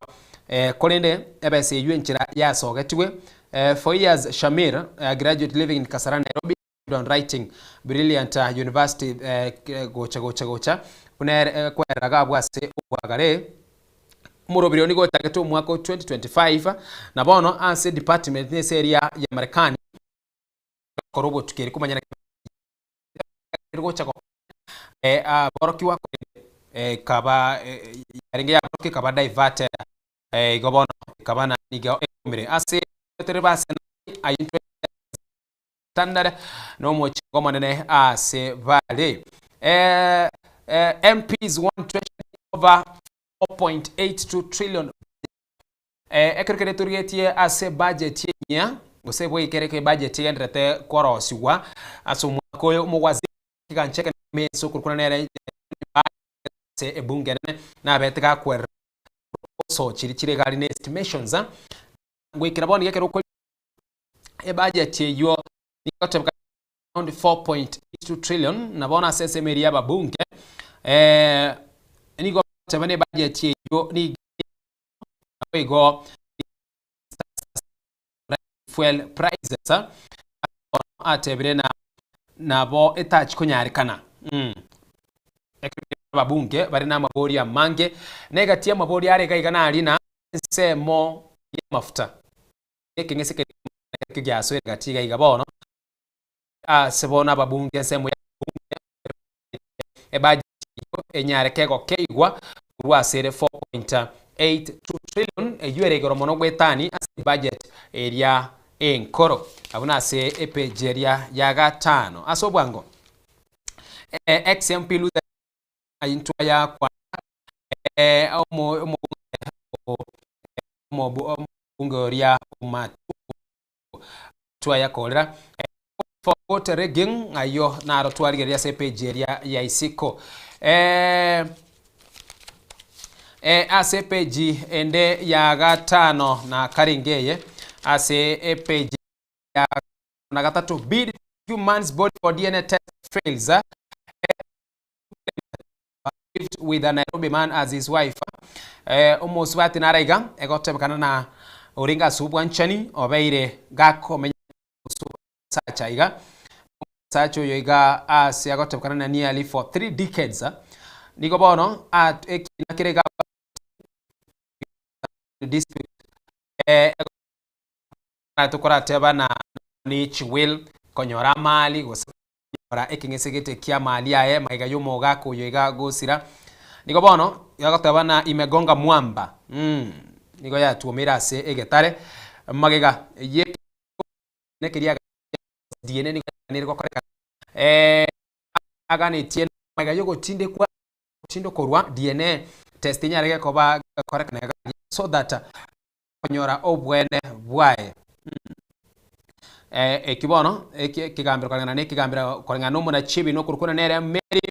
S13: eh, korende ebesa eywo enchera yasogetigwe eh, for years Shamir a graduate living in Kasarani Nairobi on writing brilliant university gocha gocha gocha buna ere kwerera iga abwo ase obwagare omoroberi oyo nigo ochagete omwaka o 2025 na bono ase department na ase area ya Marekani gokora obotuki komanya naki gocha aborokigwa korende. Ekaba yarenge yaborokia ekaba diverted igo bono ekaba na nigo ekumire ase tore ba Arsenal ayio ntwe Standard na omochengo omonene ase bare. MPs want treasury over 4.82 trillion Ekero keria torigetie ase budget enyia gose boikere ke budget egendererete korosigwa ase omwaka oyo omogwasi ekegancha ekene ase okorokwana nere ase ebunge enene nabete gakwerera proposal chiria chire iga aria na estimations goikera bono iga ekero okori ebudget eywo nigo egotebeka around 4.82 trillion na bono ase ensemo eria y'ababunge nigo bagoteba na ebudget eywo nigo Naboigo fuel prices bono atebire na nabo etachi konyarekana mm. Ababunge bare na amabori amange na egati y'amabori are iga iga nari na ensemo y'amafuta ekeng'ese keria giasoire gati iga iga bono ase bono ababunge ensemo ya ababunge Ebudget eyio enyare kegokeigwa korwa ase ere 4.82 trillion eyio ere igoro mono gwetani ase ebudget eria enkoro. Abwo nase epeji eria ya gatano. Ase obwango ex MP Luther intwa ya kwana omobunge oria Twayakorera for vote rigging ayio naro twarigereria ase epage eria ya isiko. Eh, eh, ase epage ende ya gatano na karenge eye ase epage ya na gatato bid to man's body for DNA test fails eh, lived with a Nairobi man as his wife. Eh, omosubati naraiga egotebekana na orenge ase obwanchani obeire gakomenya omosacha iga omosacha oyo iga ase agotebekana na nearly for 3 decades nigo bono at ekina kere iga dispute eh, tokorateba na nichi will konyora amali gose Konyora ekeng'ese gete ki'amaali aye magega y'omogaka oyo iga gosira. Nigo bono yagoteba na imegonga mwamba mm, nigo yatuomeire ase egetare magega ye keria DNA nigo yaganire gokorekana eh, aganetie magega y'ogotindekwa gotindokorwa DNA test enyare gekoba gekorekana iga so that konyora obwene bwaye. Eh, eki bono eki ekegambero koreng'ana na ekegambero koreng'ana na omonachi ebi nokorokwana nere Mary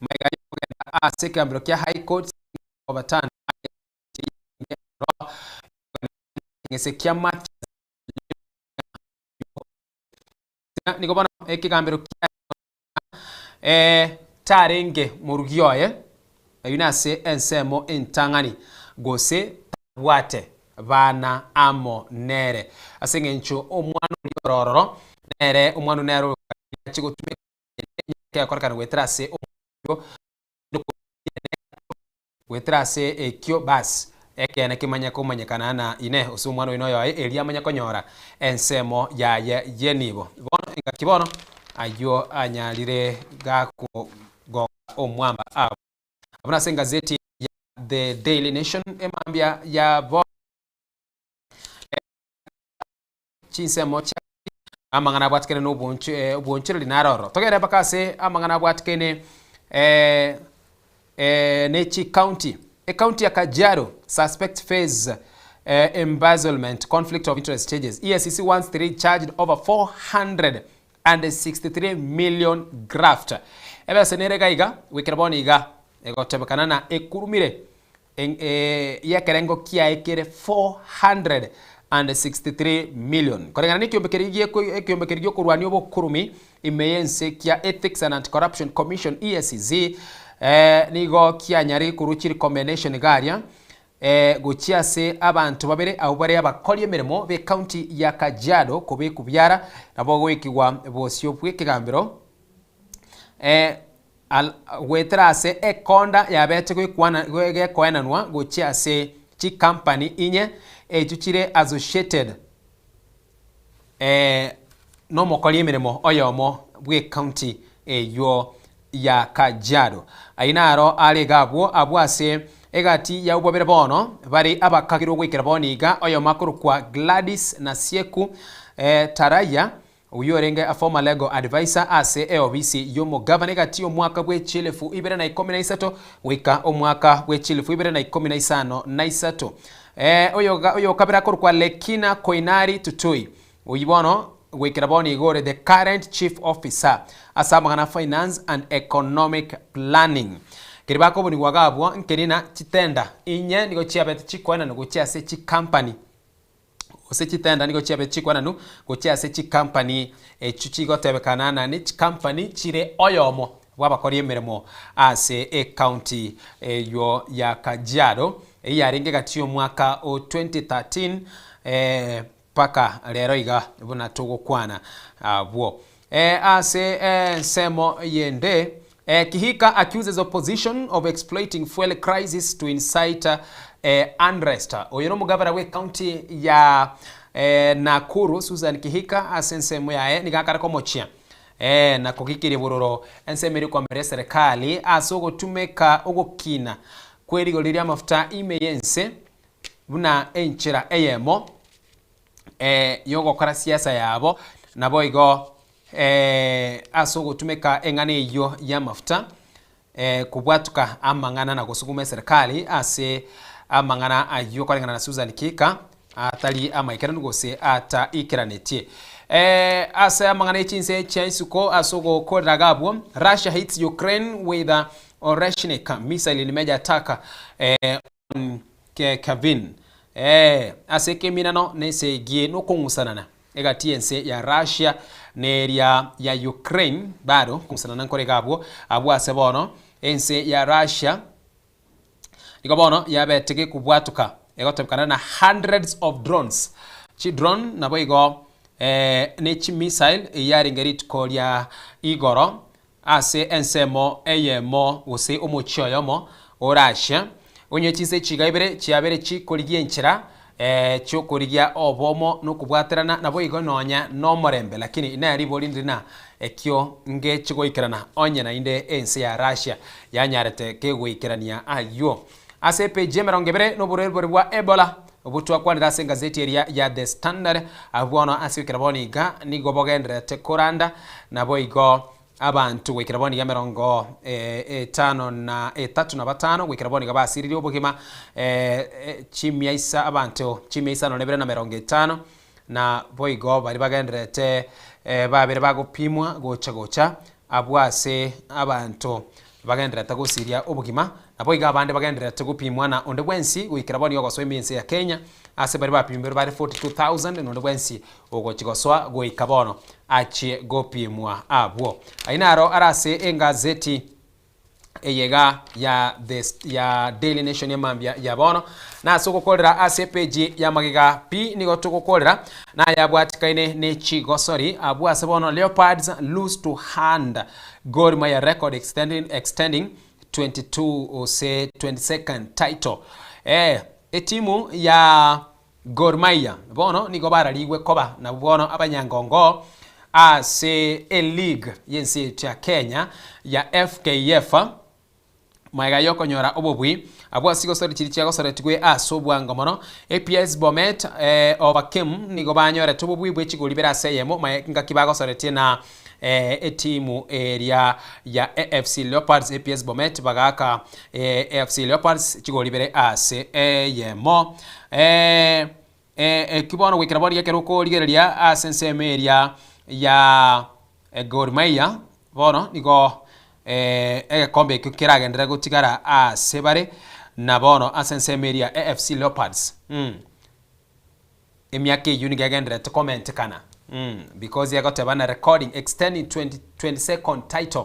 S13: magega yokogenda ase ekegambero kia High Court overturn ng'ese kia Mathias nigo bono ekegambero kia eh, tarenge morugi oye eyio nase ensemo entang'ani gose tabwate bana amo nere ase eng'encho omwana oria ore ororo nere omwana oyio nere ogachi gotumeka gekorekana goetera ase omoyio goetera ase ekio bas ekeene kemanye komanyekana na inee ase omwana oyo noyoye erio amanye konyora ensemo yaye y'enibo. Bono engaki bono ayio anyarire gakogonga omwamba abwo. Abwo nase engazeti ya The Daily Nation emambia ya bono chinsemo chia amang'ana abwatikene na obonchoreri naro ororo. Togende mpaka ase amang'ana abwatikene ne chicounty. Ecounty ya Kajiado suspect face embezzlement, conflict of interest charges. EACC wants 3 charged over 463 million graft. Ebesa nere iga iga goikera bono iga egotebekana na ekurumire y'ekerengo kiaye kere 463 million. Koreng'ana n'ekiombe keria gieko ekiombe keria gi'okorwania obokurumi ime y'ense kia Ethics and Anti-Corruption Commission, EACC, eh, nigo kianyare korwa chirecommendation iga aria eh, gochia ase abanto babere abwo bare abakori emeremo b'ecounty ya Kajiado kobekwa biara nabo goikigwa bosio bw'ekegambero eh, Al, goetera ase ekonda yabete goikwana gekoenanwa gochia ase chicompany inye echio chire associated eh, nomokori emeremo oyomo bw'ecounty eywo ya Kajiado. Ayio naro are iga abwo abwo ase egati y'abwo babere bono bare abakagirwe goikera bono iga, oyomo akorokwa Gladys Nasieku Taraya, oyio orenge a former legal adviser ase eobisi y'omogavana egati y'omwaka bwe chielefu ibere na ikomi na isato goika omwaka bwe chielefu ibere na ikomi na isano na isato. Oyo kabere akorokwa Lekina Koinari Tutui, Oyio bono goikera bono igo ore the current chief officer ase amang'ana finance and economic planning. Keria bakobonigwa iga abwo nkeri na chitenda inye nigo chiabete chikoenanu gochia ase chicompany gose chitenda nigo chiabete chikoenanu gochia ase chicompany echio chigotebekana ng'a ne chicompany chire oyomo bw'abakori emeremo ase ecounty eywo ya Kajiado eyio yarenge gati y'omwaka o 2013 Mpaka rero iga buna togokwana abwo. Ase ensemo yende, Kihika accuses opposition of exploiting fuel crisis to incite unrest. Oyo nomogabera bwe county ya Nakuru Susan Kihika ase ensemo yaye nigo akare komochia na kogikiria bororo ensemo eria okwamera eserekari ase ogotumeka ogokina kwerigori ri'amafuta ime y'ense buna enchera eyemo y'ogokora siasa yabo, naboigo ase ogotumeka eng'ana eyio y'amafuta kobwatuka amang'ana na gosuguma eserekari ase amang'ana ayio koreng'ana na Susan Kihika atari amaikeranu gose ataikeranetie. Ase amang'ana ye chinse chia isiko ase ogokorera iga abwo, Russia hits Ukraine with Oreshnik missile in major attack Kevin, Ee, ase ekeminano na esegi nokong'usanana egati y'ense ya Russia na eria ya Ukraine bado kong'usanana nkore iga abwo abwo ase bono ense ya Russia nigo bono yabete gekobwatoka egotebekana na hundreds of drones chidrone nabo igo ne chimissile eyarenge rituko ria igoro Ase ensemo eyemo gose omochie oyomo o Russia, onye chinse chiga ibere chiabere chikorigia enchera chi'okorigia obomo na okobwaterana, naboigo nonya nomorembe. Lakini inee ribori ndiri na ekio ngechi goikerana onye naende ense ya Russia yanyarete kegoikerania ayio? Ase epeji emerongo ebere noborwaire boria bwa Ebola obwo twakwanire ase engazeti eria ya The Standard, abwo bono ase goikera bono iga nigo bogendererete koranda, naboigo abanto goikera bono iga emerongo etano na etato na batano goikera bono iga basiririe obogima chimia isa abanto chimia isano na ibere na emerongo etano, na boigo baria bagendererete babere bagopimwa gocha gocha abwo ase abanto bagendererete gosiria obogima, naboigo abande bagendererete gopimwa na onde bwensi goikera bono iga ogosoa ime ense ya Kenya, ase baria bapimirwe bare 42,000 na onde bwensi ogochia gosoa goika bono achie gopimwa abwo. Ayio naro are ase engazeti eye iga ya the ya Daily Nation emambia ya bono, na ase ogokorera ase epeji ya magega pi nigo togokorera nayabwatikaine ne chigosori abwo ase bono Leopards lose to hand Gor Mahia record extending, extending 22 ose 22nd title. Eh, etimu ya Gor Mahia bono nigo bararigwe koba nabwo bono abanyangongo ase eleague y'ense yaito ya Kenya ya FKF Magega y'okonyora obobui, abwo ase chigosori chiria chiagosoretigwe ase obwango mono, APS Bomet overcame nigo banyorete obobui bwe chigori bire ase eyemo magega engaki bagosoretie na etimu eria ya AFC Leopards. APS Bomet bagaaka AFC Leopards chigori bire ase eyemo. Eki bono goikera bono ekero okorigereria ase ensemo eria ya Gor Mahia, bono nigo egekombe ekio keragenderere gotigara ase bare, na bono ase ensemo eria ya AFC Leopards emiaka eyio nigo egendererete komentekana because egoteba na recording extending 22nd title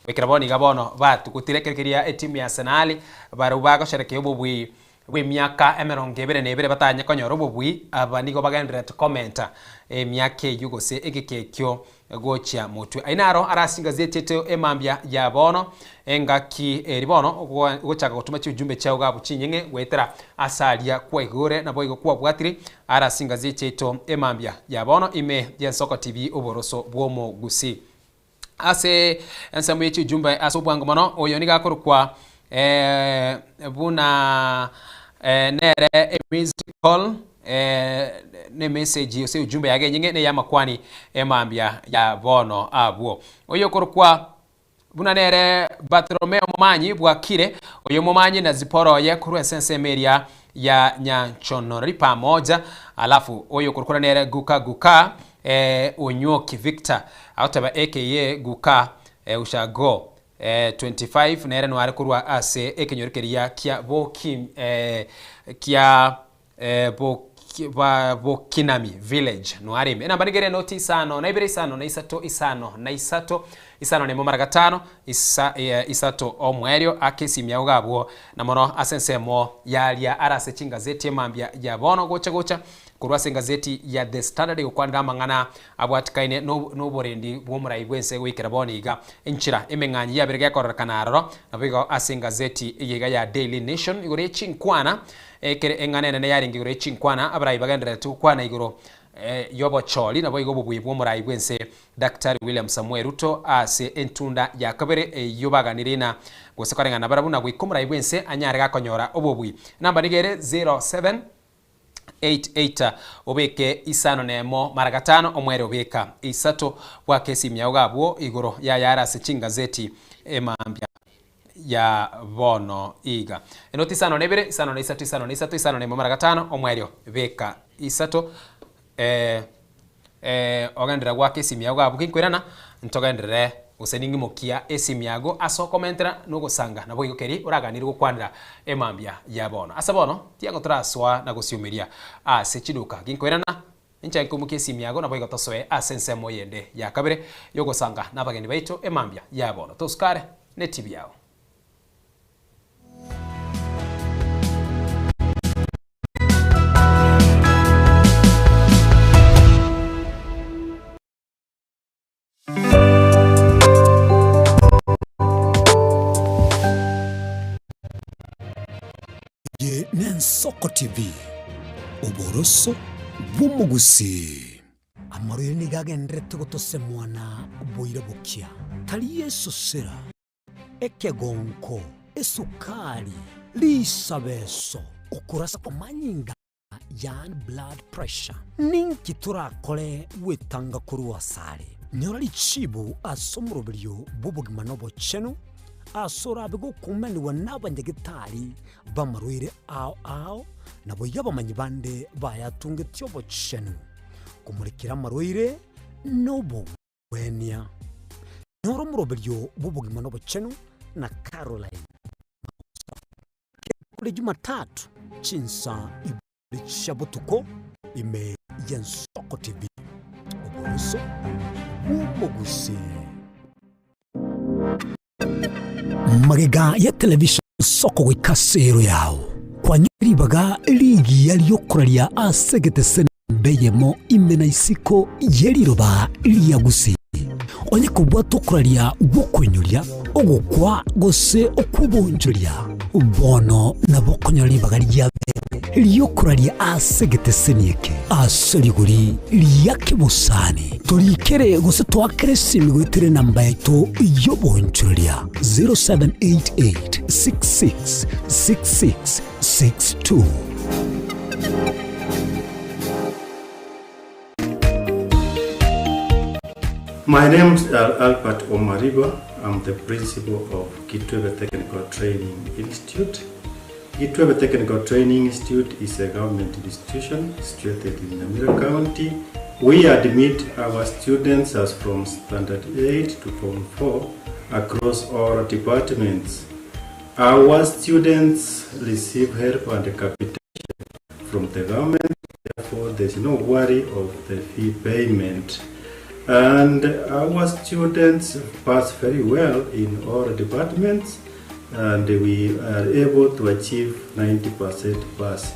S13: goikera bono iga bono batugutire ekero keria etimu ya Arsenal barabwo bagosherekea obobui bw'emiaka emerongo ebere na ebere batanye konyora obobui, aba nigo bagendererete komenta emiaka eyio gose egeka ekio gochia motwe. Ayio naro arase chingazeti eto emambia ya bono, engaki eri bono ogochaka gotoma chiujumbe chiao iga abwo chinyeng'e goetera ase aria kwaigure naboigo kwabwatire arase chingazeti eto emambia ya bono ime y'Ensoko TV oboroso bw'omogusii. Ase ensemo ye chijumbe ase obwango mono, oyo nigo akorokwa buna nere emissed call ne emessage gose ejumbe yage enyinge ne ey'amakwani emambia ya bono abwo. Oyo okorokwa buna nere Bartolomeo Momanyi bwakire, oyo Momanyi na Zipora oye korwa ase ensemo eria ya Nyanchonori pamoja, alafu oyo okorokwa nere Guka Guka Onywoki Victor agoteba aka Guka Ushago 25 nere noare korwa ase ekenyoro keria kia Boki kia Bokinami village noare ime. Enamba nigo ere noti isano na ibere isano na isato isano na isato isano na emo mara gatano isa isato omoerio ake esimi yago iga abwo na mono ase ensemo yaria are ase chingazeti emambia ya bono gocha gocha Korwa ase engazeti ya The Standard egokwanera amang'ana abwatikaine noborendi bw'omorai bw'ense goikera bono iga. Enchera emeng'anyi yabere gekororekana aroro, naboigo ase engazeti eye iga ya Daily Nation igoro ye chinkwana, ekere eng'ana enene yarenge igoro ye chinkwana, abarai bagendererete gokwana igoro y'obochori naboigo obobui bw'omorai bw'ense Daktari William Samoei Ruto ase entunda ya kabere eyio baganirie na gose koreng'ana barabwo na goika omorai bw'ense anyare gakonyora obobui. Enamba nigo ere 07. 88 obeke isano nemo mara gatano omwere obeka isato bwake esimi yao gabwo igoro yayare ase chingazeti emambia ya bono iga. Enoti isano na ibere, isano na isato, isano na isato, isano na emo mara gatano omwerio beka isato eh, eh, ogenderere goaka esimi yago abwo ginkoirana ntogenderere gose ning'imokia esimi yago ase okomentera na ogosanga nabo igo keri oraganire gokwanera emambia ya bono. Ase bono tiango torasoa na gosiomeria ase chiduka ginkoirana inche nkoimokia esimi yago nabo igo tosoe ase ensemo eyende ya kabere yogosanga na abageni baito emambia ya bono. Tosukare ne TV yao.
S8: Eye n'Ensoko TV, oboroso bw'omogusii. Amarwaire nigo agendererete gotosemwa na boira bokia, tari esosera. Ekegonko, esukari, risabeso, okorasa kw'amanyinga, yaani blood pressure. Ninki torakore gwetanga korwa asare? Nyora richibu ase omoroberio bw'obogima na obochenu, ase orabe gokumanigwa n'abanyagetari b'amarwaire ao ao, naboigo abamanyi bande bayatungetie obochenu, komorekera amarwaire na obogwenia. Nyora omoroberio bw'obogima na obochenu na Caroline Magosa. Kera Jumatatu chinsa ibere chia botuko ime y'Ensoko TV, oboroso bw'omogusii. Magega ya television soko goika ase ero yao, kwanyora ribaga rigiya riokoraria ase egeteseni namba eyemo ime na isiko ye riroba ria Gusii. Onye kobwata okoraria gw'okoinyoria, ogokwa gose okw'obonchoria, bono nabo okonyora ribaga ria bene ri'okoraria ase egeteseni eke ase rigori ria kebosani. Torikere gose toakere esimi goetera enamba yaito y'obonchoreria 0788 66 66 62.
S3: My name is Albert Omariba. I'm the principal of Kitwebe Technical Training Institute. Kitwebe Technical Training Institute is a government institution situated in Nyamira County. We admit our students as from Standard 8 to Form 4 across all departments. Our students receive help and capitation from the government, therefore there's no worry of the fee payment. And our students pass very well in all departments and we are able to achieve 90% pass.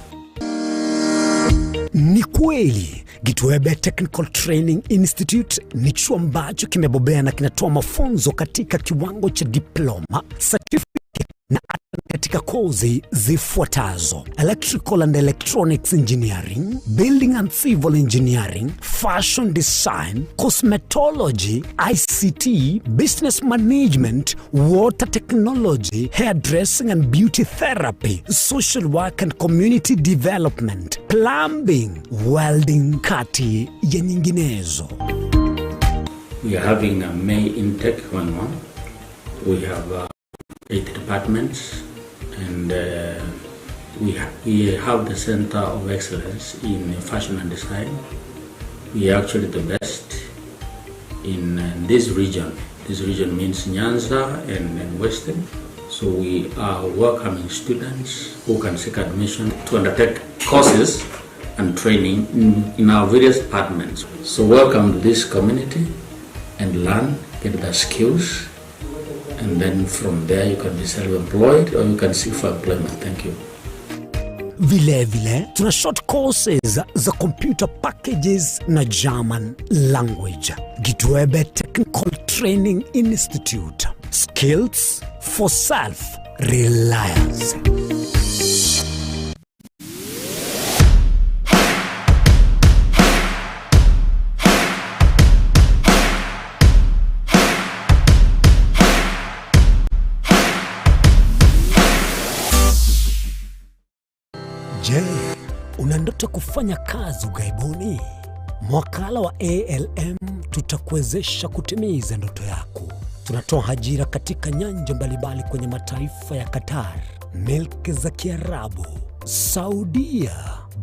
S8: Ni kweli Gitwebe Technical Training Institute ni chuo ambacho kimebobea na kinatoa mafunzo katika kiwango cha diploma, certificate na hata katika kozi zifuatazo: Electrical and Electronics Engineering, Building and Civil Engineering, Fashion Design, Cosmetology, ICT, Business Management, Water Technology, Hairdressing and Beauty Therapy, Social Work and Community Development, Plumbing, Welding kati ya nyinginezo.
S4: We are having a May intake going on. We have 8 departments and we, ha we have the Center of Excellence in Fashion and Design. We are actually the best in this region. This region means Nyanza and Western. So we are welcoming students who can seek admission to undertake courses and training in, in our various departments. So welcome to this community and learn, get the skills, and then from there you can be self-employed or you can seek for employment. Thank you.
S8: Vile vile tuna short courses za computer packages na German language. Gitwebe Technical Training Institute. Skills for self reliance. Je, una ndoto kufanya kazi ughaibuni? Mwakala wa ALM tutakuwezesha kutimiza ndoto yako. Tunatoa ajira katika nyanja mbalimbali kwenye mataifa ya Qatar, milki za Kiarabu, Saudia,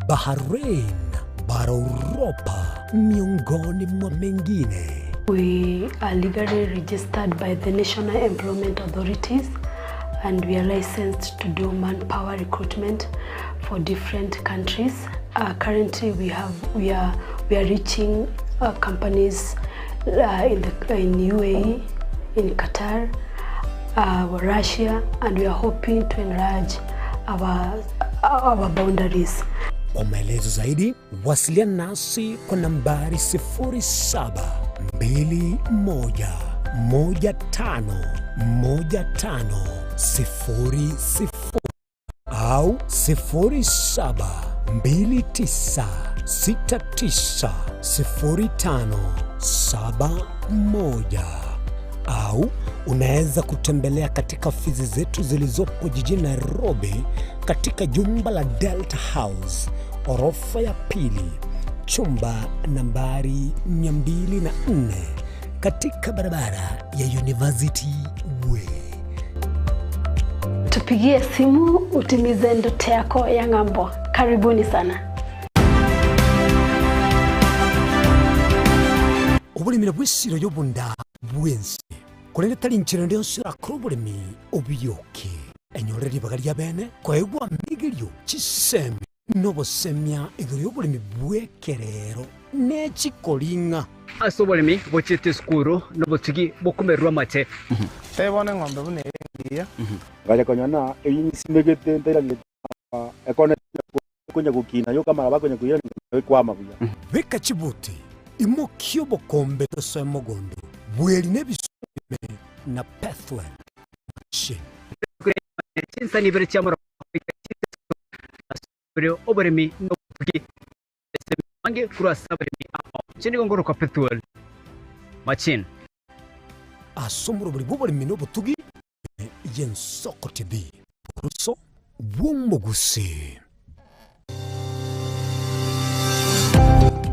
S8: Bahrain, bara Uropa, miongoni mwa mengine.
S14: We are legally registered by the National Employment Authorities and we are licensed to do manpower recruitment for different countries. Currently we have we are we are reaching companies in the in UAE, in Qatar, Russia, and we are hoping to enlarge our our boundaries.
S8: Kwa maelezo zaidi wasiliana nasi kwa nambari 0721151500 au 0729690571 au unaweza kutembelea katika ofisi zetu zilizopo jijini Nairobi katika jumba la Delta House orofa ya pili chumba nambari 204 katika barabara ya University Way.
S14: Tupigie simu utimize ndoto yako ya ng'ambo. Karibuni sana.
S8: Oboremi nabwo esiro y'obonda bw'ense, korende tari nchera ende yonsi orakore oboremi obiyoke. Enyore ribaga ria bene koegwa amigerio, chisemi, na obosemia igoro y'oboremi bw'ekerero ne chikoring'a.
S10: Ase oboremi bochiete esukuru na obotugi bokomererwa amache.
S15: Tebone eng'ombe buna eye engiya.
S7: Ngacha konyona eyio nsimegete ntairanetie ekone konya gokina yoka mara bakonya koirania ekwama buya.
S8: Beka chibuti, imokia obokombe tosoe mogondo, bweri na ebiswa ime na Pethuel machine.
S10: Chinsani ibere chiamoroka goika chinsa ase oboremi na obotugi ase emebange korwa ase abaremi ao. Inche nigo ngorokwa Pethuel Machine.
S8: Ase omorobori bw'oboremi na obotugi ime y'ensoko TV, Oboruso bw'omogusii.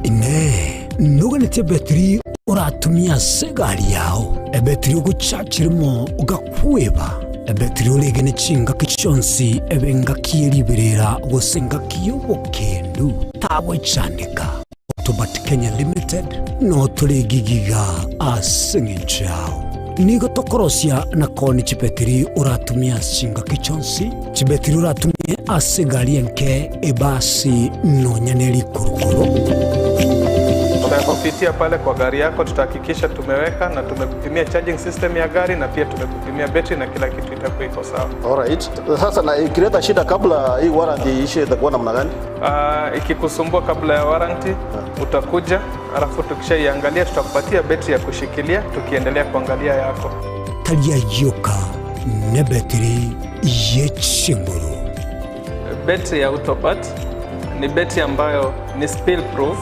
S8: Inee! Noganetie ebetiri oratumie ase egari yao, ebetiri ogochachera imo ogakweba, ebetiri oregene chingaki chionsi ebe engaki ye riberera gose engaki y'obokendu? Tagwechandeka. Autobat Kenya Limited no tore gigiga ase eng'encho yao. Nigo tokorosia na koni chibetiri oratumie ase chingaki chionsi, chibetiri oratumie ase egari enke, ebasi, nonya ne rikurukuru.
S16: Tutakupitia pale kwa gari yako, tutahakikisha tumeweka na tumekupimia charging system ya gari na pia tumekupimia betri na kila kitu itakuwa iko sawa.
S17: Alright. Sasa na ikileta shida kabla hii warranty iishe itakuwa namna gani?
S16: Ikikusumbua kabla ya warranty utakuja, alafu tukishaiangalia tutakupatia betri ya kushikilia tukiendelea kuangalia yako.
S8: Tari ayio ka nebetiri ye chinguru.
S16: Betri ya Autobat ni betri ambayo ni spill proof,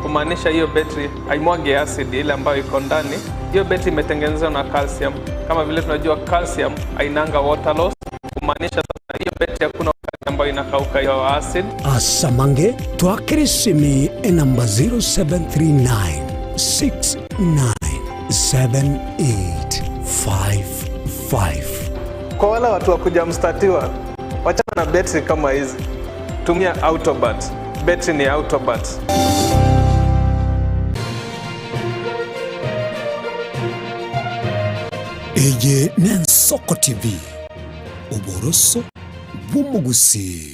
S16: kumaanisha hiyo betri haimwagi acid ile ambayo iko ndani. Hiyo betri imetengenezwa na calcium. Kama vile tunajua calcium hainanga water loss, kumaanisha sasa hiyo betri hakuna wakati ambayo inakauka hiyo acid.
S8: Asamange twakere esimi enamba 0739 697855.
S16: Kwa wale watu wa kujamstatiwa, wachana na betri kama hizi, tumia Autobat. Betri ni Autobat.
S8: Eye n'Ensoko TV, oboroso bw'omogusii.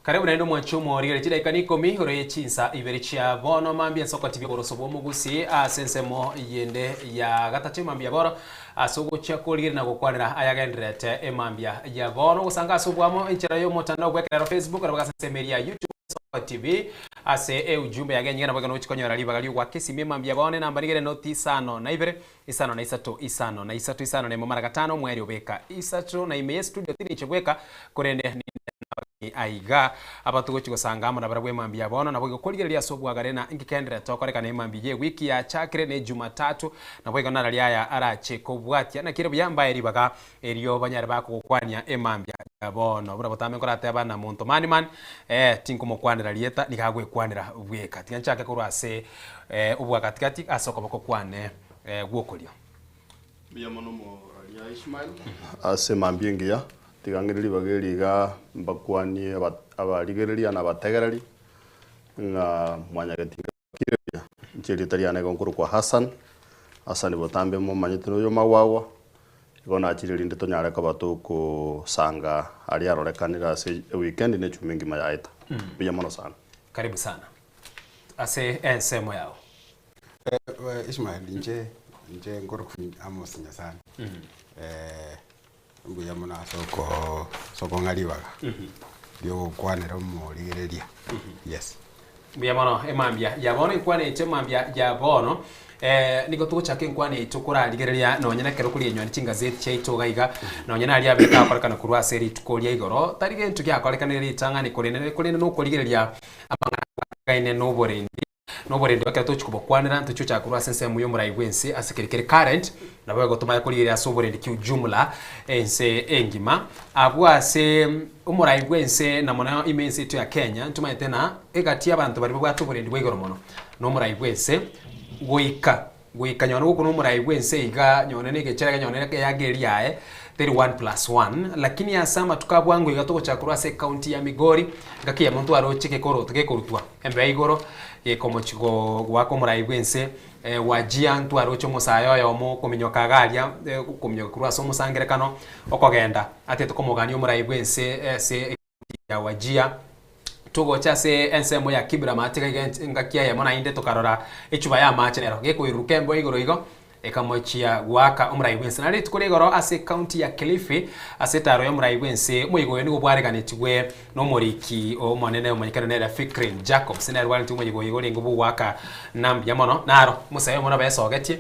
S13: Karibu naende omwanchi omorigere chidaika na ikomi igoro ye chinsa ibere chia bono mambia ensoko TV oboroso bw'omogusi ase ensemo yende ya gatato emambia bono ase ogochia korigereria na gokwanera ayagendererete emambia ya bono ogosanga ase obwamo enchera y'omotandao bw'ekerero Facebook nabo ase ensemo eria ya YouTube Ensoko TV ase eujumbe yage enyinga nabo iga nogochia konyora ribaga ri'ogoaka esimi emambia bono enamba nigo ere noti isano na ibere isano na isato isano na isato isano na emo mara gatano omwerio obeka isato na ime ye studio tiri inche bweka korende ninde nabageni aiga aba togochia gosanga amo nabarabwo emambia bono nabo igo korigereria ase obwagare na ngekenderere tokorekana emambia ye ewiki yachakire ne jumatatu nabo igo narari aya arache kobwatia naki ere buya mbae ribaga erio banyare bakogokwania emambia ya bono buna botambe nkorateba na monto mani man eh tinkomokwanera rieta nigo agwekwanera bweka tiga nchake korwa ase eh obwagatigati ase okoboko kwane eh gwokorio.
S17: Mbuya mono omoraria Ishmael ase mambia engiya, tiga ng'ire ribaga eri iga mbakwanie abarigereria na abategereri ng'a mwanyagete inga buya. Inche erieta riane igo nkorokwa Hassan, Hassan botambe momanyete noyo magwagwa, igo nachire rinde tonyare koba tokosanga aria arorekanire ase eweekend na echuma engima yaeta. Mbuya mono sana.
S13: Karibu sana ase ensemo yao.
S9: Ishmael inche inche nkorokwa Amos Nyasani mbuya mono ase oko ase okong'a ribaga riogokwanera omorigereria yes.
S13: Mbuya mono emambia ya bono enkwana yaito emambia ya bono nigo togochaka enkwana yaito korarigereria nonye na ekero korigenywa ne chingazeti chiaito iga iga nonye naria abete agokorekana korwa ase rituko ria igoro tari gento giakorekanire ritang'ani korende korende nokorigereria amang'ana abwatekaine na oborendi Noborendi ekero tochia kobokwanera ntochia gochaka korwa ase ensemo y'omorai bw'ense ase keri kere current, nabo egotomanya korigereria ase oborendi kiujumla ense engima. Abwo ase omorai bw'ense na mono ime ense yaito ya Kenya ntomanyete na egati y'abanto baria babwate oborendi bwa igoro mono nomorai bw'ense goika Goika nyone gokuna omorai bw'ense iga, nyone negechera iga, nyone eyaga eria yaye, teri one plus one. Lakini ase amatuko a bwango iga togochaka korwa ase ecounty ya Migori, ngaki eyemo ntwaroche gekoroto gekorutwa embeo igoro, gekomochi go goaka omorai bw'ense Wajir, ntwaroche omosae oyomo okominyoka iga aria, okominyoka korwa ase omosangerekano, okogenda atete komogania omorai bw'ense ase ecounty ya Wajir. Togocha ase ensemo ya Kibra mache gaiga engaki eyemo naende tokarora echuba y'amache nero gekoiruruka embeo igoro igo ekamochia goaka omorai bw'ense. Na rituko ria igoro ase ecounty ya Kilifi ase etaaro y'omorai bw'ense omoigo oyo nigo bwareganetigwe nomoriki omonene omonyekano nere Fikrin Jacobs nere bwarenetigwe omoyega oyo orenge bw'ogoaka na mbuya mono naro omosae omono besogetie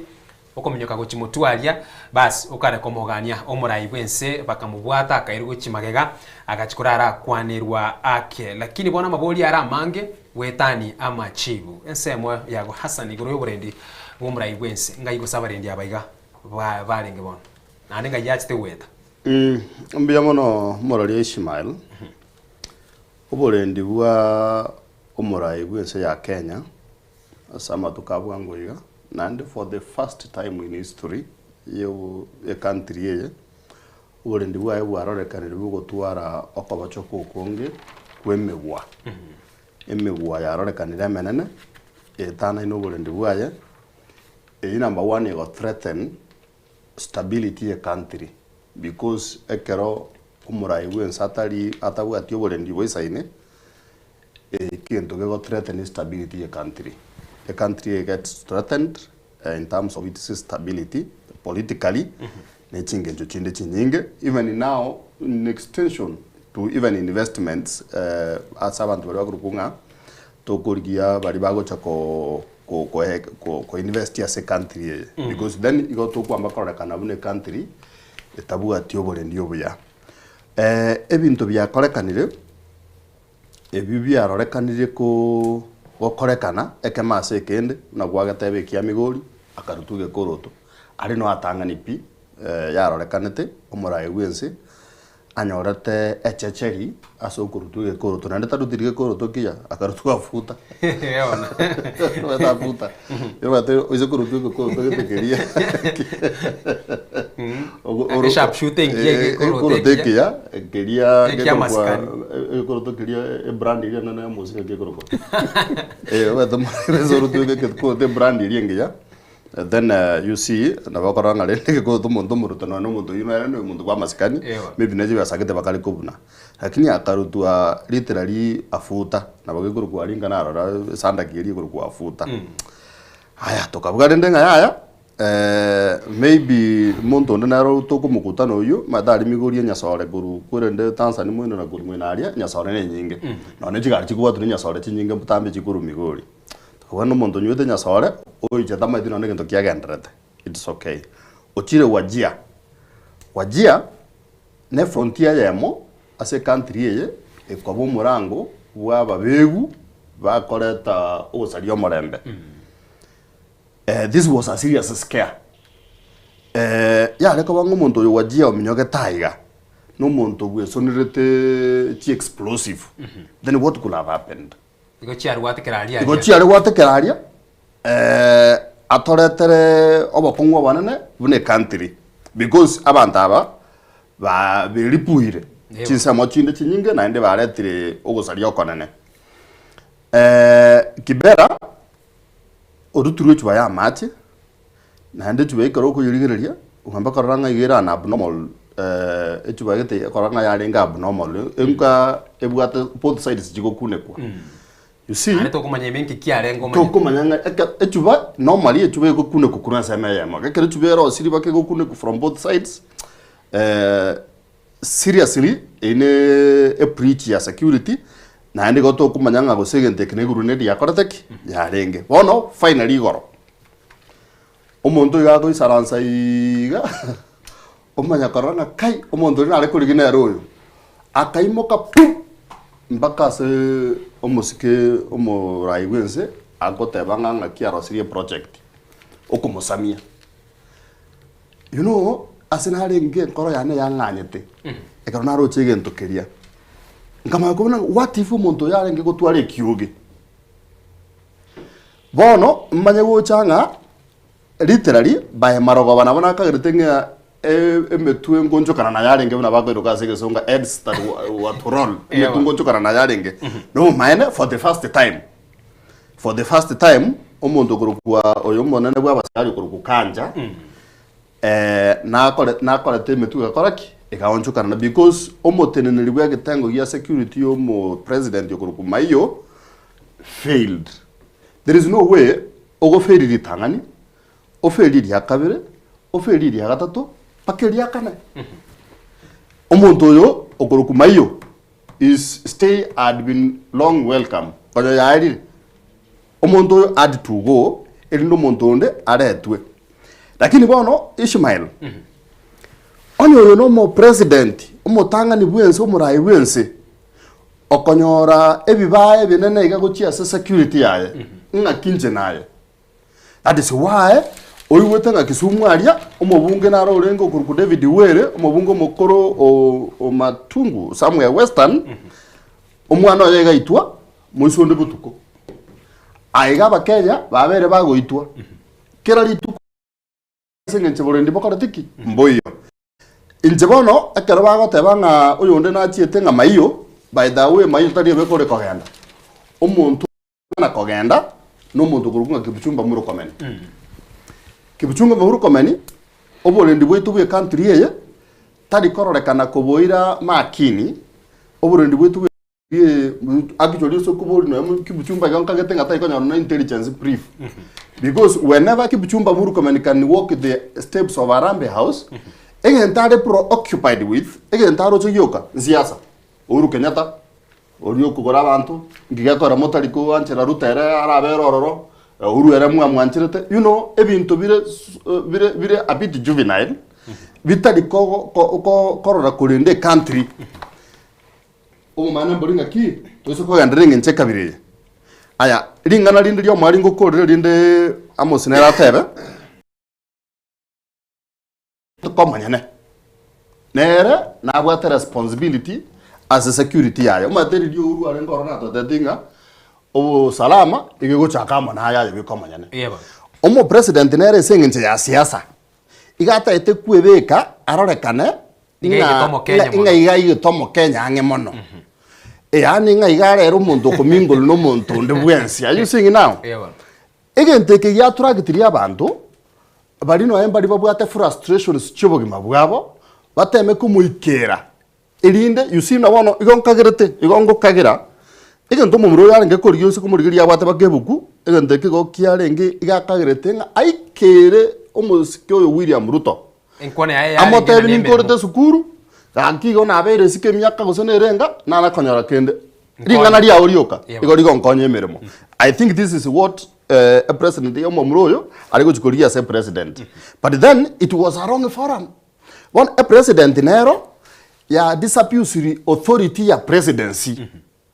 S13: Okominyoka gochia motwe aria, bas, okare komogania omorai bw'ense, bakamobwata akairwa gochia magega, agachia korara akwanerwa ake. Lakini bono amabori are amange, goetania amachibu. Ensemo yago Hassan igoro y'oborendi bw'omorai bw'ense, ngai gose abarendi aba iga ba barenge bono? Naende ngai yachete goeta?
S17: Mbuya mono omoraria Ishmael, oborendi bwa omorai bw'ense ya Kenya Ase amatuko a bwango iga, naende for the first time in history ye country eye, oborendi bwaye bwarorekanire bogotwara okobochoka okonge kw'emegwa. Emegwa yarorekanire emenene, etanaine oborendi bwaye, eyio number one ego threaten stability ye country because ekero omorai bwense atari atabwati oborendi boisaine, Egento gego threaten stability ye country. Ecountry eye gets threatened in terms of its stability politically ne chingencho chinde chinyinge even now in extension to even investments ase abanto baria bakorokwa ng'a tokorigia baria bagocha ko ko ko ko invest ase ecountry eye because then igo tokwamba kororekana buna ecountry etabwati oborendi obuya. Ebinto biakorekanire. Ebio biarorekanire ko gokorekana ekemo ase ekende, buna gwageteba ekia Migori, akarutwa egekoroto, aria noe atang'ani pi, yarorekanete, omoraai bw'ense anyorete echecheri ase okorutwa egekoroto, naende tarutiri gekoroto kiya, akarutwa afuta. Omanyete afuta, omanyete oise korutwa egekoroto gete keria
S13: Oro- Esharpshooter engiya egekoroto
S17: egekoroto
S13: ekiya.
S17: ekiya keria
S13: Ekia
S17: gekorokwa
S13: amasikani.
S17: egekoroto keria ebrand eria nene ya omosike gekorokwa eh omanyete ase orotwe egekoroto ebrand eria engiya then you see nabo okorora ng'a rende egekoroto omonto omorito nonye na omonto oyio nere na omonto bwa amasikani
S13: Ewa.
S17: maybe ne chibesa gete bakare kobuna. Lakini akarutwa literally afuta nabo gekorokwa aria inga narora esandaki eria ekorokwa afuta. Aya tokabuga rende ng'a yaya Maybe omonto onde nere tokomokutana oyio, omanyete aria migori enyasore korwa korende Tanzania moino na korwa moino aria, enyasore na enyinge. Nonya ne chigari chikobwatwa na enyasore chinyinge botambe chikorwa migori. Tokabua na omonto onywete enyasore, oiche tamaeti nonya na egento kiagendererete, it's okay. Ochire Wajir, Wajir ne efrontier eyemo ase ecountry eye ekoba omorango bwa ababegu bakoreta ogosaria omorembe. This was a serious scare. Yare koba ng'a omonto oyo Wajir ominyogete aiga, na omonto bwesonerete chi explosive, then what could have happened?
S13: Igo chiare gwatekera aria
S17: Igo
S13: aria.
S17: chiare gwatekera aria, atoretere obokong'u obonene buna ecountry, because abanto aba ba beripuire
S13: Ewa.
S17: chinsemo chinde chinyinge naende baretire ogosaria okonene. Kibera. Oruturwe echuba y'amache, naende echuba ekero okoyerigereria, ogamba korora ng'a iga ere an abnormal echuba gete ekorora ng'a yarenge abnormal, enka ebwate both sides chigokunekwa. You see,
S13: Naende tokomanya ime nki kiarenge omanyete.
S17: tokomanya ng'a eke echuba normally echuba egokunekwa korwa ensemo eyemo, ekero echuba erosiri mpaka egokunekwa from both sides, Seriously eyio ne ebreach ya security naende igo tokomanya ng'a gose egento eke na iguru neri yakorete ki? Yarenge. Bono finally igoro, omonto oyo agoisaransa iga omanya korora ng'a kai omonto oria nare korigia nere oyo, akaimoka pu! Mpaka ase omosike omorai bwa ense agoteba ng'a ng'aki arosirie eproject, okomosamia. You know, ase narenge enkoro yane yang'anyete, ekero naroche egento keria, nkamanya kobuna ng'a what if omonto oyo arenge gotwara ekioge? Bono, manye gocha ng'a literally by marogoba nabo nakagerete ng'a e- emetwe ngonchokana naye arenge buna bakoiroka ase egesonga heads that were to roll, emetwe ngonchokana naye arenge. Nobomaene for the first time, For the first time omonto okorokwa oyo omonene bw'abasikari okorokwa Kanja eh, nakore nakorete emetwe egakora ki? Egaonchokana na because omoteneneri bw'egetengo gia security ya omo president okorokwa Maiyo failed. There is no way ogofail ritang'ani, ofail ria kabere, ofail ria gatato, mpaka eria kane. Omonto oyo okorokwa Maiyo His stay had been long welcome, konya yaerire. Omonto oyo had to go, erinde omonto onde aretwe. Lakini bono Ishmael, onye oyo nomo president, omotang'ani bwense, omorai bwense, okonyora ebibaya ebinene iga gochia ase security yaye, ng'aki inche naye? That is why oigwete ng'a Kisumu aria omobunge naro orenge okorokwa David Were, omobunge omokoro o, o Matungu somewhere Western, omwana oye igaitwa moiso onde botuko. Aiga abakenya babere bagoitwa kera rituko ase eng'encho borendi bokoreti ki? Mboiyo. Inche bono ekero bagoteba ng'a oyonde nachiete ng'a maiyo, by the way maiyo tari ebe kore kogenda. Omonto na kogenda nomonto okorokwa ng'a Kipchumba Murkomen. Kipchumba Murkomen, oborendi bwaito bwe country eye, tari kororekana koboira makini, oborendi bwaito bwe. Actually ase okobori nonya Kipchumba iga nkagete ng'a tari konyora na intelligence brief. Because whenever Kipchumba Murkomen can walk the steps of Harambee House, egento are preoccupied with, egento aroche gioka, nsiasa. Uhuru Kenyatta, oria okogora abanto, nki gekogera motari koanchera Ruto ere arabere ororo, Uhuru ere mwamwancherete, you know, ebinto bire bire bire a bit juvenile, bitari ko ko ko korora korenda ecountry. Omomani mbori ng'aki, toise kogenderera eng'encho ekabira eye. Aya, ring'ana rinde ri'omoerio ngokorire rinde Amos nere atebe, Omonyene nere nabwate responsibility ase security yaye. Omanyete riria Uhuru arenge ororo natotebeti ng'a obosalama iga egochaka amo naye aye bweka omonyene. Omopresident nere ase eng'encho ya siasa, iga ataete kwebeka arorekane
S13: Iga aigete omokenya mono.
S17: ng'a iga aigete omokenya ang'e mono. Yaani ng'a iga arere omonto okomingoli na omonto onde bwensi. Are you seeing now? Egento eke giaturagetirie abanto, baria nonya mbari babwate frustrations chi'obogima bwabo, bateme komoikera erinde you see na bono igo nkagerete, igo ngokagera, egento omomura oyo arenge korigia gose komorigereria abwate mpaka ebuku, egento eke igo kiarenge iga akagerete ng'a aikere omosike oyo William Ruto.
S13: Enkwana yaye yarenge
S17: Amotebi
S13: na
S17: ninkorete
S13: nemeremo.
S17: esukuru, gaki igo nabeire isiko emiaka gose nere enga, nare konyora kende. Ring'ana riao rioka,
S13: Yebo.
S17: igo rigonkonya emeremo. I think this is what eh, a president ya omomura oyo are gochi korigia ase president. But then it was a wrong forum. Bono a president nero ya disabusiri authority ya presidency.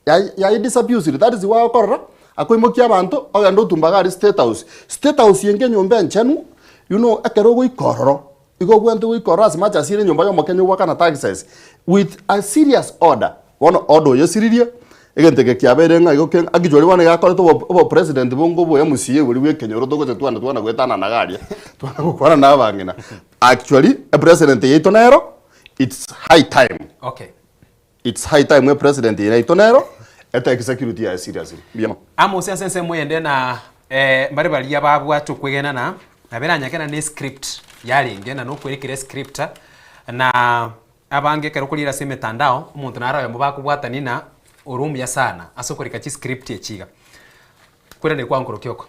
S17: Ya ya disabusiri that is why okorora akoimokia abanto ogende otumbaga aria state house. State house enge enyomba enchenu you know ekero ogoika ororo igo obwenerete goika ororo as much as ere enyomba ya omokenya ogoakana taxes with a serious order. Bono order oyesiririe egento eke kiabeire ng'a igo ke actually bono iga akorete obo obopresident bonge obo MCA boria bwa ekenyoro togocha twana twana goetanana iga aria twana gokwana na abang'ina. Actually epresident yaito nero it's high time.
S13: Okay.
S17: It's high time epresident eye yaito nero etake security yaye seriously. Mbuya mono.
S13: Amos ase ensemo eyende na mbare baria babwate okwegena na naberanyakena ne script yarenge na nokwerekera escript na abange ekero okoriera ase emetandao omonto naro oyomo bakobwatani na ore omuya sana ase okorika chiscript echi iga. Kweraneri kwao nkorokia oko.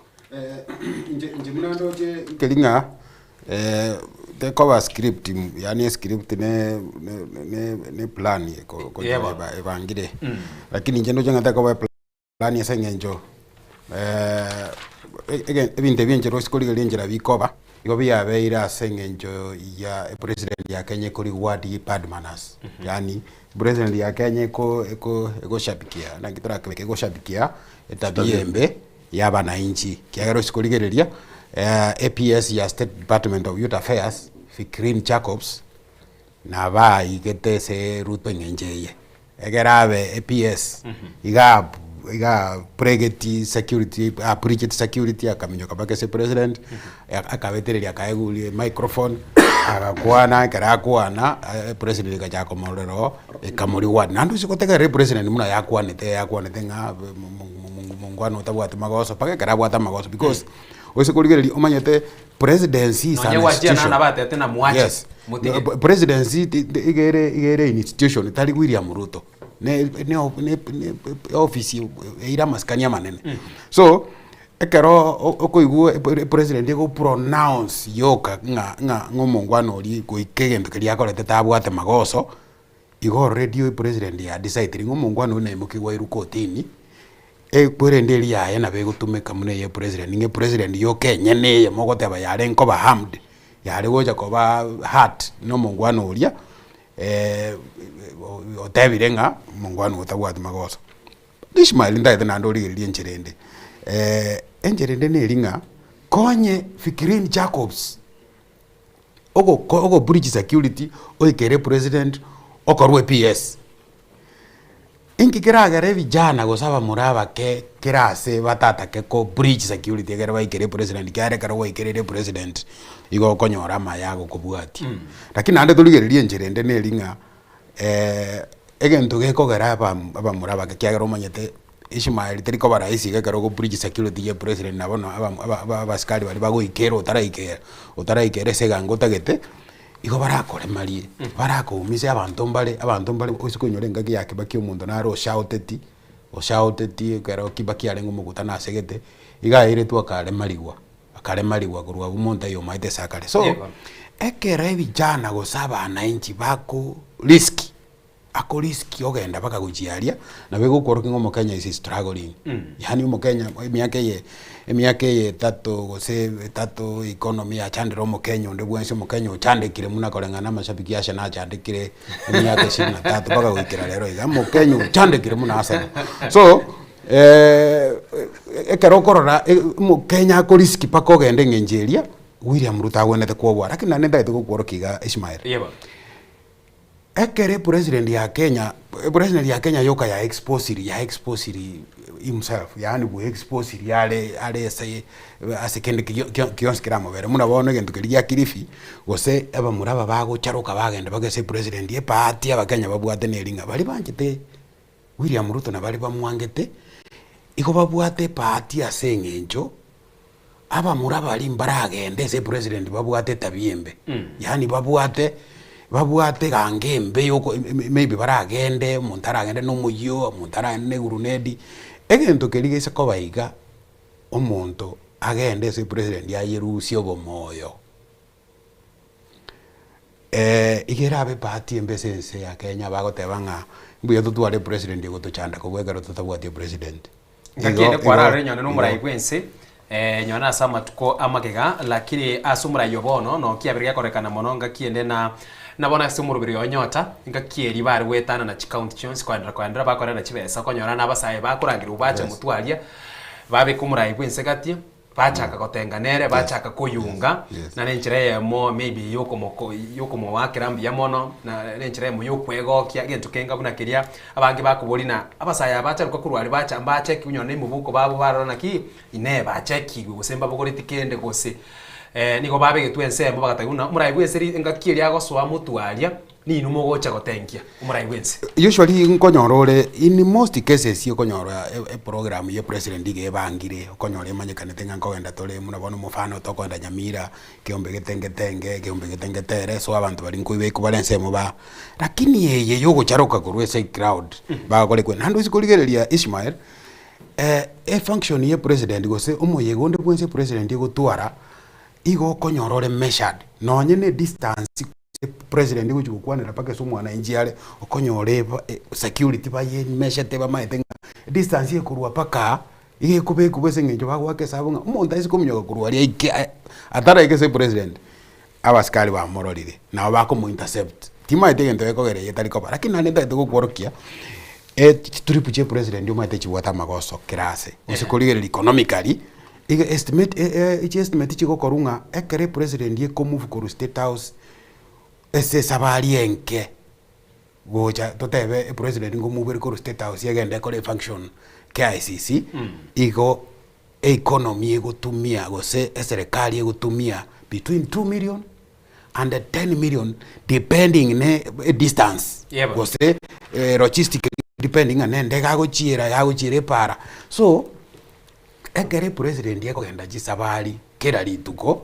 S9: Inche inche buna ndoche nkeri ng'a tekoba script yaani escript ne ne ne ne plan eko
S13: Yebo.
S9: eba ebangire. Lakini inche ndoche ng'a tekoba eplan ase eng'encho ege ebinto ebi enchera ase korigereria enchera bikoba, igo biabeire ase eng'encho ya epresident ya Kenya eko reward bad manners yaani president ya Kenya eko eko egoshabikia naki torakebeke egoshabikia etabia embe ya abananchi ekiagera ase korigereria APS ya State Department of Youth Affairs, Fikrin Jacobs, nabaigete ase Ruto eng'encho eye, ekero abe APS iga iga pregeti security apreacheti security akaminyoka mpaka ase president, akabetereria akaegwa microphone, agakwana ekero akwana president egachaka komorora oo, ekamorigwa naende ase gotegerera epresident buna yakwanete yakwanete ng'a mongwana otabwati magoso mpaka ekero abwate amagoso because ase korigereria omanyete presidency is an
S13: Nonye gwachia
S9: institution
S13: nana batete na mwache,
S9: yes
S13: motige.
S9: presidency ti- ti- iga ere iga ere institution tari William Ruto ne ne ne ne office eire amasikani amanene so ekero okoigwa epresident ego pronounce yoka ng'a ng'a ng'a omongwana oria goika egento keria akorete tabwate magoso. Igo already epresident ya decidire ng'a omongwana oyo naimokiwe airwe kotini, ekwerende eria yaye nabo egotumeka buna eye president, ng'a epresident yoka enyene eye mogoteba yarenge koba harmed, yare gocha koba hurt na omongwana oria otebire ng'a omongwana oyo tabwati magoso. Ishmael ntagete naende origererie enchera ende, enchera ende neri ng'a konye Fikirini Jacobs. Ogoko ogo breach security oikere president okorwe PS. Inki keragere vijana gose abamura abake kera ase batatake ko breach security ekere baikere president ekiagera ekero gwaikereire president igo okonyora amaya agokobwatia. Lakini naende torigererie enchera ende neri ng'a egento gekogera aba abamura abake ekiagera omanyete Ishmael teri koba rahisi iga ekero ogo breach security ya president na bono aba aba abasikari baria bagoikera otaraikera otaraikera ase egango otagete. Igo barakoremarie, barakoumise abanto mbare, abanto mbare ase konyora engaki ya Kibaki omonto nare oshauteti, oshauteti ekero Kibaki arenge omokutano asegete, iga airetwe akaremarigwa, akaremarigwa korwa abwo monto aye omaete ase akare. So, ekero ebijana gose abanainchi bako risk, ako risk ogenda mpaka gochia aria, nabo egokworokia ng'a omokenya is struggling. Yaani omokenya emiaka eye emiaka eye etato gose etato economy yachandire omokenya onde bwensi omokenya ochandekire buna koreng'ana na amashabiki aye nachandekire emiaka ishirini na tatu mpaka goikera rero iga, omokenya ochandekire buna Arsenal. So ekero okorora omokenya ako risk mpaka ogende eng'encho eria, William Ruto agwenerete kwoboa lakini naende ntagete gokworokia iga Ishmael. Ekero epresident ya Kenya, epresident ya Kenya yoka ya exposiri, ya exposiri himself yaani bwe exposiri are are ase ase kende kio kionsi keramobere. Buna bono egento keria gia Kilifi, gose abamura aba bagocharoka bagenda bagese epresident eparty abakenya babwate neri ng'a baria banchete William Ruto na baria bamwangete, igo babwate eparty ase eng'encho Abamura baria mbaragende ase epresident babwate etabia embe, yaani babwate babwate egango embe yoko maybe baragende omonto aragende na omoyio, omonto aragende na eguruneti, egento keria gese koba iga, omonto agende ase epresident ayerusie obomoyo, iga erabe ebahati embe ase ense ya Kenya bagoteba ng'a mbuya totware epresident ogotochanda kobua ekero totabwati epresident.
S13: Ngaki ende kwararire nyone nomorai bw'ense, eh, nyone ase amatuko amagega, lakini ase omorai o bono noki abere gekorekana mono ngaki ende na na bono ase omoroberi oyo nyota, ngaki eria bare goetana na chicounty chionsi koenderera koenderera bakorenda chibesa okonyora na abasae bakorangerigwa bacha motwe aria, babeka omorai bw'ense gati. Bachaka gotenga nere, bachaka koyunga, na nenchera eyemo maybe yokomoko yokomowakera mbuya mono, na nenchera eyemo yokwegokia, egento kenga buna keria, abange bakoboria na abasae aba bacharuka korwa aria bacha mbachekigwe onye na emoboko babo barora naki, inee bachekigwe gose mbabogoreti kende gose. Nigo babegetwe ensemo bagatebia buna omorai bwense ri engaki eria agosoa motwe aria, Ninwe mogocha gotengia omorai bw'ense.
S9: Usually nkonyora ore in most cases okonyora eprogram ya president iga ebangire okonyora emanyekanete ng'a nkogenda tore buna bono omofano tokoenda Nyamira ekeombe gete ngetenge ekeombe gete ngetere so abanto baria nkoibekwa bare ensemo ba lakini eye yogocharoka korwa ase ecrowd bagokora ekwe naende ase korigereria Ishmael efunction ya president gose omoyega onde bwensi epresident egotwara igo okonyora ore measured nonye na edistance. President gochia gokwanera mpaka ase omwananchi are okonyora eba security bayemeshete bamaete ng'a distance ekorwa mpaka aa iga ekobekwa ase eng'encho bagoaka esabu ng'a omonto aise kominyoka korwa aria aike ataraika ase president, abasikari bamororire nabo bakomo intercept. Timaeti egento gekogera eye etari koba lakini naende ntagete gokworokia chitrip chia president omanyete chibwate amagoso kera ase, gose korigereria economically, iga estimate chiestimate chigokorwa ng'a ekero epresident ekomove korwa state house ase esabari enke gocha totebe epresident ngomove ere korwa state house egende ekore efunction KICC, igo economy egotumia gose eserekari egotumia between 2 million and 10 million depending ne edistance gose logistic depending ng'a nendege agochiera yagochiera epara so. Ekero epresident ekogenda chisabari kera rituko,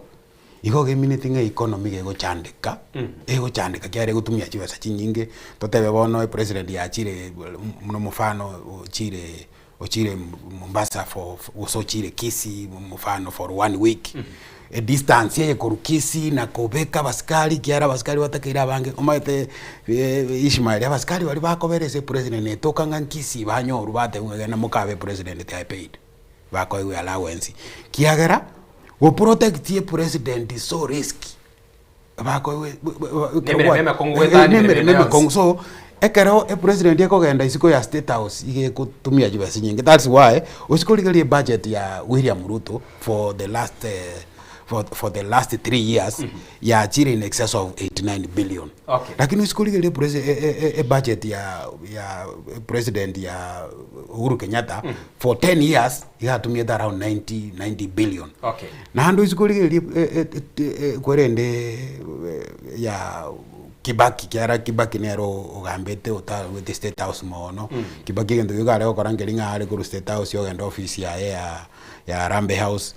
S9: igo gemineti ng'a economy iga egochandeka, egochandeka ekiagera egotumia chibesa chinyinge, totebe bono epresident yachire buna omofano ochire ochire Mombasa for gose ochire Kisii omofano for one week, edistance eye korwa Kisii na kobeka abasikari ekiagera abasikari batakeire abange, omanyete Ishmael abasikari baria bakobera ase epresident netoka ng'a Kisii banyorwa batebiwa ng'a genda mokabe epresident they are paid, bakoegwa allowance, kiagera goprotect epresident is so risky, bakoegwa
S13: Nemeremo emekong'u goetania
S9: nemeremo
S13: emeremo yonsi.
S9: emekong'u so, ekero epresident ekogenda isiko ya state house iga ekotumia chibesa chinyinge that's why gose korigereria ebudget ya William Ruto for the last for for the last 3 years yachire in excess of 89 billion. Lakini ase korigereria epresi ebudget ya ya president ya Uhuru Kenyatta for 10 years iga atumiete around 90 90 billion. Naende ase korigereria kwerende ya Kibaki kiara Kibaki nere ogambete otarwete state house mono. Kibaki egento geke are gokora nkeri ng'a are korwa state house ogenda office yaye ya ya Harambee House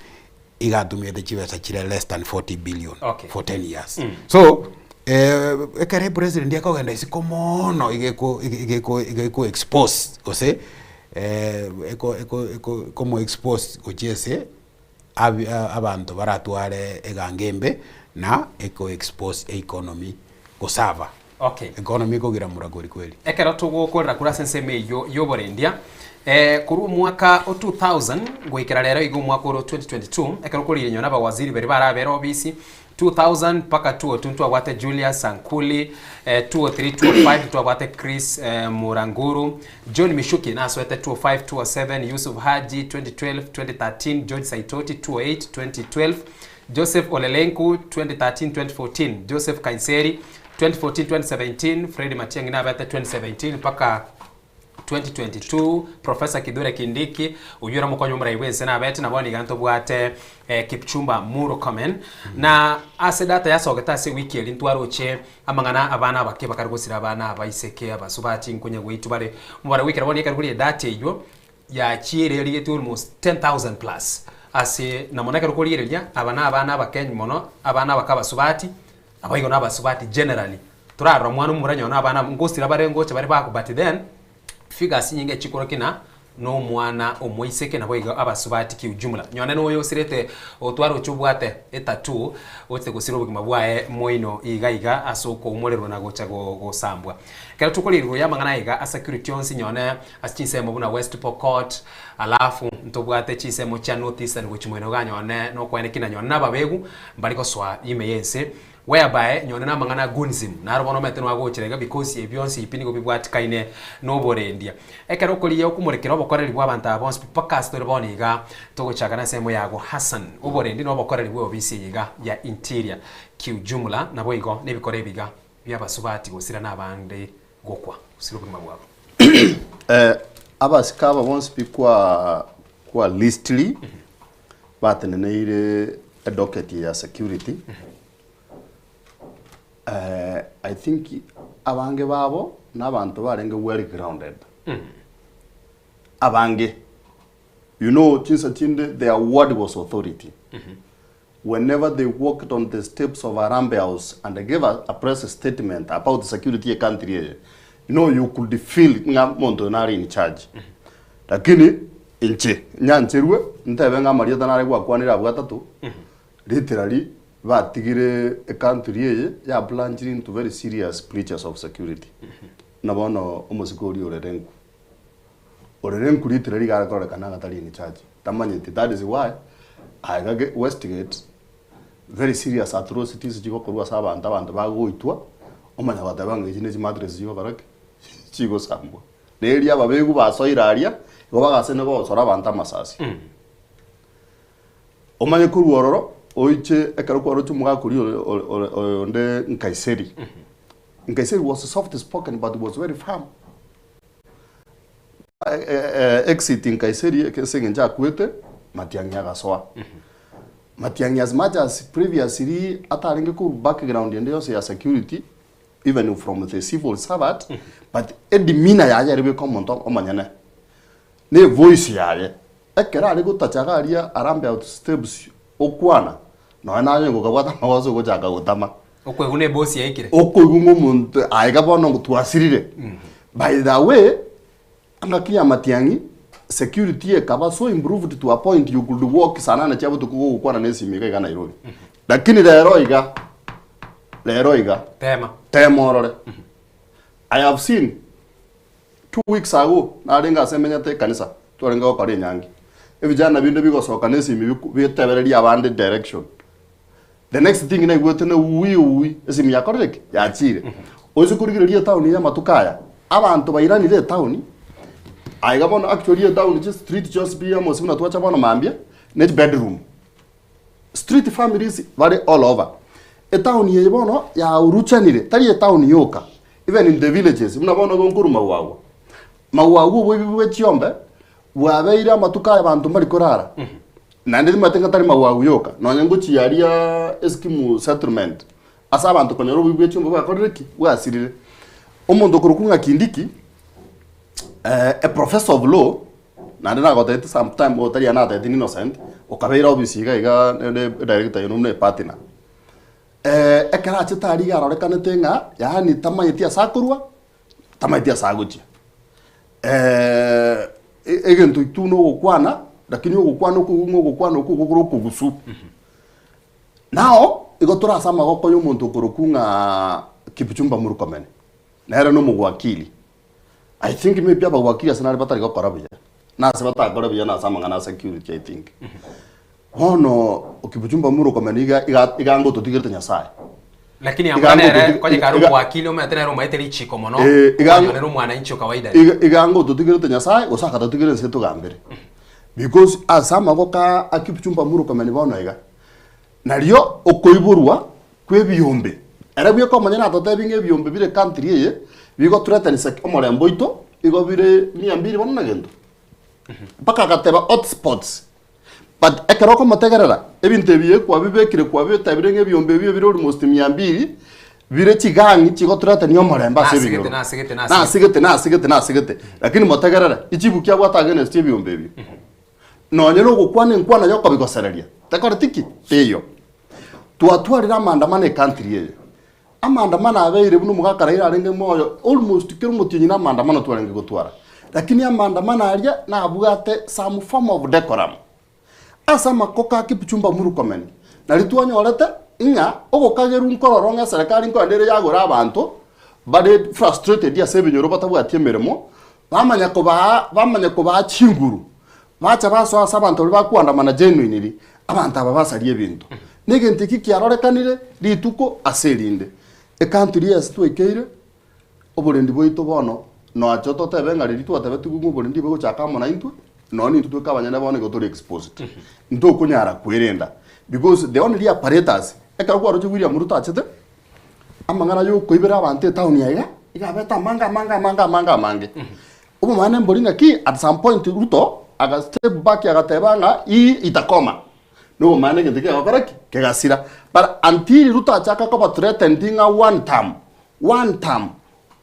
S9: iga atumiete chibesa chire less than 40 billion for 10 years. So. Ekero epresident ekogenda isiko moono iga eko iga eko iga eko expose gose eko eko eko ekomo expose gochia ase abi abanto baratware eganga embe na eko expose economy gosava.
S13: Okay.
S9: Economy ekogiramura kweri kweri.
S13: Ekero togokorera korwa ase ensemo eyio y'oborendia, eh, korwa omwaka o 2000 goikera rero iga omwaka oro 2022, ekero okorire nyora abawaziri baria barabere obisi, 2000 mpaka 2002 ntwabwate Julius Sankuli, eh, 2003 2005 ntwabwate Chris eh, Muranguru, John Michuki nasoete 2005 2007, Yusuf Haji 2012 2013, George Saitoti 2008 2012, Joseph Ole Lenku 2013 2014, Joseph Kainseri 2014 2017, Fred Matiang'i nabete 2017 mpaka 2022, Professor Kithure Kindiki oyio ore omokonyi bw'omorai bw'ense nabete na bono iga ntobwate eh, Kipchumba Murkomen. Na ase data yasogete ase ewiki eri ntwaroche amang'ana abana abake bakare gosira abana abaiseke abasubati nkonya goitwa bare omobaro goikera bono ekero kore edata eywo yachiire erigetwe almost 10,000 plus ase na mono ekero okorigereria aba na abana abakeny mono abana abake abasubati Naboigo nabasubati generally, torarora omwana omomura onye nabana ngosira bare ngocha bare baku but then figures nyinge chikorokia na nomwana omoiseke naboigo abasubati kiujumla. Nyone noyo osirete otwaroche obwate etattoo oche gosira obogima bwaye moino iga iga ase okoumorerwa na gocha gosambwa. Ekero tokoria igoro yamang'ana aiga a security onsi nyone ase chinsemo buna West Pokot alafu ntobwate chinsemo chia North Eastern gochia moino iga nyone nokoenekia na nyone nababegu mbari gosoa ime y'ense, whereby nyone namang'ana a goonzim, naro bono omanyete nwagochera iga because ebi bionsi pi nigo bibwatikaine noborendia. Ekero okorigia okomorekera obokoreri bwa abanto aba bonsi pi mpaka ase tore bono iga togochaka na ensemo yago Hassan, oborendi na obokoreri bwa eofisi eye iga ya interior kiujumla naboigo nebikora ebi iga biabasubati gosira na abande gokwa gosira obogima bwabo.
S17: Abasike aba bonsi pi kwa kwa listiri bateneneire edocket ya security, I think abange babo na abanto barenge well grounded. Abange. You know chinsa chinde their word was authority. Whenever they walked on the steps of Harambee House and gave a, a press statement about security ye country eye, you know you could feel ng'a monto oyo nare in charge. Lakini inche nyancherwe ntebe ng'a amarieta nare gwakwanire abwo gatato, literally batigire ecountry eye ya plunged into very serious breaches of security. Na bono omosike oria orere nku. Orere nku literally iga arekororekana ng'a tari in charge. Tamanyeti that is why aiga ge Westgate very serious atrocities chigokorwa ase abanto abanto bagoitwa omanya goteba ng'a echi ne chimattress chigokora ki? Chigosambwa. Na erio ababegu basoire aria, igo bagasene gosora abanto amasasi. Omanye korwa ororo, oiche ekero kwaroche omogaka oria ore ore ore oyonde Nkaiseri. Nkaiseri was soft spoken but was very firm. Exit Nkaiseri ase eng'encho akwete, Matiang'i agasoa. Matiang'i as much as previously atarenge korwa background ende yonsi ya security, even from the civil servant, but edemeanour yaye ere bweka omonto omonyene, na evoice yaye, ekero are gotacha iga aria Harambee out steps okwana, nonya naye okabwata amagoso ogochaka gotama.
S13: Okoigwa na ebosi yaikire.
S17: Okoigwa ng'a omonto aiga bono twasirire. By the way, engaki ya Matiang'i, security ekaba so improved to a point you could walk saa nane chia botuko gogokwana na esimi iga iga Nairobi. Lakini rero iga, rero iga,
S13: Tema.
S17: tema orore. I have seen 2 weeks ago narenge ase emenyete ekanisa, twarenge gokora enyangi. Ebijana binde bigosoka na esimi biku- bitebereria abande direction. The next thing naigwete ne uwi uwi, esimi yakorire ki? Yachire. Oise korigereria etown eye amatuko aya, abanto bairanire etown, aiga bono actually etown chi street chionsi pi amos buna twacha bono mambia, ne chibedroom. Street families bare all over. Etown eye bono yauruchanire, tari etown yoka, even in the villages, buna bono igo nkorwa Magwagwa. Magwagwa oboibi bwe chiombe, bwabeire amatuko aya abanto mbari korara. Naende timanyete ng'a tari magwagu yoka, nonya ngochia aria Eskimu settlement, ase abanto konyora oboibi bwe chiombe bwakorire ki? Bwasirire. Omonto okorokwa ng'a Kindiki, a professor of law, naende nagotebeti sometime otari natebeti innocent, okabeire office iga iga ne director oino buna epartner. Ekero achete aria iga arorekanete ng'a yaani tamanyeti ase akorwa, tamanyeti ase agochia. Egento intwe na ogokwana, lakini ogokwana okwo ng'a ogokwana okwo gokore okogusu. Nao, igo tore ase amagoko ya omonto okorokwa ng'a Kipchumba Murkomen, nere na omogwakili. I think maybe abagwakili ase nare batari gokora buya, na ase batakore buya nase amang'ana a security I think. Bono Kipchumba Murkomen iga iga iga ngototigerete Nyasaye.
S13: Lakini
S17: Iga
S13: amba nere
S17: ngototiga-
S13: konye kare
S17: iga-
S13: omowakili omanyete nere omaete richiko mono
S17: Eh, iga-
S13: okonyonera omwananchi o kawaida.
S17: Iga iga ngototigerete Nyasaye gose akatotigera ense togambere. Because ase amaboko a Kipchumba Murkomen bono iga, nario okoiborwa kwa ebiombe, ere bweka omonyene atotebi ng'a ebiombe bire country eye, bigo threaten sec omorembe oito, igo bire mia mbili bono na gento. Mpaka agateba hotspots. But ekero okomotegerera, ebinto ebi ye kwabibekire kwabitebire ng'a ebiombe ebio bire almost mia mbili, bire chigang chigo threaten omorembe ase
S13: Nasegete,
S17: ebinyoro.
S13: nasegete, nasegete.
S17: Nasegete, nasegete, nasegete. Lakini motegerere, echibuki abwate against ebiombe ebio. Nonye na ogokwana enkwana ya okobigosereria, tekoreti ki? Teiyo. Twatwarire amaandamano ecountry eye. Amaandamano abeire buna omogaka Raila arenge moyo, almost kera omotienyi na amaandamano twarenge gotwara. Lakini amaandamano aria nabwate some form of decorum. Ase amakoka a Kipchumba Murkomen, nario twanyorete ng'a ogokagerwa nkororo ng'a eserekari nkorende ere yagora abanto bare frustrated ase ebinyoro batabwati emeremo, bamanya kobaa bamanya kobaa chinguru, bacha basoa ase abanto baria bakoandamana genuinely, abanto aba basaria ebinto. Na egento eki kiarorekanire rituko ase erinde. Ecountry ase twaikeire, oborendi bwaito bono, noacha totebe ng'a riria twatebetigwe ng'a oborendi bogochaka amo naintwe, nonya nintwe tweka abanyene bono igo tore exposed. Ntokonyara kwerenda, because the only apparatus, ekero kwaroche William Ruto achete, amang'ana ya okoibera abanto etown aiga, iga abete amange amange amange amange amange. Obomaene mbori ng'aki, at some point Ruto aga step back agateba ng'a hii itakoma. Na obomaene egento kegakora ki? Kegasira. But until Ruto achaka koba threatened ng'a one term, one term,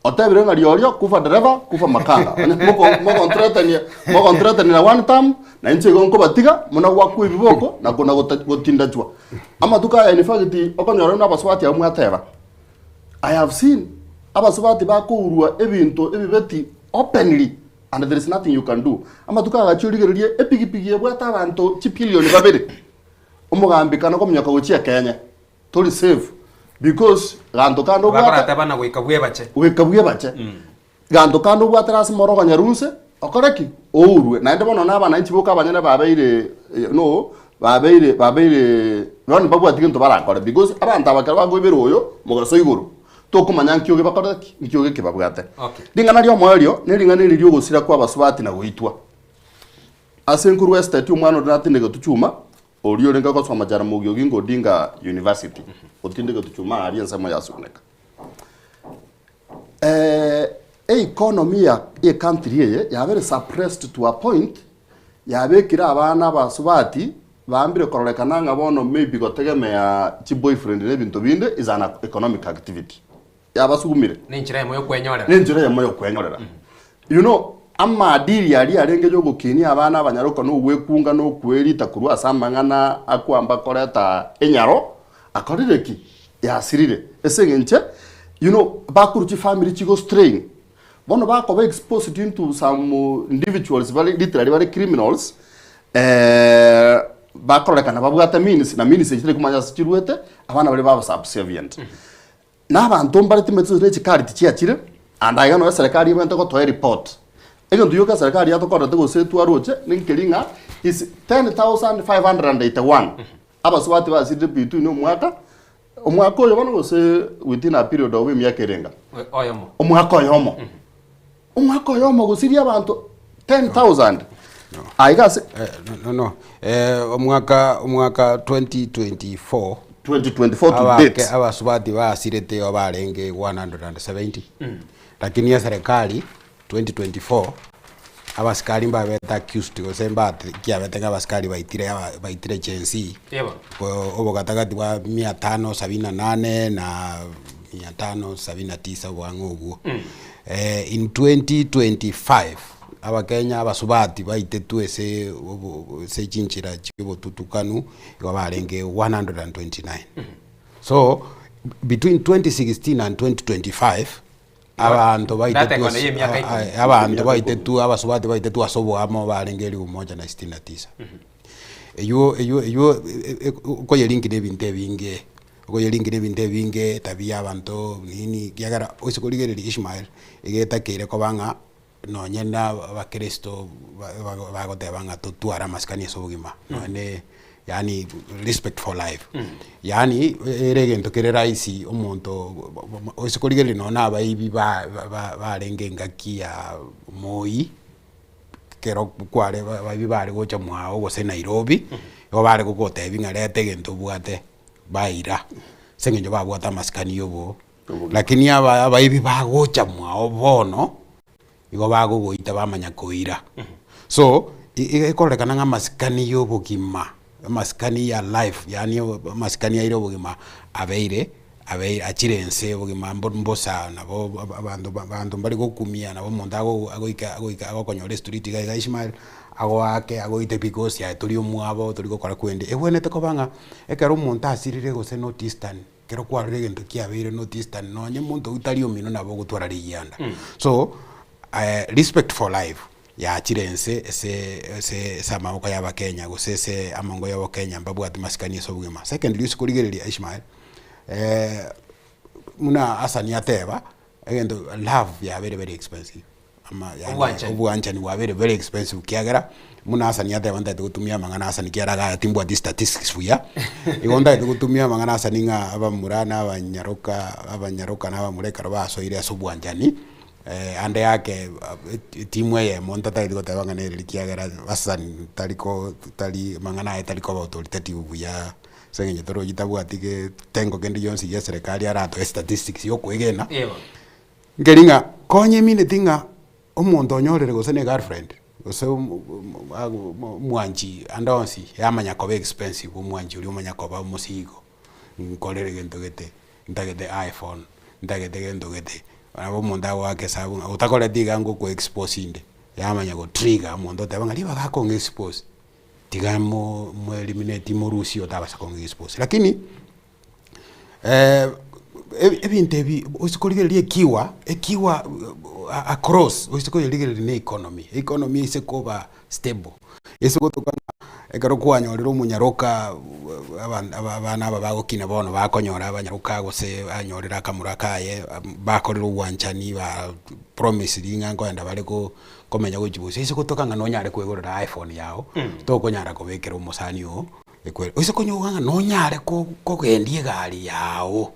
S17: otebire ng'a riorio kufa dereva kufa makanga. Onye moko mogonthreatenia mogonthreatenera one term, na inche igo nkobatiga muna gwakwa ebiboko na kona gota gotindachwa. Amatuko aya in fact okonyora buna abasubati abwo mwateba, I have seen abasubati bakourwa ebinto ebibeti openly and there is nothing you can do. Amatuko agachia origererie epigipigi ebwate abanto chibilioni babere, omogambi kana okominyoka gochia Kenya, tori safe because ganto kande obwate
S13: Bakoratebana goika bwebache.
S17: goika bwebache. Ganto kande obwate lasima orogonye runse okore ki? Ourwe. Naende bono na abananchi boka abanyene babeire no babeire babeire bono mbabwati gento barakore because abanto aba ekero bakoiberwa oyo mogaso igoro tokomanya nkioge bakorete ki? Nkioge ki babwate.
S13: Okay.
S17: Ring'ana ria omoerio ne ring'ana eri ri'ogosira kwa abasubati na goitwa. Ase nkorwa estate omwana onde natindegete chuma oria orenge gosoma Jaramogi Oginga Odinga University, otindegete chuma aria ensemo ya Suneka. Economy ya ecountry eye yabere suppressed to a point, yabekire abana abasubati baambire kororekana ng'a bono maybe gotegemea chiboyfriend na ebinto binde is an economic activity. Yabasugumire.
S13: Ne enchera eyemo yokwenyorera.
S17: Ne enchera eyemo yokwenyorera. You know, amaadili aria arenge yogokinia abana abanyaroka na ogwekunga na okwerita korwa ase amang'ana akwamba koreta enyaro, akorire ki? Yasirire. Ase eng'enche, you know, bakorwa chifamiri chigo strain. Bono bakoba exposed into some individuals bare literally bare criminals, bakororekana babwate means, na means echio tari komanya ase chiruete, abana baria baba subservient. Na abanto mbare timanyeti gose ne chikari tichiachire, and aiga nonya eserekari ebwenerete gotoa ereport. Egento gioka eserekari yatokorerete gose twaroche, nkeri ng'a is 10,581 abasubati basirire between omwaka, omwaka oyo bono gose within a period of emiaka erenga?
S13: Oyomo.
S17: Omwaka oyomo. Omwaka oyomo gosiria abanto 10,000 aiga ase
S9: No, no. Eh, omwaka omwaka 2024
S17: 2024 to
S9: abake
S17: date.
S9: abasubati basirete igo barenge 170 lakini eserekari 2024 abasikari mbabete accused gose mbate kiabete ng'a abasikari baitire aba baitire Gen Z
S13: Yebo.
S9: ko obogatagati bwa mia tano sabini na nane na mia tano sabini na tisa obwang'e obwo. In 2025 abakenya abasubati baitetwe ase obo ase chinchera chia obotutukanu igo barenge 129. So between 2016 and 2025 abanto
S13: Data
S9: baitetwe
S13: ekona ya emiaka ikomi.
S9: abanto baitetwe abasubati baitetwe ase oboamo barenge elifu moja na sitini na tisa. Eywo eywo eywo okoyerinki na ebinto ebinge, okoyerinki na ebinto ebinge etabia ya abanto nini ekiagera ase korigereria Ishmael, iga etakeire koba ng'a nonye na abakristo bagoteba ng'a totware amasikani ase obogima, nonye ne yaani respect for life. Yaani ere egento kere rahisi omonto ase korigereria nonye na abaibi ba- ba- barenge engaki ya moi, ekero kware abaibi bare gocha mwao gose Nairobi, nigo bare gogotebia ng'a reta egento obwate baira, ase eng'encho babwate amasikani ya obo. Lakini aba abaibi bagocha mwao bono, igo bagogoita bamanya koira. So, iga ekororekana ng'a amasikani ya obogima, amasikani ya life yaani amasikani aire obogima abeire abeire achire nse obogima mbo mbosa nabo abanto abanto mbari gokumia nabo omonto ago agoika agoika agokonyora estreet iga iga Ishmael, agoake agoite because aye tori omwabo tori gokora kwende. Ebwenerete koba ng'a ekero omonto asirire gose North Eastern. Ekero kwarora egento kiabeire North Eastern nonye monto oyio tari omino nabo ogotwara rigianda. So respect for life yachire ense ase ase ase amaboko ya abakenya gose ase amongo ya obokenya mbabwati masikani ase obogima. Secondly ase korigereria Ishmael, buna Hassan ateba, egento love yabeire very expensive. Ama yaani
S13: Obwanchani.
S9: obwanchani bwabeire very expensive kiagera buna Hassan ateba ntagete gotumia amang'ana Hassan kiagera iga timbwati statistics buya, igo ntagete gotumia amang'ana Hassan ng'a abamura na abanyaroka abanyaroka na abamura ekero basoire ase obwanchani, ande yake etimu eyemo ntatageti goteba ng'a nereri kiagera Hassan tari ko tari amang'ana aye tari koba authoritative buya ase eng'encho torochi tabwati getengo kende gionsi gia eserekari aratoe statistics ya okoegena. Nkeri ng'a konya emineti ng'a omonto onyorire gose ne girlfriend, gose omwanchi ande onsi, yamanya koba expensive omwanchi oria omanya koba omosigo, nkorere gento gete, ntagete iphone, ntagete gento gete, nabo omonto agoaka esabu ng'a otakoreti iga ngoko expose inde, yamanya go trigger omonto oteba ng'a ribaga akong'a expose, tiga mo mo eliminate morusie otabasa kong'a expose. Lakini. Ebinto ebi ase korigereria ekiwa, ekiwa across ase koyerigereria na economy, economy ase koba stable, ase gotoka ng'a ekero kwanyorire omonyaroka abana aba bagokina bono bakonyora abanyaroka gose anyorire akamura kaye bakorire obwanchani ba promisiri ng'a nkoenda bare ko komenya gochia bosio, ase gotoka ng'a nonyare koigorera iphone yago, tokonyara kobekera omosani oo. Ekwere, oise konyoga ng'a nonyare ko- kogendia egari yago,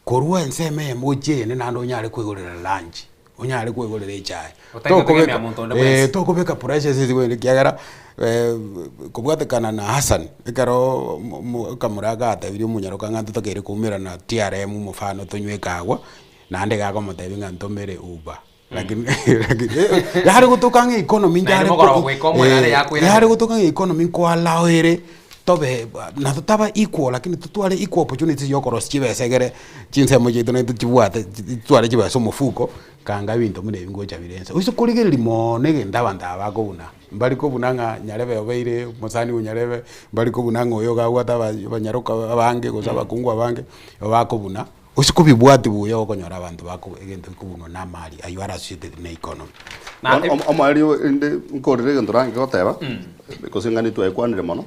S9: korwa ensemo eyemo gochia eyende naende onyare koigorera lunch, onyare koigorera echae.
S13: Otari gotegemea
S9: Tokobeka
S13: monto onde bwensi.
S9: tokobeka pressure ase esiko ekiagera kobwatekana na Hassan, ekeroo mo- mo ekamura agatebirie omonyaroka ng'a ntotakeire koumerana TRM omofano tonywe ekagwa, naende iga akomotebia ng'a ntomere Uber. Lakini yare gotoka ng'a economy
S13: Naende
S9: yare
S13: mogoroba goika omwana are yakoirana.
S9: yare gotoka ng'a economy nkoallow ere tobe na totaba equal lakini totware equal opportunities ya okorosia chibesa egere chinsemo chiaito naintwe chibwate chitware chibesa omofuko kanga ebinto buna ebi ngocha bire inse. Oise korigereria mono egento abanto aba bakobuna, mbari kobuna ng'a nyarebe obeire omosani o nyarebe, mbari kobuna ng'a oyo iga abwate abanyaroka abange gose abakungu abange, bakobuna. Gose kobibwati buya okonyora abanto bako egento gekobunwa na amari ayio are associated na economy.
S17: Bono omoerio rende nkorire egento range goteba, gose ng'a nitwaekwanire mono,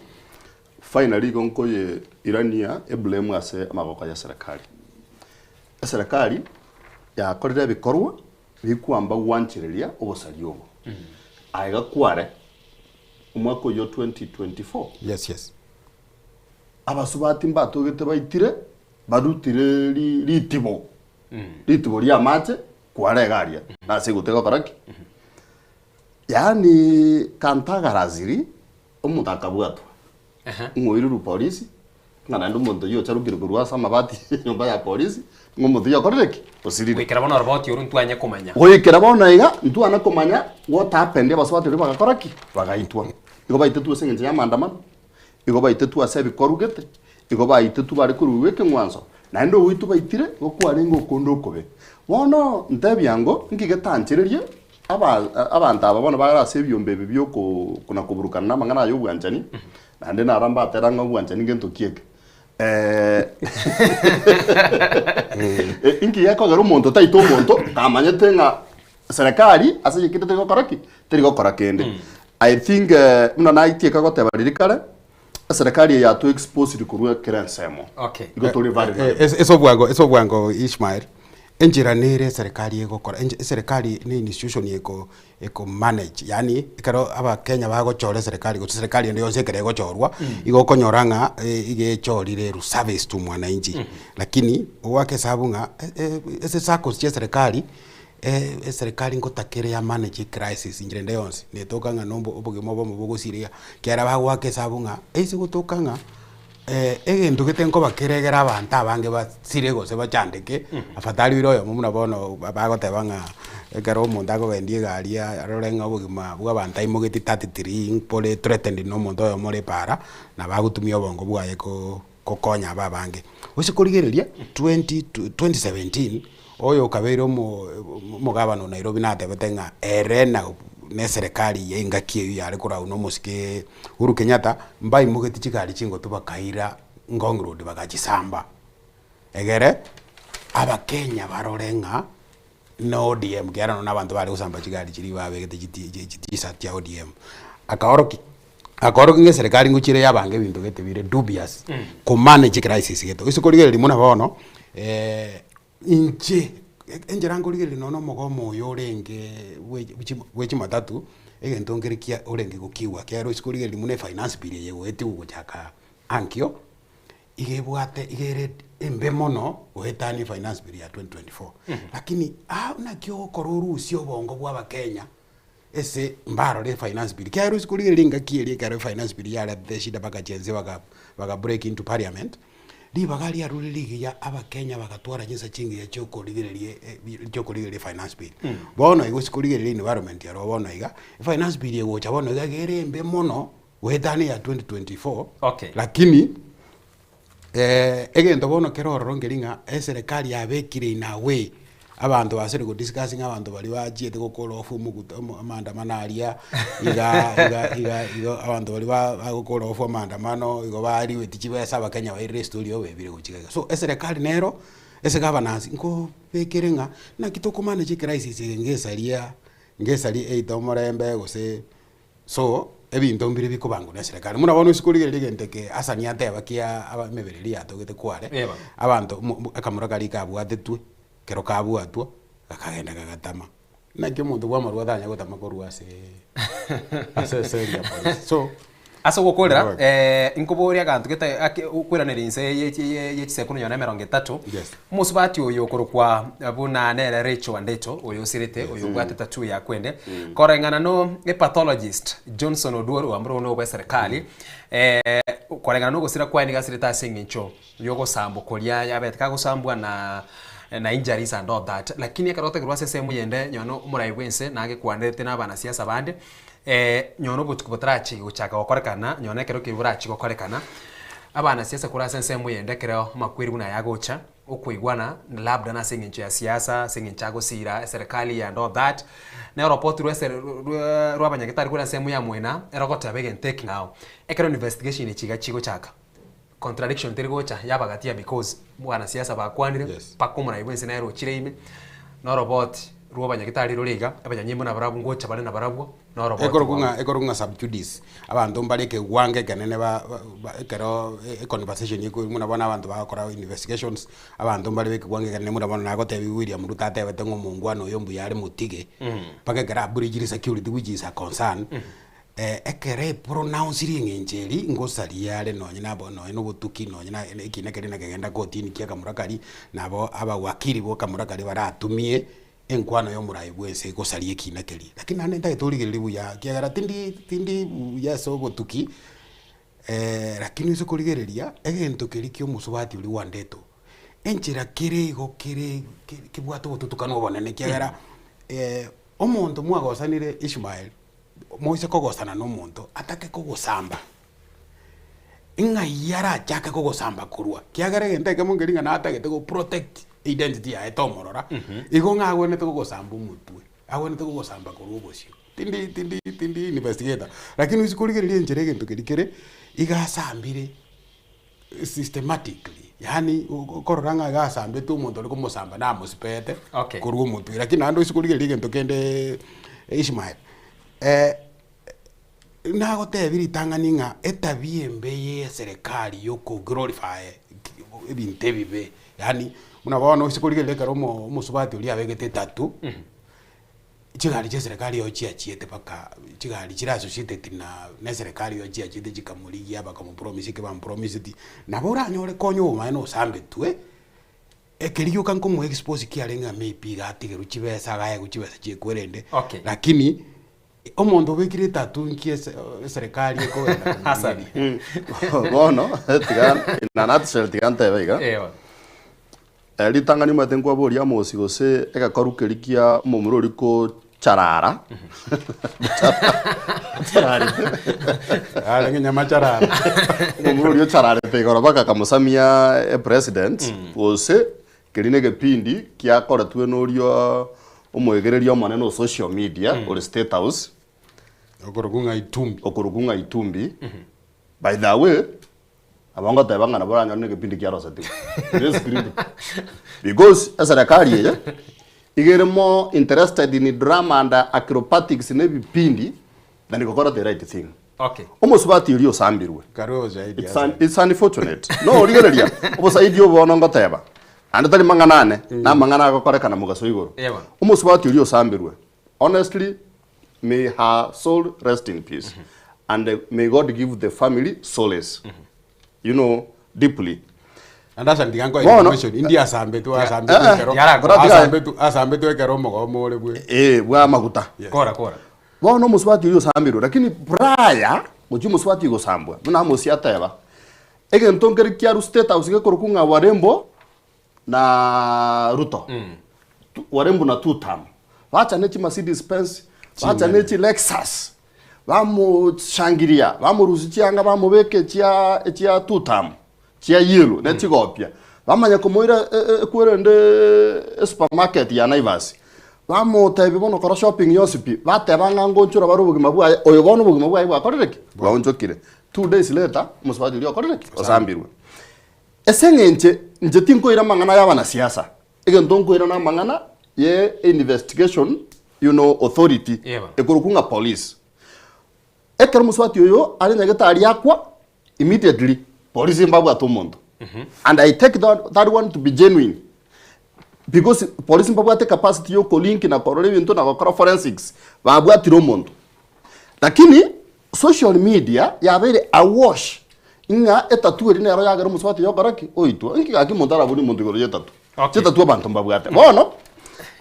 S17: finally igo nkoye irania eblame ase amaboko ya serikali. Eserekari yakorire ebikorwa bikwamba gwanchereria obosaria obo. Aye gakware omwaka oyio 2024,
S9: Yes, yes.
S17: abasubati mbatogete baitire Barutire ritibo, ritibo ri'amache kware iga aria, na ase egutwa egokora ki? Yaani kantagarasiri, omonto akabwatwa, ng'oirerwe polisi, ng'a naende omonto oyio ocharukire korwa ase amabati y'enyomba ya polisi, ng'a omonto oyio okorire ki? Osirire.
S13: Goikera bono oroboti orwo ntwanye komanya.
S17: Goikera bono iga, ntwana komanya what happened abasubati baria bagakora ki? Bagaitwa. Igo baitetwe ase eng'encho ya amaandamano, Igo baitetwe ase ebikorwa gete, igo baitetwe bare koruegwa ekeng'wanso, naende ogoitwa baitire igo kwarenge okonde okobe. Bono ntebia ngo, nki getanchererie aba abanto aba bono bare ase ebiombe ebi bi'oko kona koburukana namang'ana aya y'obwanchani, naende naro mbatera ng'a obwanchani ngento ki eke. Eh, inki gekogera omonto taita omonto kamanyete ng'a serikali ase egekende teri gokora ki? Teri gokora kende. I think eh, buna naitieka goteba riria kare, eserikali eye yato exposed korwa kera ensemo.
S13: Okay.
S17: Igo tore very
S9: Eh, eh, ase obwango ase obwango Ishmael, enchera nere eserikali egokora, enche eserikali ne institution eko eko manage yaani ekero abakenya bagochora eserikali gose serikali ende yonsi ekero egochorwa, igo okonyora ng'a iga echorire service to mwananchi. Lakini ogoaka esabu ng'a ase esaccos chia eserikali, eserikali ngotakere ya manage ecrisis inchera ende yonsi, netoka ng'a na obo obogima obomo bogosiria, ekiagera bagoaka esabu ng'a ase gotoka ng'a egento gete nkoba kere egere abanto abange basire gose bachandeke, afadhali oire oyomo buna bono bagoteba ng'a ekero omonto akogendia egari arore ng'a obogima bwa abanto aimogeti 33 mpore threatened na omonto oyomo ore para, nabo agotumia obongo bwaye ko kokonya aba abange. Gose korigereria 20 2017, oyo okabeire omo omogabana o Nairobi natebete ng'a ere na na eserekari ya engaki eywo yare korau na omosike Uhuru Kenyatta, mbaimogeti chigari chingotu bakaira Ngong Road bagachisamba, egere abakenya barore ng'a na ODM ekiagera nonye na abanto bare gosamba chigari chiria babegete chiti chitishati chia ODM. Akaorokia akaorokia ng'a eserekari ngochire yabange ebinto gete bire dubious komanage ecrisis gete. Gose korigereria buna bono inche enchera nkorigereria nonye na omogomo oyo orenge bwe bwe chimatatu, egento nkere kia orenge gokiwa ekiagera ase korigereria buna efinance bill eye egoetiwa gochaka ankio, iga ebwate iga ere embe mono goetania efinance bill ya 2024. Lakini aa naki ogokora orusie obongo bwa abakenya ase mbarore efinance bill, ekiagera ase korigereria engaki eria ekero efinance bill yaretete eshida mpaka Gen Z baka baka break into parliament, ribaga riarure rigiya abakenya bagatwara chinsa chingiya chia okorigereria chia okorigereria efinance bill. Bono igo ase korigereria environment ero bono iga, efinance bill egocha bono iga iga ere embe mono goetania eya 2024,
S13: Okay.
S9: lakini egento bono kere ororo nkeri ng'a eserekari yabekire in a way, abanto basire godiscuss ng'a abanto baria bachiete gokora off omoguta omo amaandamano aria, iga iga iga igo abanto baria ba bagokora off amaandamano igo bariweti chibesa abakenya bairire estory obebire gochia iga. So eserekari nero, ase governance nkobekere ng'a naki tokomanage ecrisis eye ngesaria ngesaria either omorembe gose So, ebinto mbire bikobangwa na eserekari. Buna bono isiko rigereria egento eke Hassan ateba kia aba emebere eria yatogete kware,
S13: Eba.
S9: abanto mo mo akamura karia kabwatetwe, ekero kabwatwa, gakagenda gagatama. Naki omonto bwa amarwa atanya gotama korwa ase ase eseri ya polisi. So,
S13: Ase ogokorera,
S9: Right.
S13: eh, nkoboria aganto gete ake okoiraneria inse ye ye ye chisekono nonya na emerongo etato,
S9: Yes.
S13: Omosubati oyo okorokwa buna nere Rachel Wandeto, oyo osirete, oyo obwate tattoo ya kwende, koreng'ana no epathologist Johnson Oduor oamure one obwe serikali, eh, koreng'ana nogosira kwaye nigo asirete ase eng'encho yogosambwa koria yabete kagosambwa na na injuries and all that. Lakini ekero otegerwa ase ensemo eyende nonye na omorai bwense nagekwanerete na abanasiasa bande, nonye na obotuko botarachi gochaka gokorekana, nonye na ekero keria borachi gokorekana, Abanasiasa korwa ase ensemo eyende ekero amakweri buna aya agocha, okoigwana labda nase eng'encho ya siasa, ase eng'encho agosira eserekari and all that, na oropoti rwa esere rwa rwa abanyagetari korwa ensemo ya mwena, ero ogoteba egento ekeng'ao. Ekero investigation echi iga chigochaka, contradiction teri gocha yabagatia because bwanasiasa bakwanire, mpaka omorai bwense nere ochire ime, na oroboti rwa abanyagetari rore iga, abanyanyimbo nabarabwo ngocha bare nabarabwo.
S9: Ekorokwa ng'a ekorokwa ng'a sub judice, abanto mbare ekewango ekenene ba ba ekero econversation eko buna bono abanto bagokora investigations, abanto mbare ba ekewango ekenene buna bono nagotebiwa William Ruto atebete ng'a omongwana oyo mbuya are motige, mpaka ekero abridgire security which is a concern, ekero epronounciri eng'encho eria, ngosaria are nonye nabo nonye na obotuki nonye na ekina keria nakegenda kotini kia akamura karia, nabo abawakili ba akamura karia baratumie. Enkwano y'omorai bw'ense egosaria ekiina keria. Lakini naende ntagete origererie buya, ekiagera tindi tindi buya ase obotuki, lakini ase korigereria, egento keria kia omosubati oria gwandeto, enchera kere igo kere kebwate obotutukanu obonene ekiagera omonto mwagosanire Ishmael, moise kogosana na omonto, atake kogosamba, Ng'ai arachake kogosamba korwa? Kiagera egento ekemo nkeri ng'a natagete go protect identity yaye tomorora, igo ng'a agwenerete kogosamba omotwe, agwenerete kogosamba korwa obosio. Tindi tindi tindi investigator, lakini ase korigereria enchera egento keria kere, iga asambire. systematically, yaani okorora ng'a iga asambete omonto ore komosamba namosibete
S13: Okay.
S9: korwa omotwe. Lakini naende oise korigereria egento kende Ishmael, nagotebia ritang'ani ng'a etabia embe ya eserekari ya oko glorify ebinto ebibe, yaani buna bono oise korigereria ekero omo omosubati oria abegete etattoo. Chigari chia eserekari oo chiachiete mpaka chigari chire associated na na eserekari oo chiachiete chikamorigia bakamopromise eke bamopromiseti, nabo oranyore konya obomaene osambetwe, ekeri gioka nkomo expose kiarenge ng'a maybe iga atigerwe chibesa agaegwe chibesa chiekwerende,
S13: Okay.
S9: lakini omonto obekire etattoo nki ese eserekari ekogenda komorigeria.
S17: Bono tiga in a nutshell tiga ntebe iga.
S13: Eeh.
S17: Ritang'ani omanyete nkwaboria Amosi gose egekoru keria kia omomura oria kocharara ochararete
S9: Arenge nyamacharara.
S17: omomura oria ochararete igoro mpaka akamosamia epresident gose keria na egepindi kiakoretwe na oria omoegereria omonene o social media ore state house
S9: Okorokwa ng'a Itumbi.
S17: Okorokwa ng'a Itumbi by the way Nabo ngoteba ng'a nabo oranyore negepindi kiarosetigwe. Ere script. Because eserekari eye iga ere more interested in drama and acrobatics na ebipindi than gokora the right thing.
S13: Okay.
S17: Omosubati oria osambirwe.
S9: Karue osaidi
S17: It's, un, it's unfortunate. No origereria obosaidi obo bono ngoteba. Ande tari mang'ana ane, na amang'ana agokorekana mogaso igoro.
S13: Ewa.
S17: Omosubati oria osambirwe. Honestly, may her soul rest in peace and may God give the family solace you know deeply.
S9: Naende ase tiga nkoe
S17: Bono-
S9: information, indi asambetwe asambetwe
S17: Eh, eh,
S9: ekero
S17: Kora tiga-
S9: asambetwe asambetwe ekero omogomo ore bwe
S17: Eh, bwa amaguta.
S9: Yes.
S13: Kora kora.
S17: Bono omosubati oyio osambirwe lakini prior gochia omosubati gosambwa buna Amosi ateba egento nkere kiarwa state house gekorokwa ng'a warembo na Ruto Warembo na two term bacha ne chi Mercedes Benz bacha ne chi Lexus bamoshangiria bamorusia chianga bamobeka echia echia two term chia yellow ne chigopia bamanya komoira ekwerende esupermarket ya Naivas bamotebia bono kora shopping yonsi pi bateba ng'a ngonchora bare obogima bwaye oyo bono obogima bwaye bwakorire ki? Bwaonchokire. 2 days later omosubati oria okorire ki? Osambirwe. Ase eng'encho inche tinkoira amang'ana y'abanasiasa, egento nkoira namang'ana ye investigation you know authority
S13: Yebo.
S17: ekorokwa ng'a police. Ekero omosubati oyo are nyagetari akwa, immediately polisi mbabwate omonto. And I take that, that one to be genuine because polisi mbabwate capacity ya okolink na korora ebinto na gokora forensics, babwatire omonto. Lakini social media yabeire awash ng'a etattoo eria nero yagera omosubati oyo okora ki? Oitwa. Inki gaki omonto araborie omonto igoro ya etattoo?
S13: Okay.
S17: Chitattoo abanto mbabwate. Bono,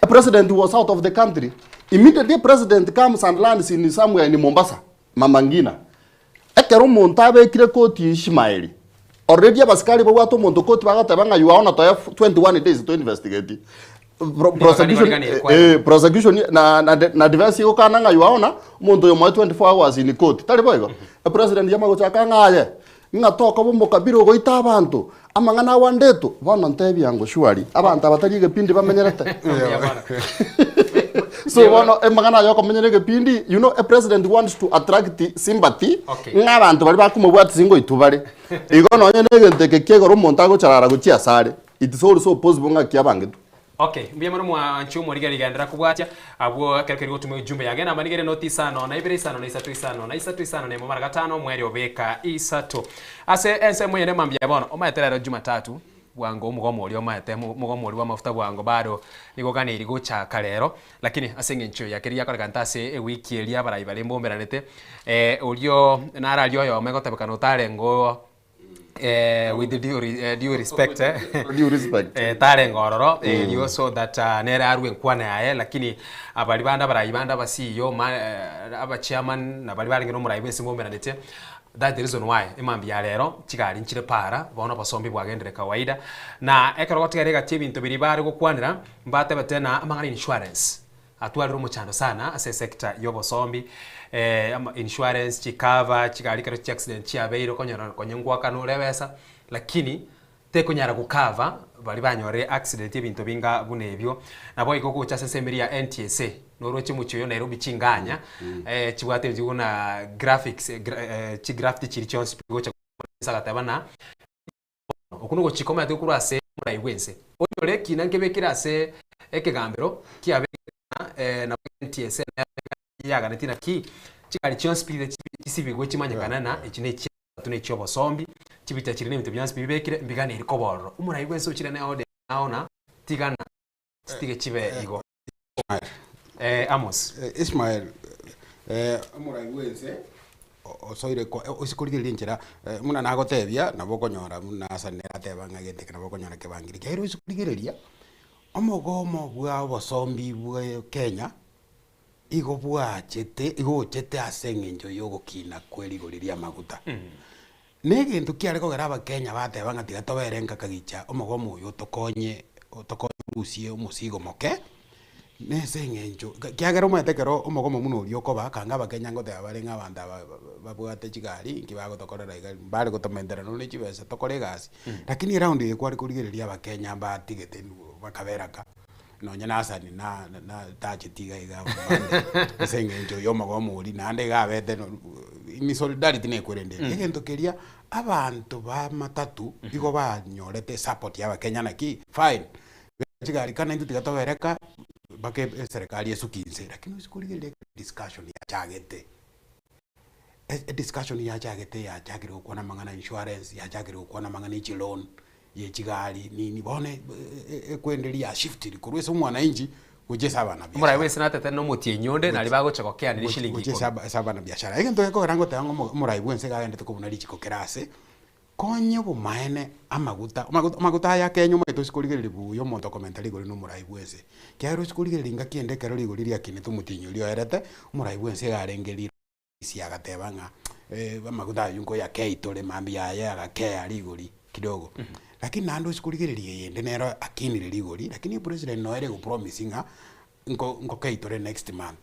S17: a president was out of the country. Immediately a president comes and lands in somewhere in Mombasa, Mama Ngina. Ekero omonto abekire koti Ishmaeli, already abasikari babwate omonto koti bagoteba ng'a you are on to have 21 days to investigate. Pro- prosecution,
S13: Nigo
S17: eh, eh, prosecution na, na, na defense igokana ng'a you are on omonto oyo moe 24 hours in court. Tari boigo? E president yama gochaka ng'a aye, ng'a tokoba omokabira ogoita abanto, amang'ana awandeto, bono ntebia ngo surely, abanto aba tari egepindi bamenyerete. So bono amang'ana aya okomenyera egepindi, you know a president wants to attract sympathy,
S13: Okay.
S17: ng'a abanto baria bakomobwatisia ngoitwa bare. Igo nonye na egento eke kia igoro omonto agocharara gochia asare, it is also possible ng'a kiabangetwe.
S13: Okay, mbuya mono mwanche omorigeri genderera kobwatia abwo ekero keria gotuma ejumbe yage namba nigo ere noti isano na ibere isano na isato isano na isato isano na emo mara gatano omweri obeka isato ase ensemo eyende mambia bono omaete rero jumatatu bwango omogomo oria omaete mogomo oria bw'amafuta bwango bado nigo oganeiri gochaka rero lakini ase eng'encho ya keria giakorekana ase ewiki eria abarai baria mbomberanete orio nararia oyomo egotebekana otarenge oo with due, re- due respect
S17: Due respect.
S13: tarenge ororo erio so that nere arwe enkwana yaye lakini abari bande abarai bande aba CEO ma aba chairman na baria barenge na omorai bwensi mbomeranetie that the reason why emambia ya rero chigari nchire para bono obosombi bwagendire kawaida na ekero gotigara egati ebinto biria bare gokwanera mbatebete na amang'ana insurance Atwarire omochando sana ase esector y'obosombi, ama insurance, chicover, chigari ekero chiaccident chiabeire okonyora konya ngoakana ore ebesa, lakini tekonyara gocover baria banyorire accident ebinto binga buna ebio. Nabo igo gocha ase ensemo eria ya NTSA, noroche omochie oyo Nairobi chinganya, chibwate ebinto buna graphics, chigrafiti chiria chionsi pi gocha agateba ng'a. Okwo nogochika omanyete korwa ase omorai bw'ense. Onyore ekina nkebekire ase ekegambero kiabekire ng'a nabo NTSA yaganetie naki chigari chionsi pi chisibigwe chimanyekane ng'a echi ne echiabato na echiobosombi, chibicha chiria na ebinto bionsi pi bibekire mbiganeiri koba ororo. Omorai bw'ense ochire ne order eng'ao na tigana chitige chibe igo. Amos.
S9: Ishmael, omorai bw'ense osoire ase korigereria enchera buna nagotebia nabo okonyora buna Hassan nere ateba ng'a egento eke nabo okonyora kebangire. Ekiagera ase korigereria, omogomo bwa obosombi bwa Kenya, igo bwachete igo ochete ase eng'encho ya ogokina kwe rigori ri'amaguta. Na egento kiare kogera abakenya bateba ng'a tiga tobere nkaka gicha omogomo oyo otokonye otokonye orusie omosigo moke, na ase eng'encho kiagera omanyete ekero omogomo buna oria okoba kanga abakenya ngoteba bare ng'a abanto aba babwate chigari nki bagotokorera iga mbare gotomentera nonye chibesa tokore egasi, lakini eround eye kware korigereria abakenya mbatigete bakabera ka. Nonye na Hasani na na tacheti iga iga abande ase eng'encho ya omogomo oria naende iga abete no in solidarity nekwerende ere. Egento keria abanto ba matatu igo banyorete support ya abakenya naki fine, chigari kane intwe tiga tobere ka mpaka eserekari esuki inse lakini ase korigereria discussion yachagete, ediscussion yachagete yachakire gokwana amang'ana ya insurance, yachakire gokwana amang'ana ya chiloan. ye chigari nini bono ekwenderia ya shiftiri korwa ase omwananchi gochia ase abana
S13: Omorai biashara. bw'ense natete nomotienyi onde naria bagocha gokeanera eshilingi
S9: Gochia ase
S13: ikomi.
S9: aba ase abana biashara. Egento gekogera ngoteba ng'a omo omorai bw'ense iga agendete kobuna richiko kera ase, konya obomaene amaguta amaguta amaguta aya Kenya omanyete ase korigereria buya omonto okomenta rigori na omorai bw'ense. Ekiagera ase korigereria engaki ende ekero rigori riakinete omotienyi oria oerete, omorai bw'ense iga arenge ri. Agateba ng'a amaguta ayio nkoyakei tore mambia aye agakea rigori kidogo. Lakini naende ase korigereria eyende nero akinire rigori lakini epresident noyo ere gopromise ng'a nko nkokei tore next month.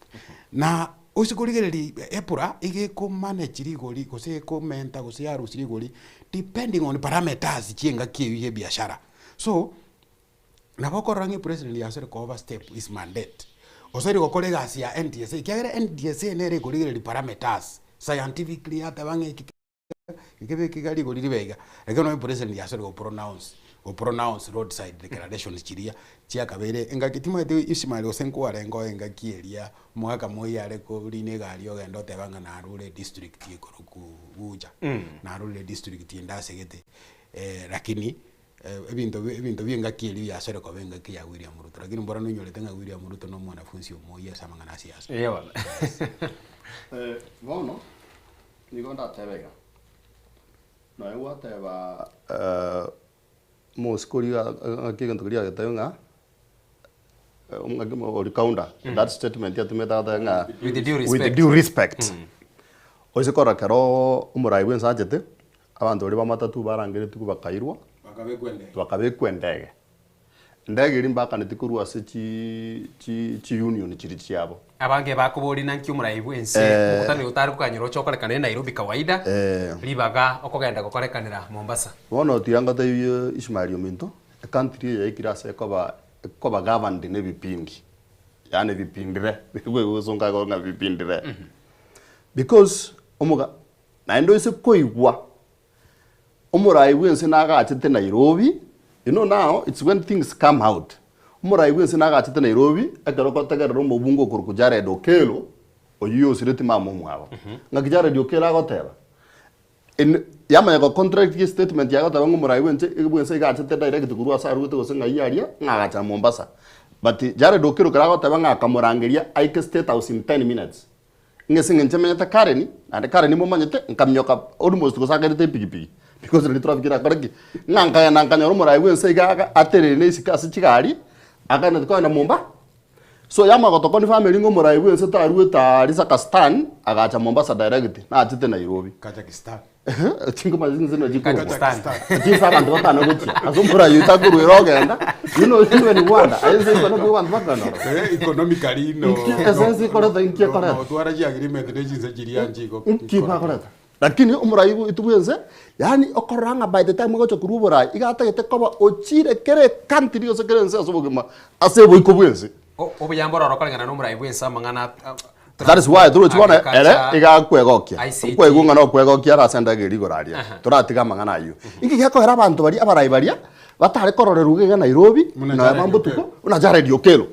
S9: Na ase korigereria epura iga ekomanage rigori gose ekomenta gose yarusia rigori depending on parameters chia engaki eywo ya ebiashara. So. Nabo okorora ng'a epresident yasire ko overstep his mandate, osoire gokora egasi ya NTSA ekiagera NTSA nere ekorigereria parameters scientifically yateba ng'a eki kebe eki iga rigori ribe iga. Lakini nonye president yasire go pronounce go pronounce roadside declarations chiria chiakabeire engaki timanyeti Ishmael gose nkwarenge oo engaki eria omogaka moi are korina egari ogenda oteba ng'a narure edistrict ekorokwa Gucha, narure edistrict ende asegete lakini Ebinto ebinto bi'engaki eria biasore koba engaki ya William Ruto, lakini mbora noinyorete ng'a William Ruto nomwanafunsi omoyia ase amang'ana a siasa.
S13: Eeh bono.
S17: Bono nigo ndatebe iga, nonya gwateba omosike oria ng'aki egento keria agetebe ng'a ng'aki ori counter that statement atumete agateba ng'a
S13: With due
S17: with
S13: respect.
S17: due respect. Oise korora ekero omorai bwense achete, Abanto baria b'amatatu barangeretigwe bakairwa, bakabekwa endege. Endege eria mbakaneti korwa ase chiunion chiria chiabo.
S13: Abange bakoboria nanki omorai bw'ense omokutano oyo otare koganyora oche okorekane Nairobi kawaida, ribaga okogenda gokorekanera Mombasa.
S17: Bono tiga ngotebie Ishmael ominto, ecountry eye yaikire ase ekoba ekoba governed na ebipindi, yaani ebipindire, egosonga igo ng'a ebipindire. Because omoga. Naende oise koigwa omorai bw'ense nagachete Nairobi, you know now it's when things come out. Omorai bw'ense nagachete Nairobi, ekero ogotegerera omobunge okorokwa Jared Okello, oyio osireti mama omwabo. Ng'aki Jared Okello agoteba? In yamanya go contradict estatement yaye agoteba ng'a omorai bw'ense bw'ense iga achete direct korwa ase arwete gose ng'ai aria, ng'a agacha Mombasa. But Jared Okello ekero agoteba ng'a akamorangeria aike State House in 10 minutes. Ng'a ase eng'encho emenyete Karen, naende Karen momanyete, nkaminyoka almost gose akerete epikipiki, because riria traffic erakore ki? Ng'a nkagenda nkanyora omorai bwa ense iga aga aterere isiko ase chigari, akagenderete kogenda Momba. So yamanya gotoconfirm eria ng'a omorai bwa ense taruete aaria Sakastan, agacha Mombasa direct, nachete Nairobi.
S9: Kazakhstan.
S17: Chingoma chinse na chikorokwa.
S9: Kazakhstan.
S17: Chinse abanto batano gochia. Ase omorai oyo takorwa ere ogenda, you know even Rwanda, aye ense iko nabwo abanto bakogenda ororo.
S9: Eh, economically no
S17: Inki ase ense ekoreta inki ekoreta?
S9: no twara chi agreement ne chinse chiria nchigo
S17: Inki bakoreta? Lakini omorai oito bwa ense, yaani okorora ng'a by the time ogocha korwa oborai, iga atagete koba ochire kera ecountry gose kera ense ase obogima, ase oboiko bwa ense.
S13: Obuya mbororo koreng'ana na omorai bwa ense amang'ana.
S17: That is why torochi bono ere
S13: Agriculture,
S17: iga akwegokia.
S13: ICT.
S17: Okwaigwa ng'a nokwegokia ere ase endagera rigoro aria. Toratiga amang'ana ayio. Inki gekoera abanto baria abarai baria batare kororerwa iga iga Nairobi,
S9: Buna
S17: nonya
S9: Jared
S17: mambotuko,
S9: Okello.
S17: buna Jared Okello.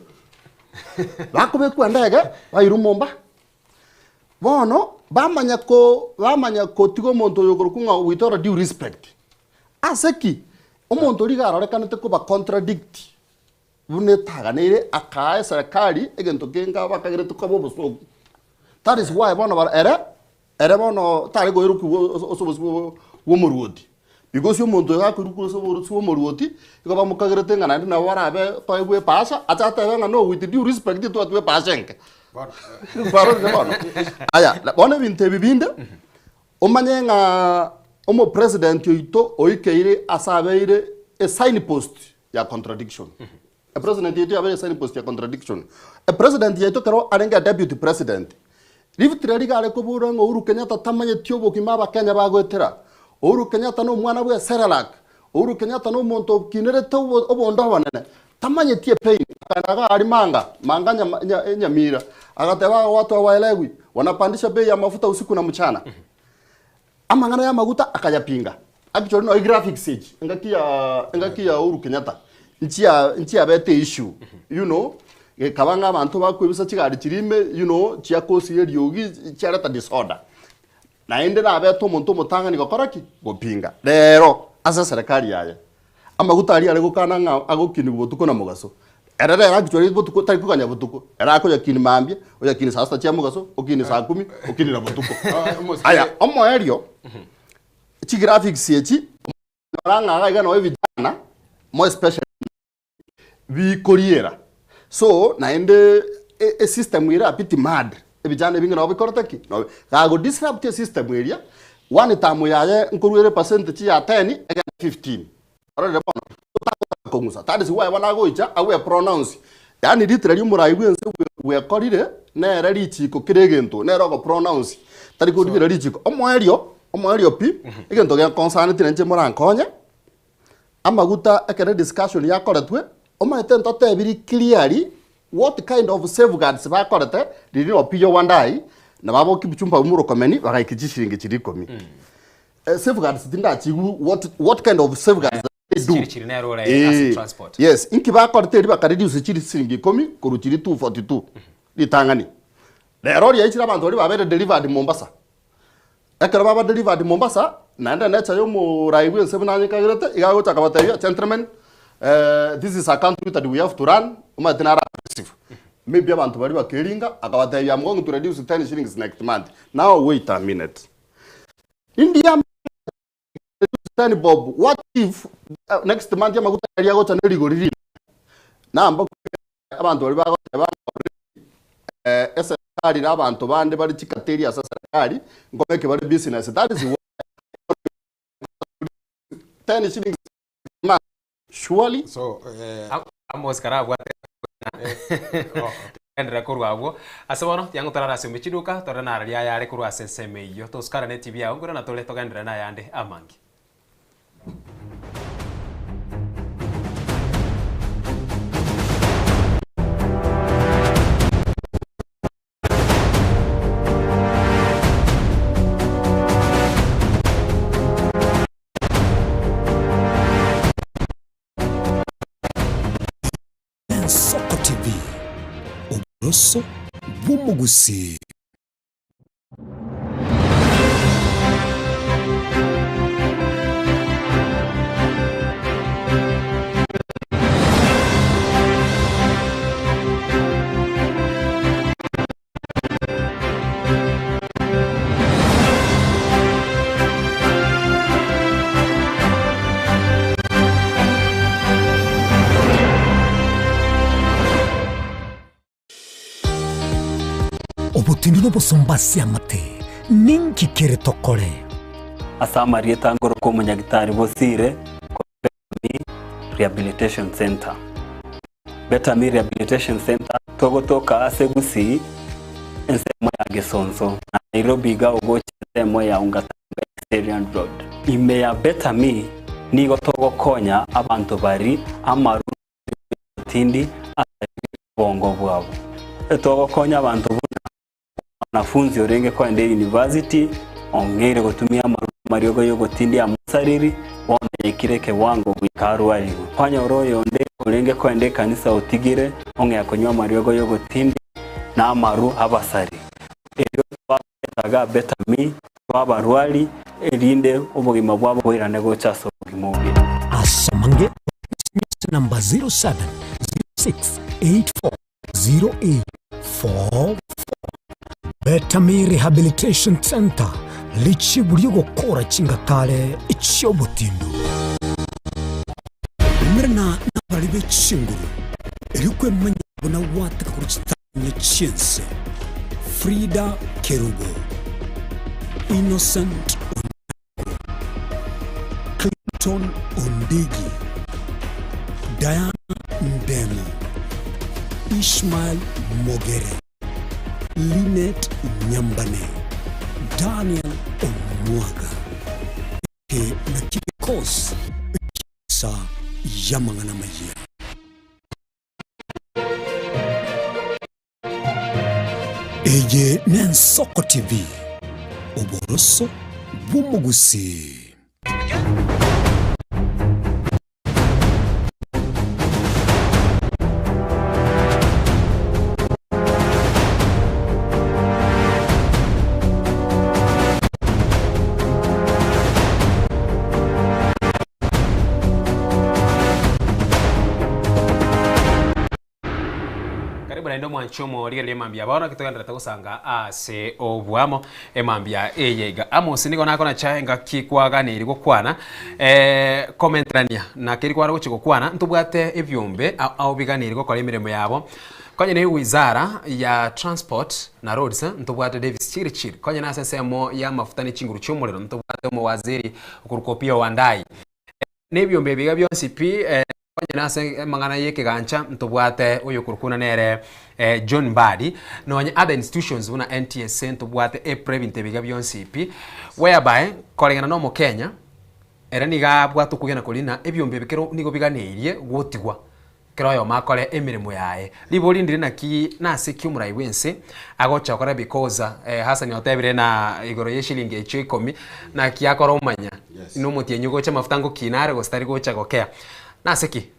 S17: Bakobekwa endege, bairwa momba. Bono, bamanya ko bamanya kotiga omonto oyo okorokwa ng'a with all due respect. Ase ki? Omonto oria iga arorekanete koba contradict buna etaganeire akaa eserekari egento kenge bakagerete koba obosoku. That is why bono bara ere, ere bono tare koirokigwa ase obosio bwa omoruoti. Because omonto oyo gakoirokigwa ase obosio bwa omoruoti, igo bamokagerete ng'a naende nabo barabe koegwa epasha, ache atebe ng'a no with due respect ntwatwe epasha enke. Kwarorire bono? Aya, bono ebinto ebi binde, omanye ng'a omopresident oito oikeire ase abeire e sign post ya contradiction. Epresident yaito yabeire sign post ya contradiction. Epresident yaito ekero arenge a deputy president, rift riria riga are kobora ng'a Uhuru Kenyatta tamanyeti obogima abakenya bagoetera, Uhuru Kenyatta na omwana bwe Cerelac, Uhuru Kenyatta na omonto okinerete obo obonda obonene, tamanyeti epain. Akaenda iga aria Manga, Manga nyama nya Nyamira, agateba aba watu hawaelewi, wanapandisha bei ya mafuta usiku na mchana. Amang'ana y'amaguta akayapinga. Actually nonya graphics echi engaki ya engaki ya Uhuru Kenyatta nchia nchiabete issue you know gekaba ng'a abanto bakoebisa chigari chiria ime you know chiakosiria eriogi chiareta disorder. Naende nabete omonto omotang'ani gokora ki? Gopinga. Rero ase eserekari yaye amaguta aria are gokana ng'a agokinigwa botuko na mogaso, ere rero actually botuko tari koganya botuko, ere akoyakini mambia, oyakini saa sita chia mogaso, okini saa kumi, okini na botuko. Aya, omoerio, chigraphics echi, onyora ng'a iga iga noo evijana, more especially bikoriera. So, naende e- esystem ere a bit mad, ebijana ebinge nabo bikorete ki? Nabo gago disrupt esystem eria, one term yaye nkorwa ere percentage ya ten, egende 15. Ororire bono? Otagotaka kong'usa. That is why bono agoicha agwe pronounce. Yaani ritira ria omorai bwa ense bwe bwekorire, nere richiko kera egento, nere ogo pronounce. Tari korigereria richiko. Omoerio, omoerio pi, egento gekonsaneti nainche morankonye, Amaguta ekero ediscussion yakoretwe, omanyete ntotebiri clearly what kind of safeguards bakorete riria Opiyo Wandayi na babo Kipchumba Murkomen bagaika chishiringi chiria ikomi. Eh, safeguards tindachigwa what, what kind of safeguards they do.
S13: Chiri chiri nero ore ase
S17: Eh,
S13: transport.
S17: Yes, inki bakorete erio bakareduce chiri siringi ikomi korwa chiria 242 ritang'ani. Rero riaichire abanto baria babeire delivered Mombasa. Ekero baba delivered Mombasa, naende nature ya omorai bw'ense buna anyekagerete, iga agocha akabatebia, gentlemen, eh, this is a country that we have to run, omanyete nare aggressive. Maybe abanto baria bakeringa, akabatebia I'm going to reduce 10 shillings next month. Now wait a minute. India reduce 10 bob, what if uh, next month amaguta aria agocha ne rigori rinene? Namba Abanto baria bagoteba ng'a already eserekari na abanto bande bare chikateri ase eserekari, nkomeke bare business. That is why 10 shillings a month surely.
S9: So,
S13: Amos karabwate Togenderere korwa abwo. Ase bono, tiga torare ase omochie chiduka, torore nararia ayare korwa ase ensemo eyio. Tosukare ne TV yao nkorana tore togenderere nayande amange.
S8: Ensoko TV, oboroso bw'omogusii. Obotindi nobosomba ase amate, ninki kere tokore?
S2: Ase amarieta ngoroka omonyagitari Bosire korwa Betami Rehabilitation Centre. Betami Rehabilitation Centre togotoka ase Gusii ensemo ya Gesonso na Nairobi iga ogocha ensemo ya Ungatanga Kiserian Road. Ime ya Betami nigo togokonya abanto bari amaru tindi ase obongo bwabo. Togokonya abanto buna. Omwanafunzi orenge kogenda eyunivasiti ong'eire gotumia amariogo y'ogotindia amosariri, bono yaikire ekewango goika arwarigwe. Kwanyora oyonde orenge kogenda ekanisa otigire ong'ea konywa amariogo y'ogotindia na amaru abasari. Erio twabaretaga Betami twabarwari, erinde obogima bwabo boirane gocha ase obogima obuya.
S8: Asomange namba 070684 0844 Betami Rehabilitation Centre richibu ri'ogokora chingakare chi'obotindu. Umerana nabari be chinguru, erio kwemanya buna gwateka korwa chitanya chi'ense. Frida Kerubo, Innocent Onyango, Clinton Ondigi, Diana Ndemo, Ishmael Mogere, Linet Nyambane, Daniel Omwaga. Eke nakio gekosi ekiagesa y'amang'ana amayia. Eye n'Ensoko TV, oboroso bw'omogusii.
S13: Karibu naende omwanchi omorigereria emambia bono ekero togendererete gosanga ase oboamo emambia eye iga. Amos nigo nakonacha engaki kwaganeiri gokwana komenterania na keri kware gochia gokwana ntobwate ebiombe ao ao biganeiri gokora emeremo yabo. Konya ne wizara ya transport na roads ntobwate Davis Chirchir, konya nase ensemo ya amafuta ne chinguru chiomorero ntobwate omowaziri okorokwa Opiyo Wandayi. Na ebiombe ebi iga bionsi pi, onye nase amang'ana y'ekegancha ntobwate oyokorokwa buna nere John Mbadi, nonye other institutions buna NTSA ntobwate EPRA ebinto ebi iga bionsi pi, whereby koreng'ana na omokenya, ere nigo abwate okwegena koria ng'a ebiombe ebi kero nigo biganeirie gotigwa. Kera oyomo akore emeremo yaye. Ribori ndire naki nase ki omorai bw'ense agocha gokora because Hassan otebire na igoro ye shilingi echio ikomi naki akora omanya na omotienyi ogocha amafuta ngokina are gose tari gocha gokea. Nase ki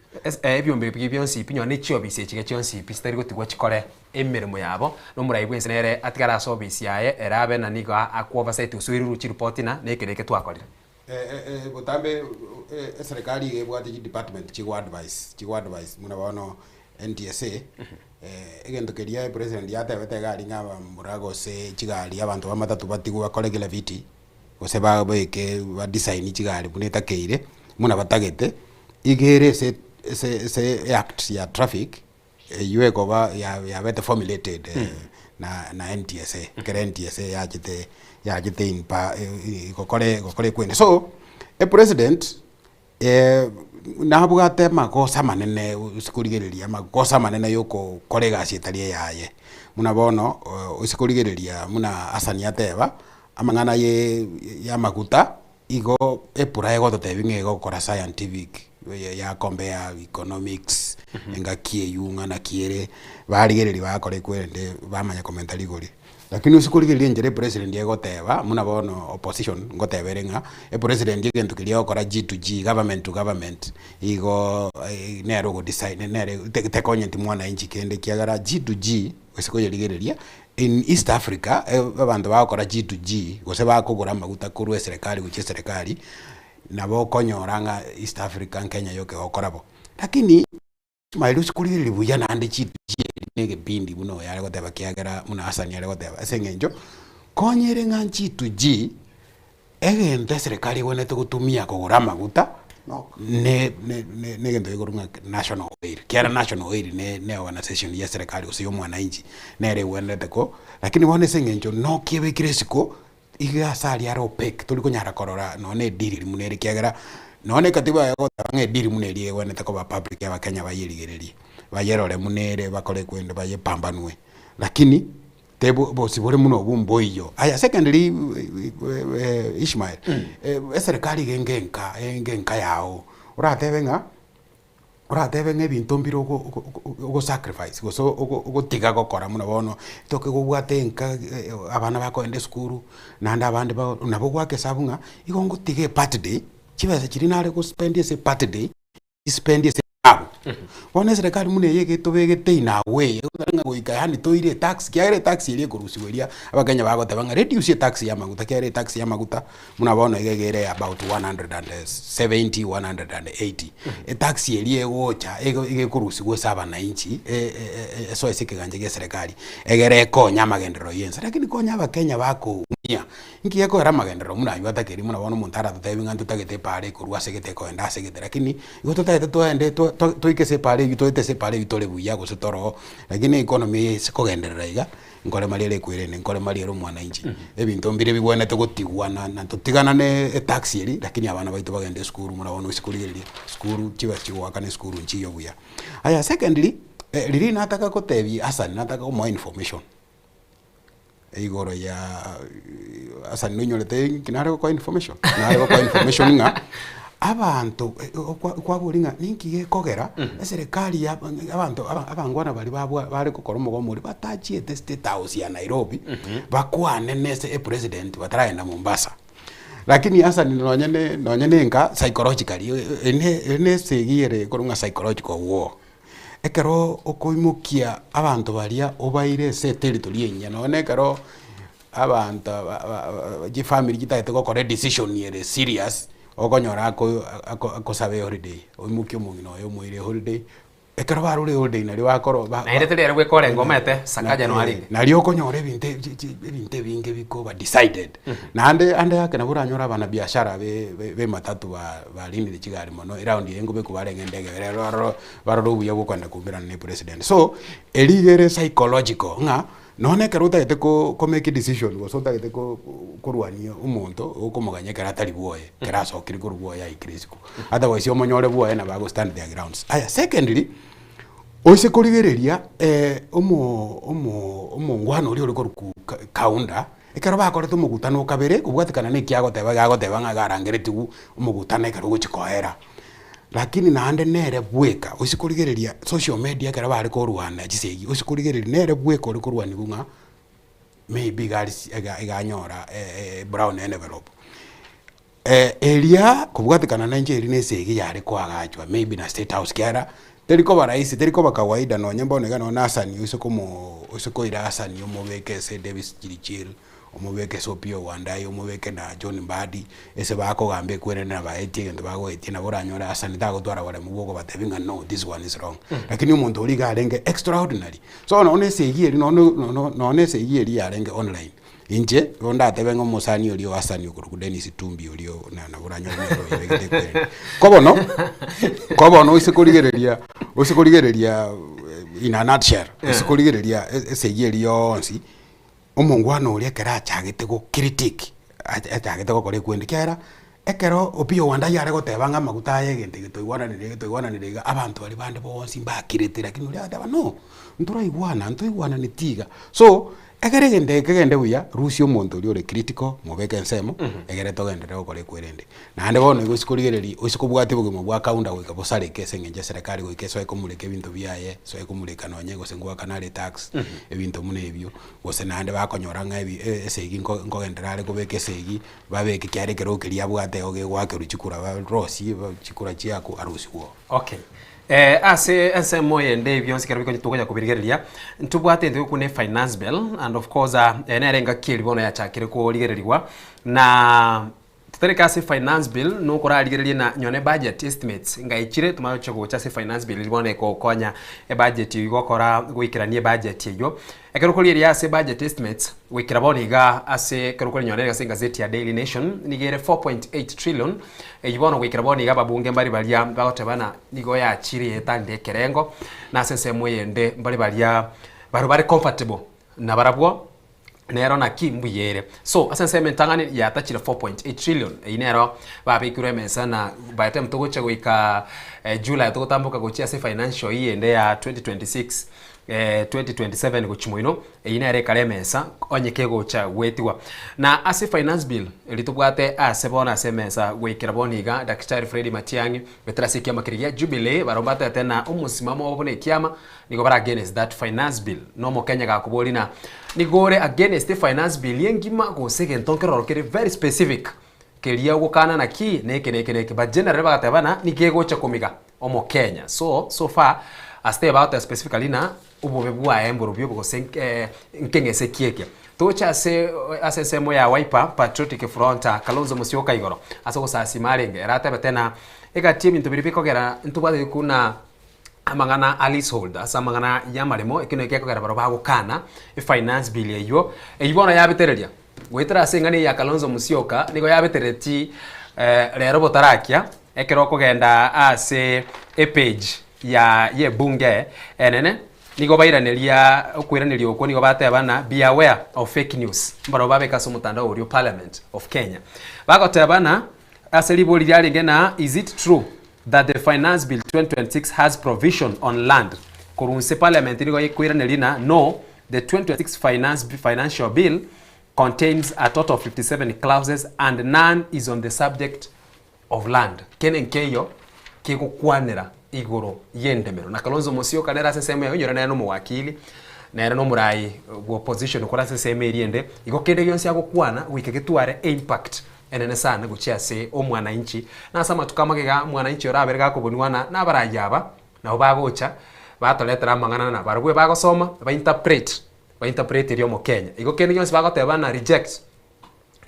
S13: ebiombe ebi bionsi pi nonya ne chiobisi echi iga chionsi pi chitari gotigwa chikore emeremo yabo na omorai bw'ense nere atigare ase obisi yaye ere abe na nigo akwo oversight gose oirerwe chiripoti na na ekere eke twakorire.
S9: Botambe eserekari iga ebwate chidepartment chigo advise, chigo advise buna bono NTSA, egento keria epresident yatebete iga aria ng'a abamura gose chigari abanto ba matatu batigwe bakore kila viti, gose babeke ba design chigari buna etakeire, buna batagete, iga ere ase ase ase act ya traffic, Eyio ekoba yabete formulated na na NTSA, ekero NTSA yachete yachete in pa gokora gokora ekwende. So, epresident nabwate amagoso amanene ase korigereria amagoso amanene ya okokora egasi etari eyaye. Buna bono ase korigereria buna Hassan ateba, amang'ana ye ya amaguta. Igo epura egototebia ng'a egokora scientific ya compare economics engaki eywo ng'a naki ere, barigereria bakora ekwerende bamanya komenta rigori. Lakini ase korigereria enchera epresident egoteba buna bono opposition ngoteba ere ng'a epresident egento keria egokora G to G government to government igo nere ogo decide nere tekonyeti mwananchi kende ekiagera G to G gose koyerigereria In East Africa, abanto bagokora G to G, gose bakogora amaguta korwa eserekari gochia eserekari, nabo okonyora ng'a East Africa nkenya yoka egokora bo. Lakini Ismail ase korigereria buya naende G to G eri na egepindi buna oyo are goteba kiagera buna Hassan are goteba ase eng'encho, konya ere ng'a G to G, Egento eserekari egwenerete gotumia kogora amaguta ne ne ne negento gekorwa ng'a national oil, ekiagera national oil ne ne organisation ya eserekari gose ya omwananchi, nere egwenerete ko, lakini bono ase eng'encho nokia ebekire isiko, iga ase aria are opaque tori konyara korora nonye na edeal eria buna ere ekiagera, nonye na ekatiba egoteba ng'a edeal buna eria egwenerete koba public abakenya bayerigererie, bayerore buna ere bakore kwende bayepambanue, lakini. Teba obosibore buna obwo mboiyo. Aya secondly Ishmael, eserekari iga enge enka, enge enka yago, oratebe ng'a. Oratebe ng'a ebinto mbire ogo ogo ogo sacrifice gose ogo ogotiga gokora buna bono, toke gobwate enka abana bakoenda esukuru, naende abande ba nabo goaka esabu ng'a igo ngotiga ebirthday, chibesa chiria nare gospend ase ebirthday, nchispend ase etabu. Bono eserekari buna eye egetobegete in a way, egoteba ng'a goika yaani toire etax, ekiagera etax eria ekorusiwa eria, abakenya bagoteba ng'a reduce etax ya amaguta ekiagera etax ya amaguta Buna bono iga iga ere about 170, 180. Etax eria egocha ego iga ekorusigwa ase abananchi esoe ase ekegancha gia eserekari, egere ekonye amagenderero ya ense. Lakini konya abakenya bakoumia, nki gekogera amagenderero buna aywo atakeri buna bono omonto aratotebi ng'a ntotagete epaara ekorwa ase egete ekoenda ase egete, lakini igo totagete toende to to toike ase epaara eywo toete ase epaara eywo tore buya gose toro lakini economy eye ase kogenderera iga. Nkorema riere ekwerende, nkorema riere omwananchi. Ebinto mbire bigwenerete gotigwa na na totigana na etax eria, lakini abana baito bagende esukuru buna bono ase korigereria esukuru chibesa chigoakana esukuru nchiyo buya. Aya secondly, riria nataka gotebia Hassan nataka komoa information igoro ya Hassan noinyorete nki nare gokoa information? Nare gokoa information ng'a abanto kwaboria ng'a ninki gekogera eserekari ya abanto abangwana baria babwa bare gokora omogomo oria batachiete state house ya Nairobi, bakwane nese epresident bataragenda Mombasa. Lakini hasa nonye ne nonye na enka psychologically ere ere na esegi ere ekorwa ng'a psychological war. Ekero okoimokia abanto baria obaire ase eterritory enyia nonye na ekero Abanto aba chifamiri chitagete gokora edecision ere serious, okonyora ako ako akosaba eholiday, oimokie omong'ina oye omoire eholiday, ekero barure eholiday nario bakoro ba
S13: Naende teri ere bweka orenge omanyete Sakaja noyo arenge.
S9: Nario okonyora ebinto ebi chi ebinto ebinge bikoba decided. Naende ande ake nabo oranyore abanabiashara be be ematatu ba barinire chigari mono, eround eye nkobekwa barenge endege ere ororo barore obuya bwa okogenda koumerana na epresident. So, eri iga ere psychological ng'a. Nonya ekero otagete ko ko make decision gose otagete ko korwania omonto, okomoganya ekero atari bwoye, ekero asokire korwa bwoye aikire isiko. Otherwise omonyore bwoye nabo ago stand their grounds. Aya secondly, oise korigereria omo omo omongwana oria ore korokwa ka kaunda, ekero bakorete omogutano o kabere, kobwatekana na eki agoteba iga agoteba ng'a iga arangeretigwe omogutano ekero ogochia koera. Lakini naende nere bweka, oise korigereria social media ekero bare korwana chisegi, oise korigereria nere bweka ore korwanigwa ng'a maybe iga aria iga iga anyora brown envelope. Eria kobwatekana na inche eria na esegi yare koagachwa maybe na state house ekiagera teri koba rahisi teri koba kawaida nonye bono iga nonye na Hassan oise komo oise koira Hassan omobeke ase Davis Chirichiri. Omobeke ase Opiyo Wandayi, omobeke na John Mbadi, ase bakogamba ekwerende na baetie egento bagoetia nabo oranyore Hassan tagotwara boremu bwa okobatebia ng'a no this one is wrong. Lakini omonto oria iga arenge extraordinary. So nonya esegi eria nonya nonya nonya esegi eria yarenge online, inche igo ndatebe ng'a omosani oria o Hassan okorokwa Dennis Tumbi oria o na nabo oranyore nere oebegete ekwerende. Ko bono, ko bono oise korigereria oise korigereria in a nutshell, oise korigereria esegi eria yonsi. Omongwana oria ekero achagete go critique, achagete gokora ekwende, ekiagera ekero Opiyo Wandayi are goteba ng'a amaguta aya egento eke toigwananire iga toigwananire iga, abanto baria bande bonsi mbakirete lakini oria agateba no, ntoraigwana ntoigwananeti iga. So, ekero egento eke kegende buya, rusia omonto oria ore critical, mobeke ensemo, egere togenderere gokora ekwerende. Naende bono igo ase korigereria, ase kobwatia obogima bwa kaunda goika bosareke ase eng'encho eserekari goika esoe komureka ebinto biaye, esoe komureka nonye gose ngoakana are etax, ebinto buna ebio, gose naende bakonyora ng'a ebi esegi nko nkogenderera are kobeka esegi, babeke kiare ekerogo keria abwate igo gegoakerwa chikura barosie chikura chiaku arusigwe oo.
S13: Okay. Ase ensemo eyende ebi bionsi ekero bikonya tokonya kobirigereria, ntobwate egento gekuna efinance bill and of course eye nere engaki eria bono yachakire korigererigwa, na Totareke ase finance bill nokorarigereria na nyone budget estimates ngaichire tomanye gochia gocha ase finance bill riria bono egokonya ebudget eywo gokora goikerania ebudget eywo. Ekero okorigereria ase budget estimates goikera bono iga ase ekero okorinyora ase egazeti ya Daily Nation nigo ere 4.8 trillion eywo bono goikera bono iga ababunge mbare baria bagoteba ng'a nigo yachire yaetanire ekerengo na ase ensemo eyende mbare baria baria bare comfortable nabarabwo. Nero naki mbuya ere. So ase ensemo entang'ani yatachire 4.8 trillion eyio nero babekirwe emesa na by the time togocha goika July togotamboka gochia ase financial year ende ya 2026. 2027 gochia moino, eyio nere ekare emesa onye kegocha goetigwa. Na ase finance bill eria tobwate ase bono ase emesa goikera bono iga Daktari Fred Matiang'i goetera ase ekiama keria gia Jubilee barabwo mbatebete na omosimamo obo buna ekiama nigo bare against that finance bill. Na omokenya gakoboria na nigo ore against efinance bill engima gose egento nkeroro kere very specific keria ogokana naki neke neke neke but generally bagateba na nigo egocha komiga omokenya so so far ase tebe bagoteba specifically na obobe bwaye mborobio gose nkeng'ese ki eke. Toche ase ase ensemo ya Wiper Patriotic Front Kalonzo Musyoka igoro ase ogosasima arenge ere atebete na egati ebinto biria bikogera ntobwate kuna amang'ana a leasehold ase amang'ana y'amaremo ekio nakio gekogera barabwo bagokana efinance bill eywo, eywo bono yabetereria goetera ase eng'ana eye ya Kalonzo Musyoka nigo yabetereti rero botarakia ekero okogenda ase epage ya y'ebunge enene nigo bairaneria okoiraneria okwo nigo bateba ng'a be aware of fake news mbarabwo babeka ase omotandao oria o parliament of Kenya. Bagoteba ng'a ase ribori riarenge ng'a is it true that the Finance Bill 2026 has provision on land korwa inse parliament nigo ekoiraneria ng'a no the 2026 finance financial bill contains a total of 57 clauses and none is on the subject of land. Kende nkeiyo kegokwanera igoro y'endemero. Na Kalonzo Musyoka nere ase ensemo yaye onyore nere nomowakili, nere nomorai bwa opposition kore ase ensemo eria ende, igo kende gionsi agokwana goika getware eimpact enene sana gochia ase omwananchi. Na ase amatuko amagega mwananchi orabere gakoboniwa na nabarai aba nabo bagocha batoretera amang'ana na barabwo ebagosoma bainterpret bainterpret eria omokenya. Igo kende gionsi bagoteba na reject.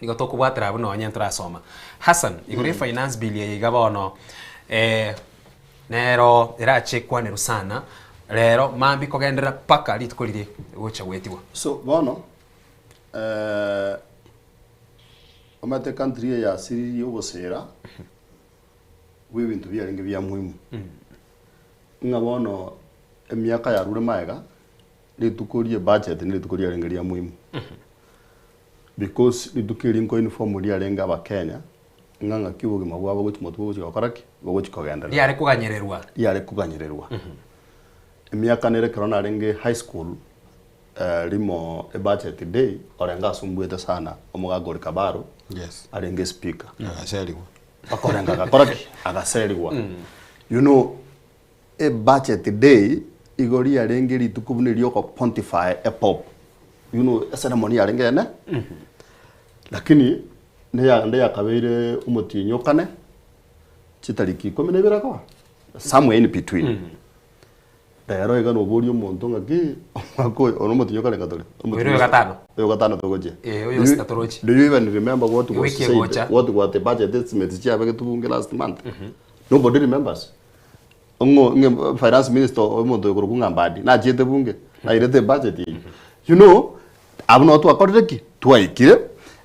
S13: Nigo tokobwatera abwo nonye ntorasoma. Hassan, igoro ye finance bill eye iga bono eh, nero erache ekwanerwe sana rero mambia kogenderera mpaka rituko riria egocha goetigwa.
S17: So bono eh, omanyete ecountry eye yasiririe obosera bwa ebinto biarenge bia muhimu. Ng'a bono emiaka yarure magega, rituko rie ebudget nirituko riarenge ria muhimu. Because rituko eri nko inform riarenge abakenya ng'a ng'aki obogima bwabo gochia motwe bogochia gokora ki? Bogochia kogenderera.
S13: Riare koganyererwa.
S17: Riare koganyererwa. Emiaka nere ekero narenge high school rimo ebudget day orenge asumbuete sana omogaka oria Kabaru
S9: Yes.
S17: arenge speaker.
S9: Agaserigwa.
S17: Mpaka orenge agakora ki? Agaserigwa. You know Ebudget day igo riarenge rituko buna eriogo pontify a pope. You know eceremony yarenge ene lakini neyagenda yakabeire omotienyi okane chitariki ikomi na ibere koba somewhere in between. Rero iga noborie omonto ng'aki omwaka oyo ono omotienyi okare ngatore
S13: Oyo oyo gatano.
S17: Oyo gatano togochia.
S13: Eh, oyo osita torochi.
S17: Do you even remember what was
S13: Ewiki
S17: said
S13: egocha.
S17: what were the budget estimates chiabegetwe bunge last month? Nobody remembers. Ng'o ng'e finance minister omonto okorokwa ng'a Mbadi nachiete bunge nairete ebudget eyio. You know abwo nabo twakorire ki? Twaikire,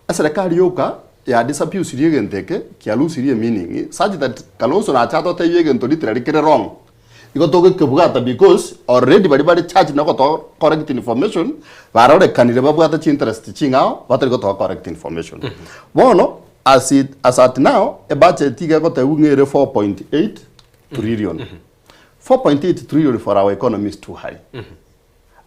S17: eserekari yoka ya disabusirie egento eke kialusirie emeaning such that Kalonzo nache atotebie egento literally kere wrong igo togekebwata because already baria bare charged na gotoa correct information barorekanire babwate chiinterest ching'ao batari gotoa correct information. Bono as it as at now ebudget iga egotebwa ng'a ere 4.8 trillion. 4.8 trillion for our economy is too high.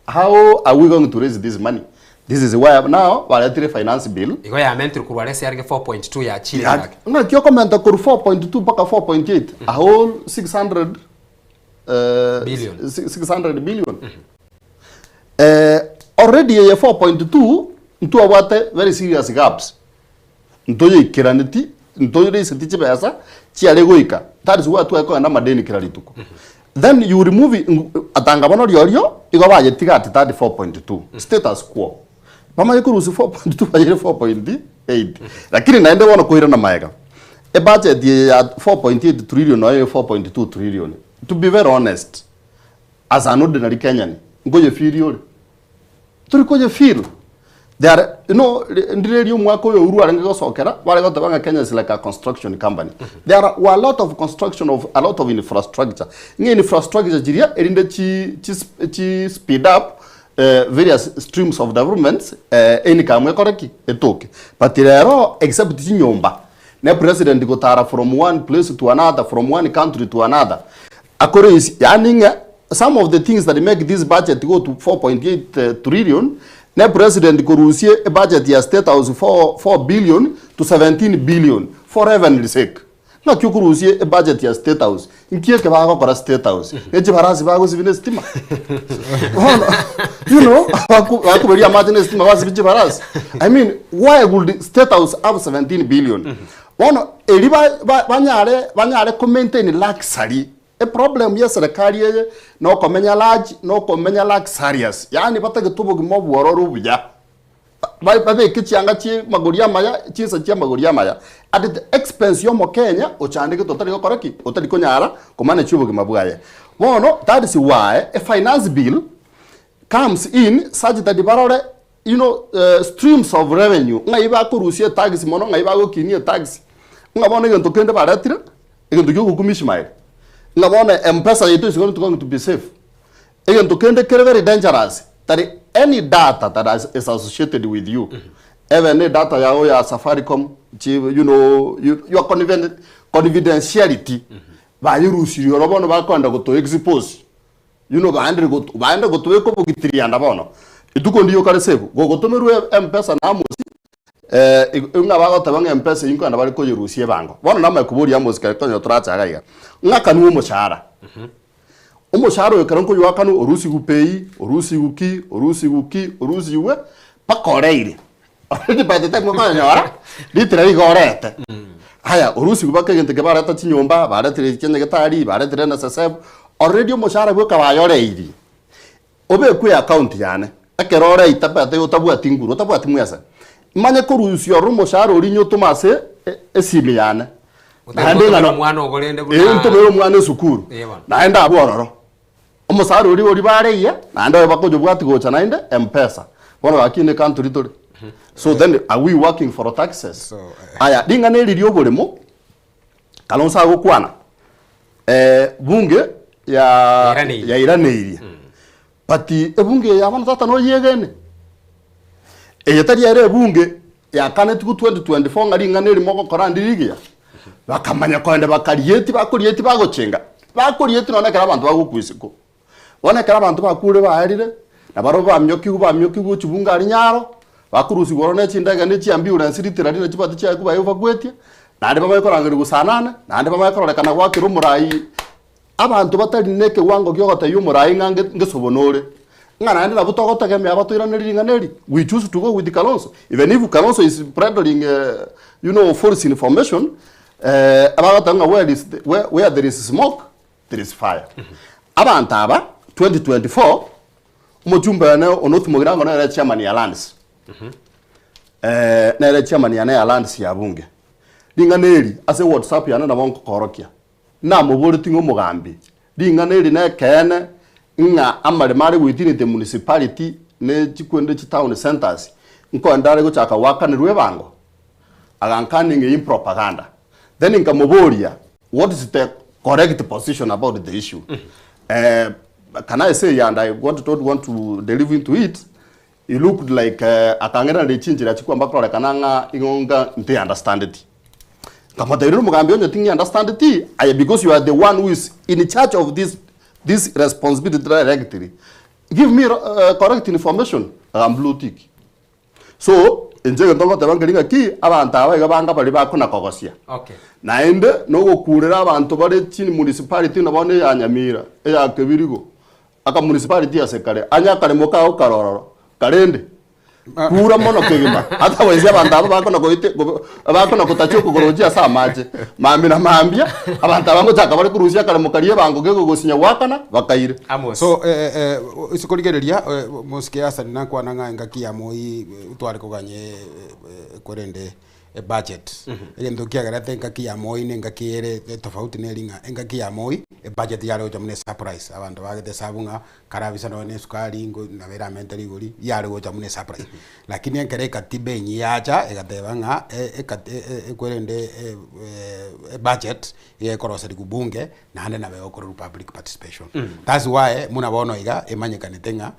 S17: How are we going to raise this money? This is why now baretire finance bill.
S13: Igo yamentirwe korwa aria ase yarenge 4.2 yachire ng'aki.
S17: Ng'aki okomenta korwa 4.2 mpaka 4.8 a whole 600 eh,
S13: Billion.
S17: 600 billion. Eh, already eye 4.2 ntwabwate very serious gaps. Ntoyeikeraneti, ntoireiseti chibesa chiare goika, that is why tware kogenda amadeni kera rituko. Then you remove atanga bono riorio, igo bayetiga at that 4.2, status quo. Bamanye korusia 4.2 bayere 4.8. Lakini naende bono koirana maega, ebudget eye ya 4.8 trillion noyo 4.2 trillion, to be very honest, as an ordinary Kenyan, nkoyefeel ore? Tori koye feel there are you know ndire omwaka oyo Uhuru arenge gosokera bare goteba ng'a Kenya is like a construction company there are were a lot of construction of a lot of infrastructure ng'a infrastructure chiria erinde chi chi chi speed up eh, various streams of developments eh, income ekore ki etoke but rero except chinyomba ne president gotara from one place to another from one country to another akore isi yaani ng'a. Some of the things that make this budget go to 4.8 trillion, ne president korusie ebudget ya state house 4, 4 billion to 17 billion for heavenly sake. Ng'aki okorusia ebudget ya state house? Nki eke bagokora state house? Ne chibarasi bagosibia ne estima? Bono, you know, baku- bakoberia amache ne estima basibia chibarasi. I mean, why would state house have 17 billion? Bono, eri ba- ba- banyare banyare ko maintain luxury Eproblem ye serikali eye nokomenya large nokomenya luxurious yaani batagete obogima obwororo obuya babeke chianga chie magori amaya chinsa chia amagori amaya at the expense ya omokenya ochandegete otari gokora ki? Otari konyara komanage obogima bwaye. Bono that is why a finance bill comes in such that barore you know streams of revenue ng'ai bakorusia etax mono ng'ai bagokinia etax ng'a bono egento kende baretire Egento kia ogokumia Ishmael, ng'a bono empesa yaito is going to be safe. Egento kende kere very dangerous, tari any data that is is associated with you, ebe ne data yao ya Safaricom, chi you know, you, your confiden confidentiality, bayerusirie oro bono bakoenda goto expose. You know, baendire goto baende gotobeka obogitirianda bono. Rituko ndiyo kare safe, gogotomerwa empesa na Amosi, Eh, ng'a bagoteba ng'a empesa eyio nkoenda bare koyerusia ebango. Bono namanye koboria Amos kare konya torache iga iga, ng'akanwe omoshahara. Omoshahara oyo ekero nkoyoakanwa orusigwe pay, orusigwe ki, orusigwe ki, orusigwe, mpaka oreire. Already by the time okonyora, ritira iga orete. Aya, orusigwe mpaka egento eke bareta chinyomba, baretire chinyagitari, baretire NSSF, already omoshahara bweka bayoreirie. Obekwe account yane, ekero ore itabete otabwati nguru, otabwati mwese, manye korusia ororo omoshahara oria nyotome ase esimi yane.
S13: Naende ng'a no- omwana ogo rende buna-
S17: Eh, ntomere omwana esukuru.
S13: Eh, bono.
S17: Naende abwo ororo. Omosaara oria oria bareiyia, naende oyo bakonyobwati gocha naende mpesa. Bono gaki ne country tore. So then are we working for taxes? Aya, ring'ana eri ria oboremo, Kalonzo agokwana, eh, bunge ya
S13: Yairaneirie.
S17: yairaneirie but ebunge eye ya bono tata noyiegene eye tari ere ebunge yakanetiwu 2024 ng'a ring'ana eri mogokora ndiri rigiya bakamanya koenda bakarieti bakorieti bagochenga bakorieti nonye ekero abanto bagokwa isiko Bono ekero abanto bakuure baerire, na barabwo bamiokigwe bamiokigwe chibunga aria nyaro, bakorusigwa ororo ne chindege ne chiambulance ritira rire chibati chiaye kobaevacuetie, naende bamanye korangerigwa saa nane, naende bamanye kororekana gwakera omorai abanto batari na ekewango kia ogotebia omorai ng'a nge ngesobono ore. Ng'a naende nabwo togotegemea batoiranerie ring'ana eri, we choose to go with Kalonzo, even if Kalonzo is peddling you know false information, abagoteba ng'a where is the where where there is smoke there is fire. Abanto aba 2024 omochumba one o North Mugirango nere chairman ya lands. Eh, nere chairman yane ya lands ya bunge. Ring'ana eri ase WhatsApp yane nabo nkokorokia. Namoboreti ng'a omogambi, ring'ana eri nekeene ng'a amaremo are within the municipality ne chikwende chi town centers nkoenda are gochaka goakanerwa ebango? Agankania ng'a in propaganda. Then nkamoboria what is the correct position about the issue? Eh, can I say and I want, don't want to delve into it, he looked like eh, akang'iraneria chinchera chikwamba kororekana ng'a igo nga nti understandeti. Nkamotebia rero omogambi onye ting'i understandeti, aye because you are the one who is in charge of this, this responsibility directly, give me uh, correct information, akamblue tick. So, inche egento ngoteba nkeri ng'aki, abanto aba iga banga baria bakona kogosia.
S13: Okay.
S17: Naende nogokurera abanto bare chini municipality na bono eya Nyamira, eya Kebirigo, aka municipality ase kare, anya akaremo kago kare ororo, karende kura mono kegima, otherwise abanto aba bakona goete gobe bakona gotacha okogoro gochia ase amache, mambia na mambia, abanto aba ngochaka bare korusia akaremo karia ebango kegogosinya goakana, bakaire.
S9: So eh, eh, ase korigereria eh, mosike Hassan nakwana ng'a engaki ya moi eh, tware koganya eh, eh, korende ebudget egento kiagerete engaki ya moi na engaki ere tofauti neri ng'a engaki ya moi ebudget yare gocha buna esurprise abanto bagete esabu ng'a karabisa nonye na esukari ngo nabo eramente rigori yare gocha buna esurprise. Lakini ekero ekatiba enyia yacha egateba ng'a ekwerende ebudget iga ekoroserigwa bunge naende nabo egokorerwa public participation. That's why buna bono iga emanyekanete ng'a.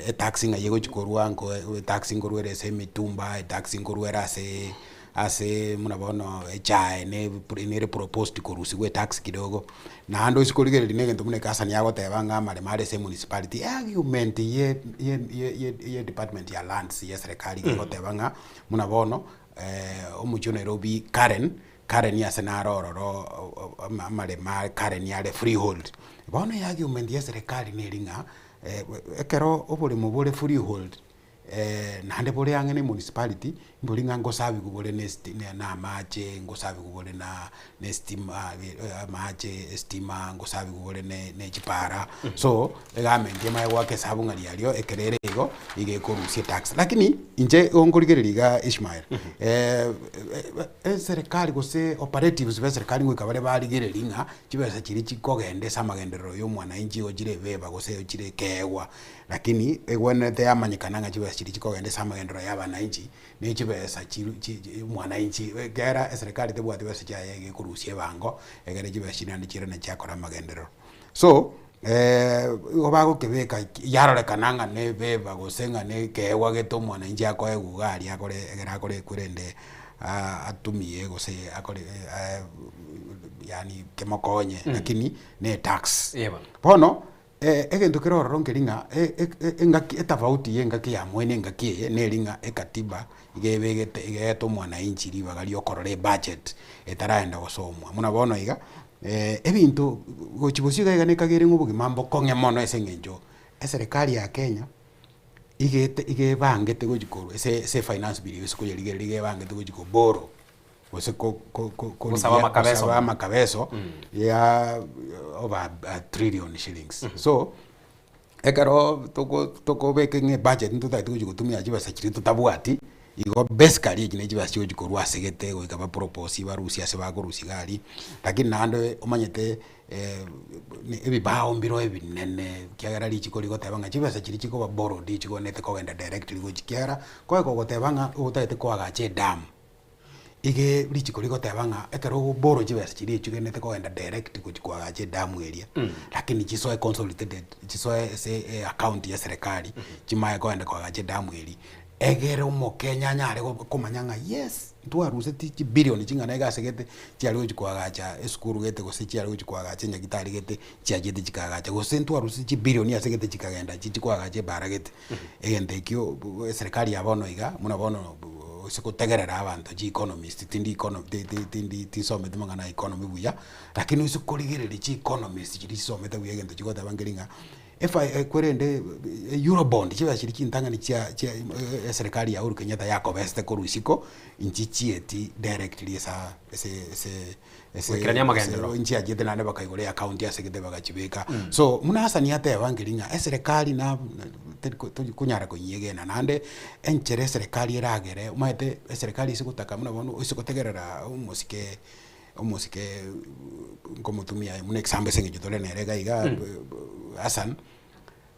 S9: etax ng'ai egochi korwa nko etax nkorwa ere ase emitumba, etax nkorwa ere ase ase buna bono echae ne nere proposed korusiwa etax kidogo, naende oise korigereria na egento buna ekasani agoteba ng'a amaremo are ase emunicipality, eargument ye ye ye ye department ya lands ya eserekari iga egoteba ng'a buna bono omochie o Nairobi Karen, Karen ase naro ororo amaremo a Karen are freehold. Bono eargument ya eserekari neri ng'a ekero oboremo bore freehold naende bore ang'e na emunicipality, mbori ng'a ngosabiwa bore na esti na amache, ngosabiwa bore na na estima amache, estima, ngosabiwa bore na na echipara, so egovernment emanye goaka esabu ng'a riario ekero ere igo, iga ekorusia etax. Lakini inche igo nkorigereria iga Ishmael, eserekari gose operatives ba eserekari ngoika bare barigereria ng'a chibesa chiria chikogenda ase amagenderero ya omwananchi igo chire ebeba gose chire ekeegwa. Lakini egwenerete yamanyekana ng'a chibesa chiria chikogenda ase amagenderero ya abananchi, ne chibesa chiru chi chi mwananchi ekera eserekari tebwati besa chiaye iga ekorusia ebango, egere chibesa chiria naende chiirane chiakora amagenderero. So, igo bagokebeka yarorekana ng'a na ebeba gose ng'a na ekeegwa gete omwananchi akoegwa iga aria akore egere akore ekwerende atumie gose akore yaani kemokonye lakini na etax. Bono. Egento kere ororo nkeri ng'a engaki etafauti ya engaki ya moi na engaki eye neri ng'a ekatiba iga ebegete iga eete omwananchi ribaga riokorora ebudget etaraenda gosomwa. Buna bono iga, ebinto gochi bosio iga iga nekagere ng'a obogima mbokong'e mono ase eng'encho eserekari ya Kenya iga ete iga ebangete gochi korwa ase ase efinance bill ase koyerigereria iga ebangete gochi ko borrow. gose ko- ko- ko-
S13: Gosaba
S9: korigia
S13: amakabeso.
S9: gosaba amakabeso ya over a trillion shillings. So, ekero toko tokobeka ng'a ebudget ntotagete gochi gotumia chibesa chiria totabwati, igo basically echi ne chibesa chigochi korwa ase gete goika ba propose barusie ase bakorusia iga aria, lakini naende omanyete ebibao mbiro ebinene ekiagera richiko rigoteba ng'a chibesa chiria chikoba borrowed chigonete kogenda directly gochi kiagera, koe kogoteba ng'a otagete koagacha edamu. Ige richiko rigoteba ng'a ekero ogoborrow chibesa chiria echigenete kogenda direct gochia koagacha edamu eria, lakini chisoe consolidated chisoe ase eaccount ya eserekari, chimaye kogenda koagacha edamu eria, egere omokenya anyare go komanya ng'a yes, ntwaruseti chibillion ching'ana iga asegete chiare gochia koagacha esukuru gete gose chiare gochia koagacha enyagitari gete, chiachete chikaagacha, gose ntwaruseti chibillion asegete chikagenda chichia koagacha ebara gete. Egento ekio eserekari ya bono iga, buna bono ase gotegerera abanto chi economist tindi econo ti ti tindi tinsometi mang'ana ya economy buya, lakini ase korigereria chi economist chiria chisomete buya egento chigoteba nkeri ng'a efa korende eurobond chibesa chiria chintang'ani chia chia eserekari ya Uhuru Kenyatta yakobesete korwa isiko, nchichieti directly asa ase ase ase
S13: Goikerania amagenderero.
S9: ase nchiachete naende bakaigora eaccount ase egete bagachibeka. So buna Hassan ateba nkeri ng'a eserekari na teri tori konyara koyiegena naende enchera eserekari eragere omanyete eserekari ase gotaka buna bono ase gotegerera omosike omosike nkomotumia buna example ase eng'encho tore nere iga iga Hassan,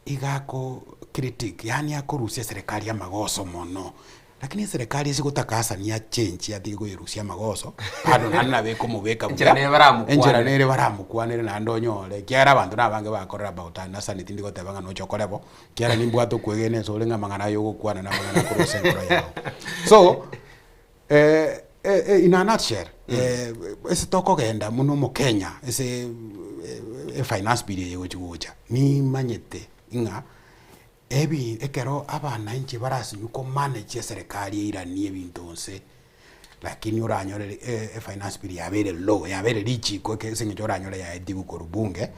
S9: iga ako critic yaani akorusia eserekari amagoso mono, lakini eserekari ase gotaka Hassan achenchie atige koyerusia amagoso, bado naende nabo ekomobeka buya,
S13: Enchera nere baramokwanere.
S9: enchera nere baramokwanere naende onyore, ekiagera abanto na abange bakorire about Hassan tindi goteba ng'a noche okore bo, ekiagera nimbwate okwegena ase ore ng'a amang'ana aya ogokwana na amang'ana akorwa ase enkoro yao. So, in a nutshell, ase tokogenda buna omokenya ase efinance bill eye egochi gocha, nimanyete ng'a ebi ekero abananchi barasinywe ko manage eserekari eiranie ebinto nse, lakini oranyore efinance bill yabeire low, yabeire richiko eke ase eng'encho oranyore yaetigwe korwa bunge,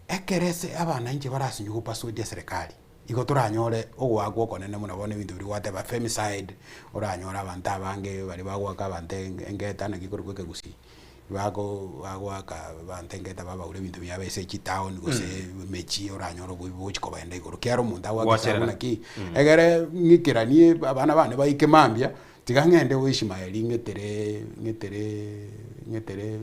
S9: ekero ase abananchi barasinywe go persuade eserekari. Igo toranyore ogoakwa okonene buna bono ebinto biria gwateba femicide, oranyore abanto abange baria bagoaka abanto engeta naki korokwa ekegusii, bago bagoaka abanto engeta babaura ebinto biabo ase chitown gose emechie oranyore oboibi bogochi kobenda igoro. Ekiagera omonto agoaka esabu
S13: Gwachera.
S9: naki, egere ng'ikeranie abana bane baike mambia, Tiga ng'ende o Ishmaeli ng'etere ng'etere ng'etere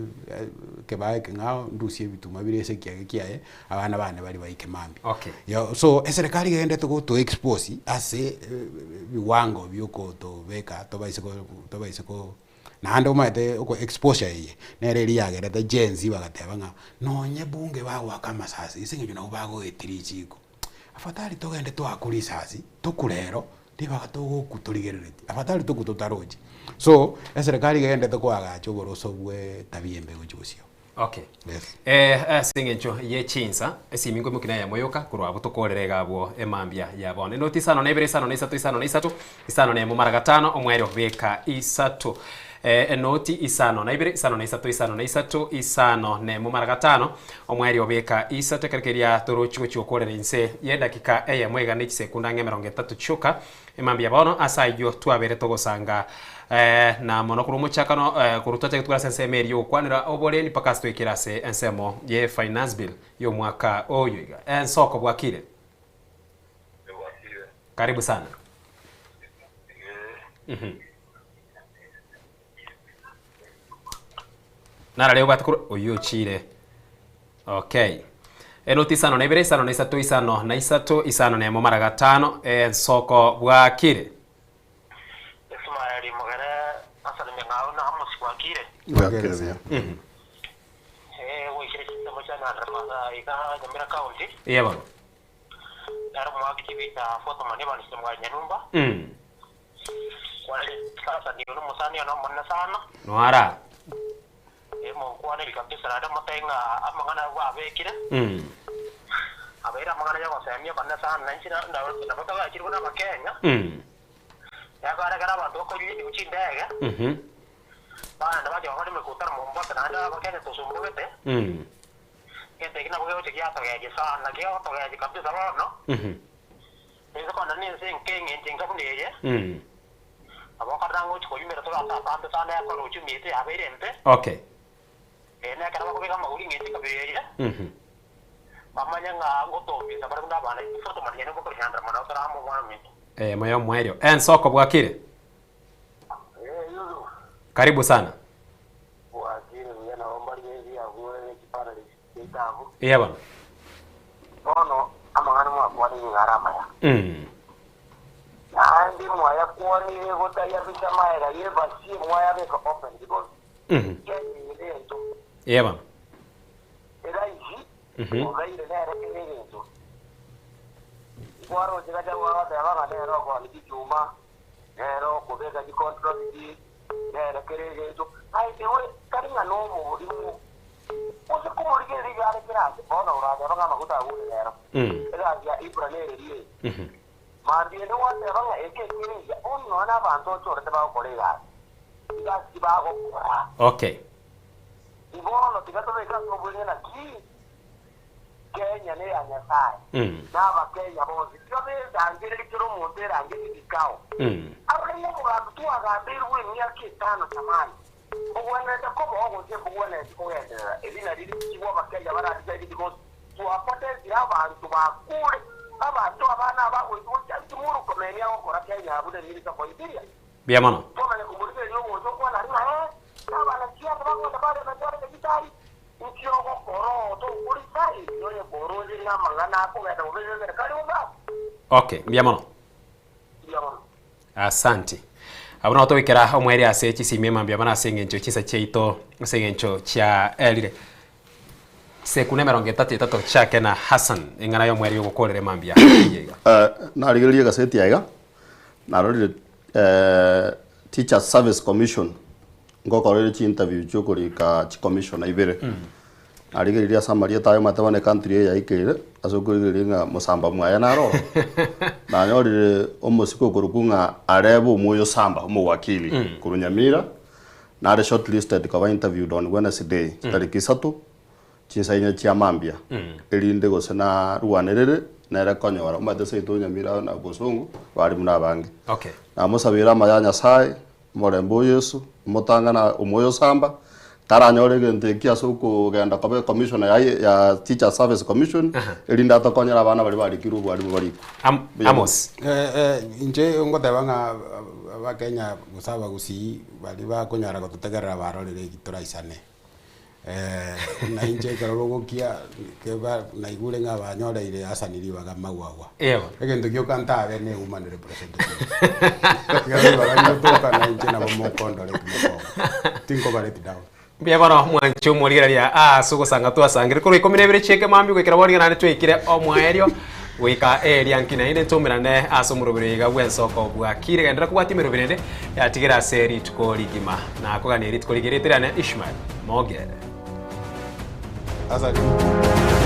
S9: ekebago ekeng'ao ndusie ebituma bire ase ekiage kiaye, abana bane baria baike mambia.
S13: Okay.
S9: Yo so eserekari iga egendete goto expose ase ebiwango biokotobeka tobaise ko tobaise ko naende omanyete oko exposure eye, nere eria yagerete Gen Z bagateba ng'a nonye bunge bagoaka amasasi ase eng'encho nabo bagoetia richiko. Afadhali togende toakwe risasi, tokure ero, ribaga togokwa torigerereti, afadhali tokwe totarochi. So, eserekari iga egendete koagacha oboroso bwa etabia embe gochia bosio.
S13: Okay.
S9: Yes.
S13: Eh, ase eng'encho ye chinsa, esimi nkoimokia na eyemo yoka korwa abwo tokorere iga abwo emambia ya bono. Enoti isano na ibere, isano na isato, isano na isato, isano na emo mara gatano, omwerio beka isato. Eh, enoti isano na ibere, isano na isato, isano na isato, isano na emo mara gatano, omwerio beka isato. Ekero keria torochi gochia gokorera inse y'edakika eyemo iga ne chisekunda ang'e emerongo etato chioka, Emambia bono ase ayio twabere togosanga na mono korwa omochakano korwa twachake tware ase ensemo eria y'ogokwanera oborendi mpaka ase twaikire ase ensemo ye finance bill y'omwaka oyo iga. Ensoko bwakire? Karibu sana. Narareo obwate korwa oyio ochire. Okay. Enoti isano na ibere, isano na isato, isano na isato, isano na emo mara gatano, ensoko bwakire.
S11: Ismaeli mogere asalimia ng'ao na Amosi bwakire.
S17: Bwakire buya.
S11: Eh, goikire chinsemo chia Nyandarama iga Nyamira County.
S13: Iye bono.
S11: Naro mwaki chibita Fothman Evanist Mwari Nyanumba. Kware sasa nigo nomosani one omonene sana.
S13: Noara.
S11: Ee, monkwaneri kabisa naende motebie ng'a amang'ana abwo abekire, abeire amang'ana y'ogosemia abanene sana, na inche nabo togachire buna Abakenya, ekero ekero abanto bakoria chinibo chindege, bagenda bachia gokora emekutano Mombasa, naende Abakenya tosumbugete, egento ekio nabo kegocha giatogechi sana, kigotogechi kabisa bono, Inse kona nense enke engencho enga buna eye, nabo nkarora ngochia koyumera tore ase atambe sana ekero roche emiete yabeire embe.
S13: Okay.
S11: Ee, na ekero bakobeka amagoro engencho ekabere eye, bamanye ng'a ngotombisa bare buna abana intwe totomanyene bokoyandera mono tore amo omwana ominto.
S13: Eh, moyo omoerio. Ensoko bwakire? Karibu sana.
S11: Bwakire buya nabo mbarie ebiabu ne chipaneli chiaito abwo.
S13: Eya bono.
S11: Bono amang'ana mwakwanire iga are amaya. Naende mwayakwanire gotayabisa magega y'ebasie mwayabeka open because Kenya eye neyaitu.
S13: Eya bono.
S11: Eraisi obeire nere kera egento. Nkwaroche Gachagua agoteba ng'a nere okooni chichuma, nere okobeka chicontract, nere kera egento. By the way, tari ng'a noborimo. Gose komorigereria iga are kera ase, bono orateba ng'a amaguta agure rero. Egasi ya Ibra nereria eye. Mambia ende gwateba ng'a eke ekere iga, bono nonya nabanto ochorete bagokora egasi, egasi tibagokora.
S13: Okay.
S11: Bono tiga tobeke ase obweng'e naki Kenya neya Nyasae, na Abakenya bonsi. Tiga besangererie kera omonto erangi ebibikao. Arore ng'a obogambi twagambeirwe emiaka etano zamani, mbogwenerete koba oo gose mbogwenereti kogenderera. Eri nario richibu Abakenya baradisaidi because twapotesire abanto bakure, abanto abana abagoetwa gochia Murkomen agokora Kenya abwo ne Minister for Interior.
S13: Mbuya mono.
S11: Twamanya komorigereria ogocha okwana aria ng'a ee, nabana chianda bagocha bare bare gitari, Inki ogokora otokori sai onye koroche ng'a amang'ana akogenda bobe eserekari bobe?
S13: Okay, mbuya mono.
S11: Mbuya mono.
S13: Asante. Abwo nabo togoikera omweri ase chisimi mambia mono ase eng'encho chinsa chiaito ase eng'encho chiaerire. Sekunda emerongo etato etato chiake na Hassan eng'ana y'omweri ogokorera emambia eye iga.
S17: Eh, narigereria egaseti aiga, narorire eh, Teachers Service Commission Ngokorire chiinterview chi'okorika chicommissioner ibere. Narigereria ase amarieta aye omanyete bono ecountry eye yaikeire ase okorigereria ng'a mosamba mwaye naro oo. Nanyorire omosike okorokwa ng'a Arebe Omwoyo Samba omowakili korwa Nyamira, nare shortlisted koba interviewed on Wednesday chitariki isato, chinsa inye chia mambia, erinde gose narwanerere nere konyora. Omanyete seito Nyamira na Bosongo bari buna abange.
S13: Okay.
S17: Namosabeire amaya a Nyasaye, Omorembe o Yeso, omotang'ani omoyosamba, taranyore egento ekio ase okogenda koba ecommissioner ya ya Teachers Service Commission, erinde atokonyere abana baria barikirwe obwarimu barikwe. Mbuya mono.
S9: Inche ngoteba ng'a abakenya gose abagusii baria bakonyara gototegerera barorire eki toraisane. Na inche ekero rogokia keba naigure ng'a banyoreire Hassan ribaga magwagwa.
S13: Ewa.
S9: Egento gioka ntabe ne human representative. Ekero ribaga rigotoka na inche nabo mokondora eki mokongo. Tinkoba let down.
S13: Mbuya bono mwanche omorigereria ase ogosanga twasangire korwa ikomi na ibere chieke mambia goikera bono nigo naende twaikire omoerio. Goika eria nki naende ntomerane ase omoroberi oiga bw'ensoko bwakire. Genderera kobwatia emeroberi ende yatigere ase rituko rigima. Nakogania rituko rigiya riaito riane Ishmael Mogere.
S9: Asante.